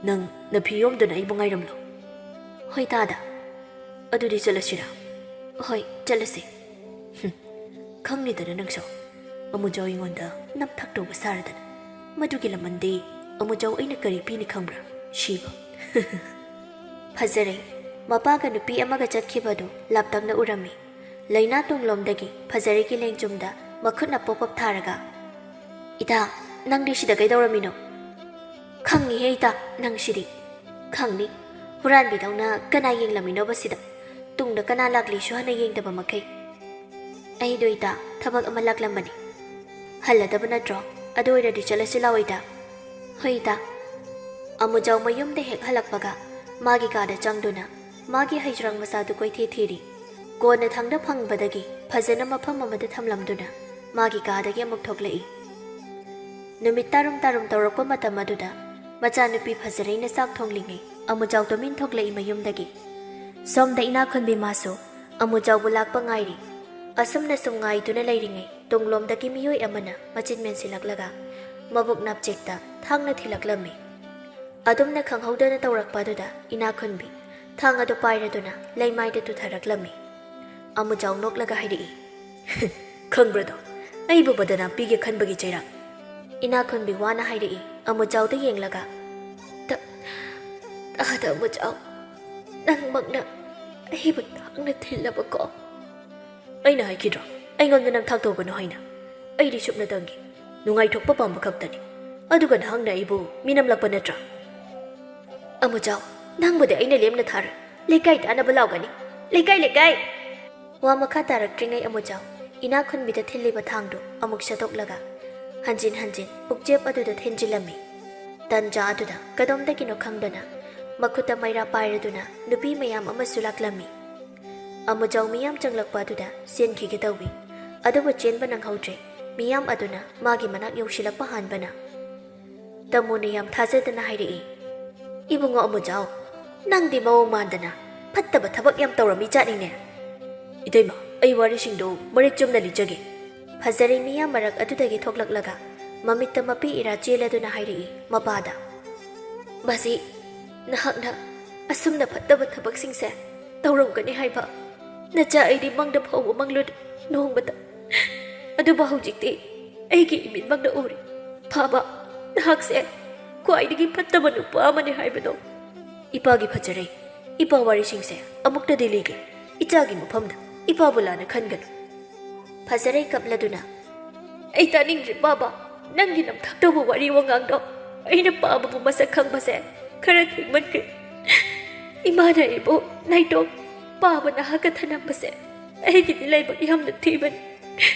ꯅꯪ ꯅꯐꯤ ꯌꯣꯝꯗꯨꯅ ꯑꯩꯕꯨ ꯉꯥꯏꯔꯝꯂꯣ꯫" "ꯍꯣꯏ ꯇꯥꯗ꯫ ꯑꯗꯨꯗꯤ ꯆꯠꯂꯁꯤꯔꯥ?" "ꯍꯣꯏ, ꯆꯠꯂꯁꯤ꯫" "ꯍꯨꯝ, ꯈꯪꯂꯤꯗꯅ ꯅꯪꯁꯨ꯫ ꯑꯃꯨꯖꯥꯎ ꯑꯩꯉꯣꯟꯗ ꯅꯝꯊꯥꯛ ꯇꯧꯕ ꯁꯥꯔꯗꯅ꯫ ꯃꯗꯨꯒꯤ ꯂꯃꯟꯗꯤ ꯑꯃꯨꯖꯥꯎ ꯑꯩꯅ ꯀꯔꯤ ꯄꯤꯅꯤ ꯈꯪꯕ꯭ꯔꯥ? ꯁꯤꯕ꯫" ꯐꯖꯔꯦ꯫ ꯃꯄꯥꯒ ꯅꯨꯄꯤ ꯑꯃꯒ ꯆꯠꯈꯤꯕꯗꯨ ꯂꯥꯞꯇꯛꯅ ꯎꯔꯝꯃꯤ꯫ ꯂꯩꯅꯥ ꯇꯨꯡꯂꯣꯝꯗꯒꯤ ꯐꯖꯔꯦꯒꯤ ꯂꯦꯡꯖꯨꯝꯗ ꯃꯈꯨꯠꯅ ꯄꯣꯞ ꯄꯣꯞ ꯊꯥꯔꯒ, "ꯏꯇꯥ, ꯅꯪꯗꯤ ꯁꯤꯗ ꯀꯩꯗꯧꯔꯝꯃꯤꯅꯣ?" "ꯈꯪꯉꯤꯍꯦ ꯏꯇꯥ, ꯅꯪ ꯁꯤꯗꯤ꯫ ꯈꯪꯅꯤ, ꯍꯨꯔꯥꯟꯕꯤꯗꯧꯅ ꯀꯅꯥ ꯌꯦꯡꯂꯝꯃꯤꯅꯣꯕ ꯁꯤꯗ? ꯇꯨꯡꯗ ꯀꯅꯥ ꯂꯥꯛꯂꯤꯁꯨ ꯍꯥꯟꯅ ꯌꯦꯡꯗꯕ ꯃꯈꯩ꯫" "ꯑꯩꯗꯣ ꯏꯇꯥ, ꯊꯕꯛ ꯑꯃ ꯂꯥꯛꯂꯝꯕꯅꯤ꯫" "ꯍꯜꯂꯗꯕ ꯅꯠꯇ꯭ꯔꯣ? ꯑꯗꯨ ꯑꯣꯏꯔꯗꯤ ꯆꯠꯂꯁꯤ ꯂꯥꯛꯑꯣ ꯏꯇꯥ꯫" "ꯍꯣꯏ ꯏꯇꯥ꯫" ꯑꯃꯨꯖꯥꯎ ꯃꯌꯨꯝꯗ ꯍꯦꯛ ꯍꯜꯂꯛꯄꯒ ꯃꯥꯒꯤ ꯀꯥꯗ ꯆꯪꯗꯨꯅ ꯃꯥꯒꯤ ꯍꯩꯖ꯭ꯔꯪ ꯃꯆꯥꯗꯨ ꯀꯣꯏꯊꯤ ꯊꯤꯔꯤ꯫ ꯀꯣꯟꯅ ꯊꯪꯗ ꯐꯪꯕꯗꯒꯤ ꯐꯖꯅ ꯃꯐꯝ ꯑꯃꯗ ꯊꯝꯂꯝꯗꯨꯅ ꯃꯥꯒꯤ ꯀꯥꯗꯒꯤ ꯑꯃꯨꯛ ꯊꯣꯛꯂꯛꯏ꯫ ꯅꯨꯃꯤꯠ ꯇꯥꯔꯨꯝ ꯇꯥꯔꯨꯝ ꯇꯧꯔꯛꯄ ꯃꯇꯝ ꯑꯗꯨꯗ ꯃꯆꯥꯅꯨꯄꯤ ꯐꯖꯔꯩꯅ ꯆꯥꯛ ꯊꯣꯡꯂꯤꯉꯩ ꯑꯃꯨꯖꯥꯎ ꯇꯨꯃꯤꯟ ꯊꯣꯛꯂꯛꯏ ꯃꯌꯨꯝꯗꯒꯤ꯫ ꯁꯣꯝꯗ ꯏꯅꯥꯛ ꯈꯨꯟꯕꯤ ꯃꯥꯁꯨ ꯑꯃꯨꯖꯥꯎꯕꯨ ꯂꯥꯛꯄ ꯉꯥꯏꯔꯤ꯫ ꯑꯁꯨꯝꯅ ꯁꯨꯝ ꯉꯥꯏꯗꯨꯅ ꯂꯩꯔꯤꯉꯩ ꯇꯨꯡꯂꯣꯝꯗꯒꯤ ꯃꯤꯑꯣꯏ ꯑꯃꯅ ꯃꯆꯤꯟ ꯃꯦꯟꯁꯤꯜꯂꯛꯂꯒ ꯃꯕꯨꯛ ꯅꯥꯞꯆꯦꯛꯇ ꯊꯥꯡꯅ ꯊꯤꯜꯂꯛꯂꯝꯃꯤ꯫ ꯑꯗꯨꯝꯅ ꯈꯪꯍꯧꯗꯅ ꯇꯧꯔꯛꯄ ꯑꯗꯨꯗ ꯏꯅꯥꯛ ꯈꯨꯟꯕꯤ ꯊꯥꯡ ꯑꯗꯨ ꯄꯥꯏꯔꯗꯨꯅ ꯂꯩꯃꯥꯏꯗ ꯇꯨꯊꯔꯛꯂꯝꯃꯤ꯫ ꯑꯃꯨꯖꯥꯎ ꯅꯣꯛꯂꯒ ꯍꯥꯏꯔꯛꯏ, "ꯈꯪꯕ꯭ꯔꯗꯣ, ꯑꯩꯕꯨ ꯕꯗꯅꯥꯝ ꯄꯤꯒꯦ ꯈꯟꯕꯒꯤ ꯆꯩꯔꯥꯛ?" ꯏꯅꯥꯛ ꯈꯨꯟꯕꯤ ꯋꯥꯅ ꯍꯥꯏꯔꯛꯏ ꯑꯃꯨꯖꯥꯎꯗ ꯌꯦꯡꯂꯒ꯫ "ꯇ-, ꯇꯥꯗ ꯑꯃꯨꯖꯥꯎ, ꯅꯪꯃꯛꯅ ꯑꯩꯕꯨ ꯊꯥꯡꯅ ꯊꯤꯜꯂꯕꯀꯣ?" "ꯑꯩꯅ ꯍꯥꯏꯈꯤꯗ꯭ꯔꯣ ꯑꯩꯉꯣꯟꯗ ꯅꯝꯊꯥꯛ ꯇꯧꯒꯅꯨ ꯍꯥꯏꯅ? ꯑꯩꯗꯤ ꯁꯨꯞꯅꯇꯪꯒꯤ ꯅꯨꯡꯉꯥꯏꯊꯣꯛꯄ ꯄꯥꯝꯕ ꯈꯛꯇꯅꯤ꯫ ꯑꯗꯨꯒ ꯅꯍꯥꯛꯅ ꯑꯩꯕꯨ ꯃꯤꯅꯝꯂꯛꯄ ꯅꯠꯇ꯭ꯔꯥ?" "ꯑꯃꯨꯖꯥꯎ, ꯅꯪꯕꯨꯗꯤ ꯑꯩꯅ ꯂꯦꯝꯅ ꯊꯥꯔꯣꯏ꯫ ꯂꯩꯀꯥꯏ ꯇꯥꯅꯕ ꯂꯥꯎꯒꯅꯤ꯫ ꯂꯩꯀꯥꯏ, ꯂꯩꯀꯥꯏ!" ꯋꯥ ꯃꯈꯥ ꯇꯥꯔꯛꯇ꯭ꯔꯤꯉꯩ ꯑꯃꯨꯖꯥꯎ ꯏꯅꯥꯛ ꯈꯨꯟꯕꯤꯗ ꯊꯤꯜꯂꯤꯕ ꯊꯥꯡꯗꯨ ꯑꯃꯨꯛ ꯁꯠꯇꯣꯛꯂꯒ ꯍꯟꯖꯤꯟ ꯍꯟꯖꯤꯟ ꯄꯨꯛꯆꯦꯞ ꯑꯗꯨꯗ ꯊꯤꯟꯖꯤꯜꯂꯝꯃꯤ꯫ ꯇꯟꯖꯥ ꯑꯗꯨꯗ ꯀꯗꯣꯝꯗꯒꯤꯅꯣ ꯈꯪꯗꯅ ꯃꯈꯨꯠꯇ ꯃꯩꯔꯥ ꯄꯥꯏꯔꯗꯨꯅ ꯅꯨꯄꯤ ꯃꯌꯥꯝ ꯑꯃꯁꯨ ꯂꯥꯛꯂꯝꯃꯤ꯫ ꯑꯃꯨꯖꯥꯎ ꯃꯤꯌꯥꯝ ꯆꯪꯂꯛꯄ ꯑꯗꯨꯗ ꯆꯦꯟꯈꯤꯒꯦ ꯇꯧꯏ, ꯑꯗꯨꯕꯨ ꯆꯦꯟꯕ ꯅꯪꯍꯧꯗ꯭ꯔꯦ꯫ ꯃꯤꯌꯥꯝ ꯑꯗꯨꯅ ꯃꯥꯒꯤ ꯃꯅꯥꯛ ꯌꯧꯁꯤꯜꯂꯛꯄ ꯍꯥꯟꯕꯅ ꯇꯥꯃꯣꯅ ꯌꯥꯝ ꯊꯥꯖꯗꯅ ꯍꯥꯏꯔꯛꯏ, "ꯏꯕꯨꯡꯉꯣ ꯑꯃꯨꯖꯥꯎ, ꯅꯪꯗꯤ ꯃꯑꯣꯡ ꯃꯥꯟꯗꯅ ꯐꯠꯇꯕ ꯊꯕꯛ ꯌꯥꯝ ꯇꯧꯔꯝꯃꯤ ꯖꯥꯠꯅꯤꯅꯦ꯫ ꯏꯇꯩꯃ, ꯑꯩ ꯋꯥꯔꯤꯁꯤꯡꯗꯣ ꯃꯔꯤꯛ ꯆꯨꯝꯅ ꯂꯤꯖꯒꯦ꯫" ꯐꯖꯔꯩ ꯃꯤꯌꯥꯝ ꯃꯔꯛ ꯑꯗꯨꯗꯒꯤ ꯊꯣꯛꯂꯛꯂꯒ ꯃꯃꯤꯠꯇ ꯃꯄꯤ ꯏꯔꯥ ꯆꯦꯜꯂꯗꯨꯅ ꯍꯥꯏꯔꯛꯏ ꯃꯄꯥꯗ, "ꯃꯁꯤ ꯅꯍꯥꯛꯅ ꯑꯁꯨꯝꯅ ꯐꯠꯇꯕ ꯊꯕꯛꯁꯤꯡꯁꯦ ꯇꯧꯔꯝꯒꯅꯤ ꯍꯥꯏꯕ ꯅꯆꯥ ꯑꯩꯗꯤ ꯃꯪꯗ ꯐꯥꯎꯕ ꯃꯪꯂꯨꯗꯦ ꯅꯣꯡꯃꯇ꯫ ꯑꯗꯨꯕꯨ ꯍꯧꯖꯤꯛꯇꯤ ꯑꯩꯒꯤ ꯏꯃꯤꯠꯃꯛꯅ ꯎꯔꯦ꯫ ꯐꯥꯕ, ꯅꯍꯥꯛꯁꯦ ꯈ꯭ꯋꯥꯏꯗꯒꯤ ꯐꯠꯇꯕ ꯅꯨꯄꯥ ꯑꯃꯅꯤ ꯍꯥꯏꯕꯗꯣ꯫" "ꯏꯄꯥꯒꯤ ꯐꯖꯔꯩ, ꯏꯄꯥ ꯋꯥꯔꯤꯁꯤꯡꯁꯦ ꯑꯃꯨꯛꯇꯗꯤ ꯂꯤꯒꯦ꯫ ꯏꯆꯥꯒꯤ ꯃꯐꯝꯗ ꯏꯄꯥꯕꯨ ꯂꯥꯟꯅ ꯈꯟꯒꯅꯨ꯫" ꯐꯖꯔꯩ ꯀꯞꯂꯗꯨꯅ, "ꯑꯩ ꯇꯥꯅꯤꯡꯗ꯭ꯔꯦ ꯄꯥꯕ, ꯅꯪꯒꯤ ꯅꯝꯊꯥꯛ ꯇꯧꯕ ꯋꯥꯔꯤ ꯋꯥꯉꯥꯡꯗꯣ꯫ ꯑꯩꯅ ꯄꯥꯕꯕꯨ ꯃꯁꯛ ꯈꯪꯕꯁꯦ ꯈꯔ ꯊꯦꯡꯃꯟꯈ꯭ꯔꯦ꯫ ꯏꯃꯥꯅ ꯑꯩꯕꯨ ꯅꯥꯏꯇꯣꯝ ꯄꯥꯕ ꯅꯍꯥꯛꯀ ꯊꯅꯝꯕꯁꯦ ꯑꯩꯒꯤꯗꯤ ꯂꯥꯏꯕꯛ ꯌꯥꯝꯅ ꯊꯤꯕꯅꯤ꯫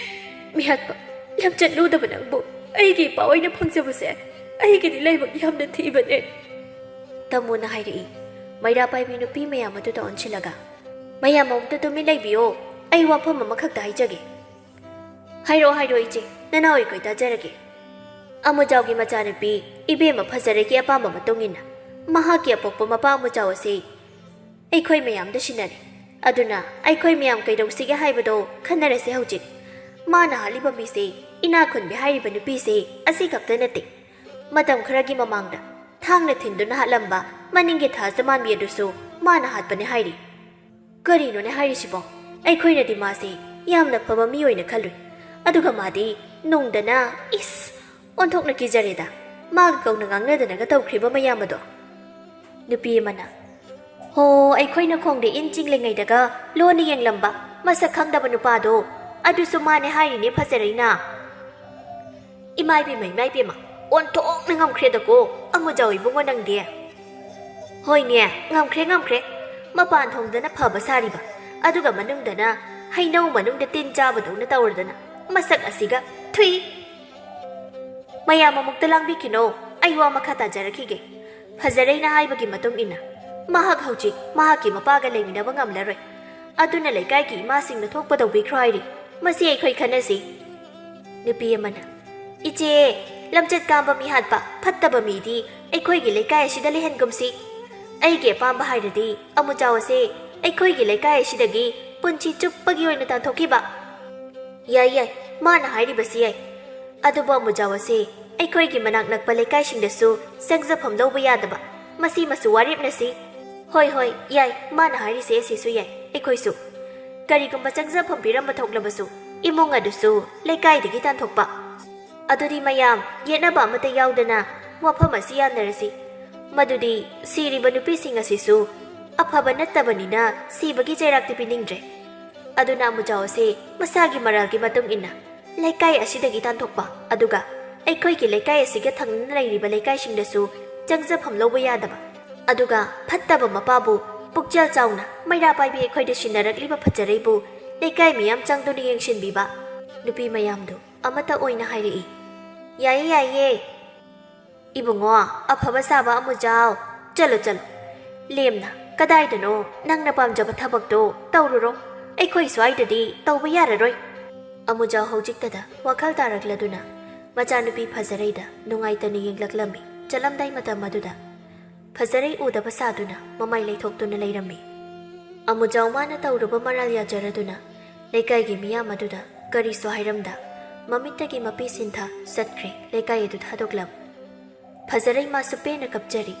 ꯃꯤꯍꯥꯠꯄ, ꯂꯝꯆꯠ ꯂꯨꯗꯕ ꯅꯪꯕꯨ ꯑꯩꯒꯤ ꯏꯄꯥ ꯑꯣꯏꯅ ꯐꯪꯖꯕꯁꯦ ꯑꯩꯒꯤꯗꯤ ꯂꯥꯏꯕꯛ ꯌꯥꯝꯅ ꯊꯤꯕꯅꯦ꯫" ꯇꯥꯃꯣꯅ ꯍꯥꯏꯔꯛꯏ ꯃꯩꯔꯥ ꯄꯥꯏꯕꯤ ꯅꯨꯄꯤ ꯃꯌꯥꯝ ꯑꯗꯨꯗ ꯑꯣꯟꯁꯤꯜꯂꯒ, "ꯃꯌꯥꯝ ꯑꯃꯨꯛꯇ ꯇꯨꯃꯤꯟ ꯂꯩꯕꯤꯌꯣ, ꯑꯩ ꯋꯥꯐꯝ ꯑꯃꯈꯛꯇ ꯍꯥꯏꯖꯒꯦ꯫" "ꯍꯥꯏꯔꯛꯑꯣ, ꯍꯥꯏꯔꯛꯑꯣ ꯏꯆꯦ, ꯅꯅꯥꯎ ꯑꯩꯈꯣꯏ ꯇꯥꯖꯔꯒꯦ꯫" "ꯑꯃꯨꯖꯥꯎꯒꯤ ꯃꯆꯥꯅꯨꯄꯤ ꯏꯕꯦꯝꯃ ꯐꯖꯔꯩꯒꯤ ꯑꯄꯥꯝꯕ ꯃꯇꯨꯡ ꯏꯟꯅ ꯃꯍꯥꯛꯀꯤ ꯑꯄꯣꯛꯄ ꯃꯄꯥ ꯑꯃꯨꯖꯥꯎ ꯑꯁꯤ ꯑꯩꯈꯣꯏ ꯃꯌꯥꯝꯗ ꯁꯤꯟꯅꯔꯦ꯫ ꯑꯗꯨꯅ ꯑꯩꯈꯣꯏ ꯃꯌꯥꯝ ꯀꯩꯗꯧꯁꯤꯒꯦ ꯍꯥꯏꯕꯗꯣ ꯈꯟꯅꯔꯁꯦ ꯍꯧꯖꯤꯛ꯫ ꯃꯥꯅ ꯍꯥꯠꯂꯤꯕ ꯃꯤꯁꯦ, ꯏꯅꯥꯛ ꯈꯨꯟꯕꯤ ꯍꯥꯏꯔꯤꯕ ꯅꯨꯄꯤꯁꯦ ꯑꯁꯤ ꯈꯛꯇ ꯅꯠꯇꯦ꯫ ꯃꯇꯝ ꯈꯔꯒꯤ ꯃꯃꯥꯡꯗ ꯊꯥꯡꯅ ꯊꯤꯟꯗꯨꯅ ꯍꯥꯠꯂꯝꯕ ꯃꯅꯤꯡꯒꯤ ꯊꯥꯖ ꯃꯥꯟꯕꯤ ꯑꯗꯨꯁꯨ ꯃꯥꯅ ꯍꯥꯠꯄꯅꯦ ꯍꯥꯏꯔꯤ꯫" "ꯀꯔꯤꯅꯣꯅꯦ ꯍꯥꯏꯔꯤꯁꯤꯕꯣ? ꯑꯩꯈꯣꯏꯅꯗꯤ ꯃꯥꯁꯦ ꯌꯥꯝꯅ ꯐꯕ ꯃꯤ ꯑꯣꯏꯅ ꯈꯜꯂꯨꯏ꯫ ꯑꯗꯨꯒ ꯃꯥꯗꯤ ꯅꯨꯡꯗꯅ, ꯏꯁ, ꯑꯣꯟꯊꯣꯛꯅ ꯀꯤꯖꯔꯦꯗ꯫ ꯃꯥꯒ ꯀꯧꯅ ꯉꯥꯡꯅꯗꯅꯒ ꯇꯧꯈ꯭ꯔꯤꯕ ꯃꯌꯥꯝ ꯑꯗꯣ꯫" ꯅꯨꯄꯤ ꯑꯃꯅ, "ꯍꯣ, ꯑꯩꯈꯣꯏꯅ ꯈꯣꯡꯗ ꯏꯟ ꯆꯤꯡꯂꯤꯉꯩꯗꯒ ꯂꯣꯟꯅ ꯌꯦꯡꯂꯝꯕ ꯃꯁꯛ ꯈꯪꯗꯕ ꯅꯨꯄꯥꯗꯣ, ꯑꯗꯨꯁꯨ ꯃꯥꯅꯦ ꯍꯥꯏꯔꯤꯅꯦ ꯐꯖꯔꯩꯅ꯫" "ꯏꯃꯥ ꯏꯕꯦꯝꯃ, ꯏꯃꯥ ꯏꯕꯦꯝꯃ, ꯑꯣꯟꯊꯣꯛꯅ ꯉꯝꯈ꯭ꯔꯦꯗꯀꯣ ꯑꯃꯨꯖꯥꯎ ꯏꯕꯨꯡꯉꯣ ꯅꯪꯗꯤ꯫" "ꯍꯣꯏꯅꯦ, ꯉꯝꯈ꯭ꯔꯦ, ꯉꯝꯈ꯭ꯔꯦ꯫ ꯃꯄꯥꯟ ꯊꯣꯡꯗꯅ ꯐꯕ ꯁꯥꯔꯤꯕ, ꯑꯗꯨꯒ ꯃꯅꯨꯡꯗꯅ ꯍꯩꯅꯧ ꯃꯅꯨꯡꯗ ꯇꯤꯟ ꯆꯥꯕꯗꯧꯅ ꯇꯧꯔꯗꯅ, ꯃꯁꯛ ꯑꯁꯤꯒ, ꯊꯨꯏ!" "ꯃꯌꯥꯝ ꯑꯃꯨꯛꯇ ꯂꯥꯡꯕꯤꯈꯤꯅꯣ, ꯑꯩ ꯋꯥ ꯃꯈꯥ ꯇꯥꯖꯔꯛꯈꯤꯒꯦ꯫ ꯐꯖꯔꯩꯅ ꯍꯥꯏꯕꯒꯤ ꯃꯇꯨꯡ ꯏꯟꯅ, ꯃꯍꯥꯛ ꯍꯧꯖꯤꯛ ꯃꯍꯥꯛꯀꯤ ꯃꯄꯥꯒ ꯂꯩꯃꯤꯟꯅꯕ ꯉꯝꯂꯔꯣꯏ꯫ ꯑꯗꯨꯅ ꯂꯩꯀꯥꯏꯒꯤ ꯏꯃꯥꯁꯤꯡꯅ ꯊꯣꯛꯄ ꯇꯧꯕꯤꯈ꯭ꯔꯣ ꯍꯥꯏꯔꯤ꯫ ꯃꯁꯤ ꯑꯩꯈꯣꯏ ꯈꯟꯅꯁꯤ꯫" ꯅꯨꯄꯤ ꯑꯃꯅ, "ꯏꯆꯦ, ꯂꯝꯆꯠ ꯀꯥꯝꯕ ꯃꯤꯍꯥꯠꯄ ꯐꯠꯇꯕ ꯃꯤꯗꯤ ꯑꯩꯈꯣꯏꯒꯤ ꯂꯩꯀꯥꯏ ꯑꯁꯤꯗ ꯂꯩꯍꯟꯒꯨꯝꯁꯤ꯫ ꯑꯩꯒꯤ ꯑꯄꯥꯝꯕ ꯍꯥꯏꯔꯗꯤ ꯑꯃꯨꯖꯥꯎ ꯑꯁꯦ ꯑꯩꯈꯣꯏꯒꯤ ꯂꯩꯀꯥꯏ ꯑꯁꯤꯗꯒꯤ ꯄꯨꯟꯁꯤ ꯆꯨꯞꯄꯒꯤ ꯑꯣꯏꯅ ꯇꯥꯟꯊꯣꯛꯈꯤꯕ"꯫ "ꯌꯥꯏ, ꯌꯥꯏ, ꯃꯥꯅ ꯍꯥꯏꯔꯤꯕꯁꯤ ꯌꯥꯏ꯫ ꯑꯗꯨꯕꯨ ꯑꯃꯨꯖꯥꯎ ꯑꯁꯦ ꯑꯩꯈꯣꯏꯒꯤ ꯃꯅꯥꯛ ꯅꯛꯄ ꯂꯩꯀꯥꯏꯁꯤꯡꯗꯁꯨ ꯆꯪꯖꯐꯝ ꯂꯧꯕ ꯌꯥꯗꯕ, ꯃꯁꯤꯃꯁꯨ ꯋꯥꯔꯦꯞꯅꯁꯤ"꯫ "ꯍꯣꯏ, ꯍꯣꯏ, ꯌꯥꯏ, ꯃꯥꯅ ꯍꯥꯏꯔꯤꯁꯦ ꯑꯁꯤꯁꯨ ꯌꯥꯏ꯫ ꯑꯩꯈꯣꯏꯁꯨ ꯀꯔꯤꯒꯨꯝꯕ ꯆꯪꯖꯐꯝ ꯄꯤꯔꯝꯕ ꯊꯣꯛꯂꯕꯁꯨ ꯏꯃꯨꯡ ꯑꯗꯨꯁꯨ ꯂꯩꯀꯥꯏꯗꯒꯤ ꯇꯥꯟꯊꯣꯛꯄ"꯫ "ꯑꯗꯨꯗꯤ ꯃꯌꯥꯝ ꯌꯦꯠꯅꯕ ꯑꯃꯠꯇ ꯌꯥꯎꯗꯅ ꯋꯥꯐꯝ ꯑꯁꯤ ꯌꯥꯅꯔꯁꯤ꯫ ꯃꯗꯨꯗꯤ ꯁꯤꯔꯤꯕ ꯅꯨꯄꯤꯁꯤꯡ ꯑꯁꯤꯁꯨ ꯑꯐꯕ ꯅꯠꯇꯕꯅꯤꯅ ꯁꯤꯕꯒꯤ ꯆꯩꯔꯥꯛꯇꯤ ꯄꯤꯅꯤꯡꯗ꯭ꯔꯦ꯫ ꯑꯗꯨꯅ ꯑꯃꯨꯖꯥꯎ ꯑꯁꯤ ꯃꯁꯥꯒꯤ ꯃꯔꯥꯜꯒꯤ ꯃꯇꯨꯡ ꯏꯟꯅ ꯂꯩꯀꯥꯏ ꯑꯁꯤꯗꯒꯤ ꯇꯥꯟꯊꯣꯛꯄ, ꯑꯗꯨꯒ ꯑꯩꯈꯣꯏꯒꯤ ꯂꯩꯀꯥꯏ ꯑꯁꯤꯒ ꯊꯪꯅꯅ ꯂꯩꯔꯤꯕ ꯂꯩꯀꯥꯏꯁꯤꯡꯗꯁꯨ ꯆꯪꯖꯐꯝ ꯂꯧꯕ ꯌꯥꯗꯕ, ꯑꯗꯨꯒ ꯐꯠꯇꯕ ꯃꯄꯥꯕꯨ ꯄꯨꯛꯆꯦꯜ ꯆꯥꯎꯅ ꯃꯩꯔꯥ ꯄꯥꯏꯕꯤ ꯑꯩꯈꯣꯏꯗ ꯁꯤꯟꯅꯔꯛꯂꯤꯕ ꯐꯖꯔꯩꯕꯨ ꯂꯩꯀꯥꯏ ꯃꯤꯌꯥꯝ ꯆꯪꯗꯨꯅ ꯌꯦꯡꯁꯤꯟꯕꯤꯕ"꯫ ꯅꯨꯄꯤ ꯃꯌꯥꯝꯗꯨ ꯑꯃꯠꯇ ꯑꯣꯏꯅ ꯍꯥꯏꯔꯛꯏ, "ꯌꯥꯏꯌꯦ, ꯌꯥꯏꯌꯦ꯫ ꯏꯕꯨꯡꯉꯣ, ꯑꯐꯕ ꯁꯥꯕ ꯑꯃꯨꯖꯥꯎ, ꯆꯠꯂꯣ, ꯆꯠꯂꯣ꯫ ꯂꯦꯝꯅ ꯀꯗꯥꯏꯗꯅꯣ ꯅꯪꯅ ꯄꯥꯝꯖꯕ ꯊꯕꯛꯇꯣ ꯇꯧꯔꯨꯔꯣ꯫ ꯑꯩꯈꯣꯏ ꯁ꯭ꯋꯥꯏꯗꯗꯤ ꯇꯧꯕ ꯌꯥꯔꯔꯣꯏ"꯫ ꯑꯃꯨꯖꯥꯎ ꯍꯧꯖꯤꯛꯇꯗ ꯋꯥꯈꯜ ꯇꯥꯔꯛꯂꯗꯨꯅ ꯃꯆꯥꯅꯨꯄꯤ ꯐꯖꯔꯩꯗ ꯅꯨꯡꯉꯥꯏꯇꯅ ꯌꯦꯡꯂꯛꯂꯝꯃꯤ꯫ ꯆꯠꯂꯝꯗꯥꯏ ꯃꯇꯝ ꯑꯗꯨꯗ ꯐꯖꯔꯩ ꯎꯗꯕ ꯁꯥꯗꯨꯅ ꯃꯃꯥꯏ ꯂꯩꯊꯣꯛꯇꯨꯅ ꯂꯩꯔꯝꯃꯤ꯫ ꯑꯃꯨꯖꯥꯎ ꯃꯥꯅ ꯇꯧꯔꯨꯕ ꯃꯔꯥꯜ ꯌꯥꯖꯔꯗꯨꯅ ꯂꯩꯀꯥꯏꯒꯤ ꯃꯤꯌꯥꯝ ꯑꯗꯨꯗ ꯀꯔꯤꯁꯨ ꯍꯥꯏꯔꯝꯗ ꯃꯃꯤꯠꯇꯒꯤ ꯃꯄꯤ ꯁꯤꯟꯊ ꯆꯠꯈ꯭ꯔꯦ ꯂꯩꯀꯥꯏ ꯑꯗꯨ ꯊꯥꯗꯣꯛꯂꯝ꯫ ꯐꯖꯔꯩ ꯃꯥꯁꯨ ꯄꯦꯟꯅ ꯀꯞꯆꯔꯤ꯫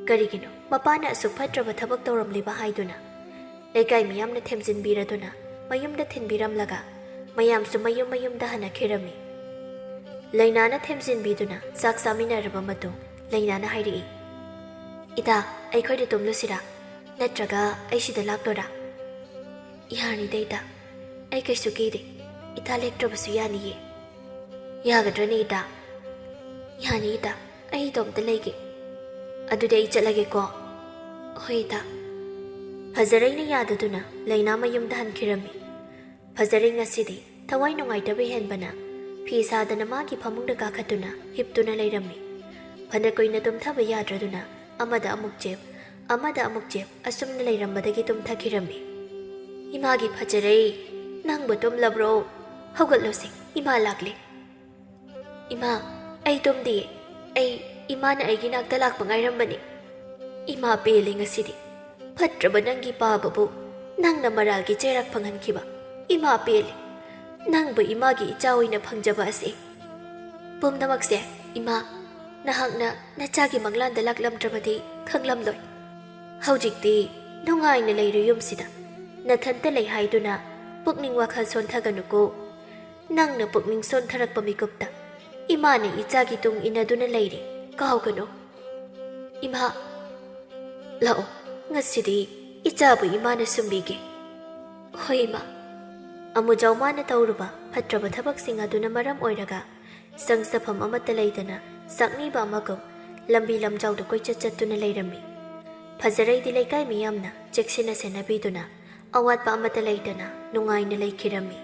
ꯀꯔꯤꯒꯤꯅꯣ ꯃꯄꯥꯅ ꯑꯁꯨꯛ ꯐꯠꯇ꯭ꯔꯕ ꯊꯕꯛ ꯇꯧꯔꯝꯂꯤꯕ ꯍꯥꯏꯗꯨꯅ ꯂꯩꯀꯥꯏ ꯃꯤꯌꯥꯝꯅ ꯊꯦꯝꯖꯤꯟꯕꯤꯔꯗꯨꯅ ꯃꯌꯨꯝꯗ ꯊꯤꯟꯕꯤꯔꯝꯂꯒ ꯃꯌꯥꯝꯁꯨ ꯃꯌꯨꯝ ꯃꯌꯨꯝꯗ ꯍꯟꯅꯈꯤꯔꯝꯃꯤ꯫ ꯂꯩꯅꯥꯅ ꯊꯦꯝꯖꯤꯟꯕꯤꯗꯨꯅ ꯆꯥꯛ ꯆꯥꯃꯤꯟꯅꯔꯕ ꯃꯇꯨꯡ ꯂꯩꯅꯥꯅ ꯍꯥꯏꯔꯛꯏ, "ꯏꯇꯥ, ꯑꯩꯈꯣꯏꯗ ꯇꯨꯝꯂꯨꯁꯤꯔꯥ? ꯅꯠꯇ꯭ꯔꯒ ꯑꯩ ꯁꯤꯗ ꯂꯥꯛꯇꯣꯏꯔꯥ?" "ꯌꯥꯅꯤꯗ ꯏꯇꯥ, ꯑꯩ ꯀꯩꯁꯨ ꯀꯤꯗꯦ꯫ ꯏꯇꯥ ꯂꯦꯛꯇ꯭ꯔꯕꯁꯨ ꯌꯥꯅꯤꯌꯦ"꯫ "ꯌꯥꯒꯗ꯭ꯔꯅꯦ ꯏꯇꯥ?" "ꯌꯥꯅꯤ ꯏꯇꯥ, ꯑꯩ ꯏꯇꯣꯝꯇ ꯂꯩꯒꯦ"꯫ "ꯑꯗꯨꯗꯤ ꯑꯩ ꯆꯠꯂꯒꯦꯀꯣ"꯫ "ꯍꯣꯏ ꯏꯇꯥ"꯫ ꯐꯖꯔꯩꯅ ꯌꯥꯗꯗꯨꯅ ꯂꯩꯅꯥ ꯃꯌꯨꯝꯗ ꯍꯟꯈꯤꯔꯝꯃꯤ꯫ ꯐꯖꯔꯩ ꯉꯁꯤꯗꯤ ꯊꯋꯥꯏ ꯅꯨꯡꯉꯥꯏꯇꯕ ꯍꯦꯟꯕꯅ ꯐꯤ ꯁꯥꯗꯅ ꯃꯥꯒꯤ ꯐꯃꯨꯡꯗ ꯀꯥꯈꯠꯇꯨꯅ ꯍꯤꯞꯇꯨꯅ ꯂꯩꯔꯝꯃꯤ꯫ ꯐꯅ ꯀꯨꯏꯅ ꯇꯨꯝꯊꯕ ꯌꯥꯗ꯭ꯔꯗꯨꯅ ꯑꯃꯗ ꯑꯃꯨꯛ ꯆꯦꯞ, ꯑꯃꯗ ꯑꯃꯨꯛ ꯆꯦꯞ ꯑꯁꯨꯝꯅ ꯂꯩꯔꯝꯕꯗꯒꯤ ꯇꯨꯝꯊꯈꯤꯔꯝꯃꯤ꯫ "ꯏꯃꯥꯒꯤ ꯐꯖꯔꯩ, ꯅꯪꯕꯨ ꯇꯨꯝꯂꯕ꯭ꯔꯣ? ꯍꯧꯒꯠꯂꯣꯁꯦ, ꯏꯃꯥ ꯂꯥꯛꯂꯦ꯫ "ꯏꯃꯥ, ꯑꯩ ꯇꯨꯝꯗꯤꯌꯦ꯫ ꯑꯩ ꯏꯃꯥꯅ ꯑꯩꯒꯤ ꯅꯥꯛꯇ ꯂꯥꯛꯄ ꯉꯥꯏꯔꯝꯕꯅꯤ꯫ ꯏꯃꯥ, ꯄꯦꯜꯂꯦ ꯉꯁꯤꯗꯤ꯫ ꯐꯠꯇ꯭ꯔꯕ ꯅꯪꯒꯤ ꯄꯥꯕꯕꯨ ꯅꯪꯅ ꯃꯔꯥꯜꯒꯤ ꯆꯩꯔꯥꯛ ꯐꯪꯍꯟꯈꯤꯕ꯫ ꯏꯃꯥ, ꯄꯦꯜꯂꯦ꯫ ꯅꯪꯕꯨ ꯏꯃꯥꯒꯤ ꯏꯆꯥ ꯑꯣꯏꯅ ꯐꯪꯖꯕ ꯑꯁꯤ꯫ ꯄꯨꯝꯅꯃꯛꯁꯦ, ꯏꯃꯥ, ꯅꯍꯥꯛꯅ ꯅꯆꯥꯒꯤ ꯃꯪꯂꯥꯟꯗ ꯂꯥꯛꯂꯝꯗ꯭ꯔꯕꯗꯤ ꯈꯪꯂꯝꯂꯣꯏ꯫ ꯍꯧꯖꯤꯛꯇꯤ ꯅꯨꯡꯉꯥꯏꯅ ꯂꯩꯔꯨ ꯌꯨꯝꯁꯤꯗ꯫ ꯅꯊꯟꯇ ꯂꯩ ꯍꯥꯏꯗꯨꯅ ꯄꯨꯛꯅꯤꯡ ꯋꯥꯈꯜ ꯁꯣꯟꯊꯒꯅꯨꯀꯣ꯫ ꯅꯪꯅ ꯄꯨꯛꯅꯤꯡ ꯁꯣꯟꯊꯔꯛꯄ ꯃꯤꯀꯨꯞꯇ ꯏꯃꯥꯅ ꯏꯆꯥꯒꯤ ꯇꯨꯡ ꯏꯟꯅꯗꯨꯅ ꯂꯩꯔꯦ, ꯀꯥꯎꯒꯅꯨ꯫" "ꯏꯃꯥ, ꯂꯥꯛꯑꯣ, ꯉꯁꯤꯗꯤ ꯏꯆꯥꯕꯨ ꯏꯃꯥꯅ ꯁꯨꯝꯕꯤꯒꯦ꯫" "ꯍꯣꯏ, ꯏꯃꯥ꯫" ꯑꯃꯨꯖꯥꯎ ꯃꯥꯅ ꯇꯧꯔꯨꯕ ꯐꯠꯇ꯭ꯔꯕ ꯊꯕꯛꯁꯤꯡ ꯑꯗꯨꯅ ꯃꯔꯝ ꯑꯣꯏꯔꯒ ꯁꯪ ꯆꯠꯐꯝ ꯑꯃꯠꯇ ꯂꯩꯇꯅ ꯆꯥꯛꯅꯤꯕ ꯑꯃꯒꯨꯝ ꯂꯝꯕꯤ ꯂꯝꯖꯥꯎꯗ ꯀꯣꯏꯆꯠ ꯆꯠꯇꯨꯅ ꯂꯩꯔꯝꯃꯤ꯫ ꯐꯖꯔꯩꯗꯤ ꯂꯩꯀꯥꯏ ꯃꯤꯌꯥꯝꯅ ꯆꯦꯛꯁꯤꯟꯅ ꯁꯦꯟꯅꯕꯤꯗꯨꯅ ꯑꯋꯥꯠꯄ ꯑꯃꯠꯇ ꯂꯩꯇꯅ ꯅꯨꯡꯉꯥꯏꯅ ꯂꯩꯈꯤꯔꯝꯃꯤ꯫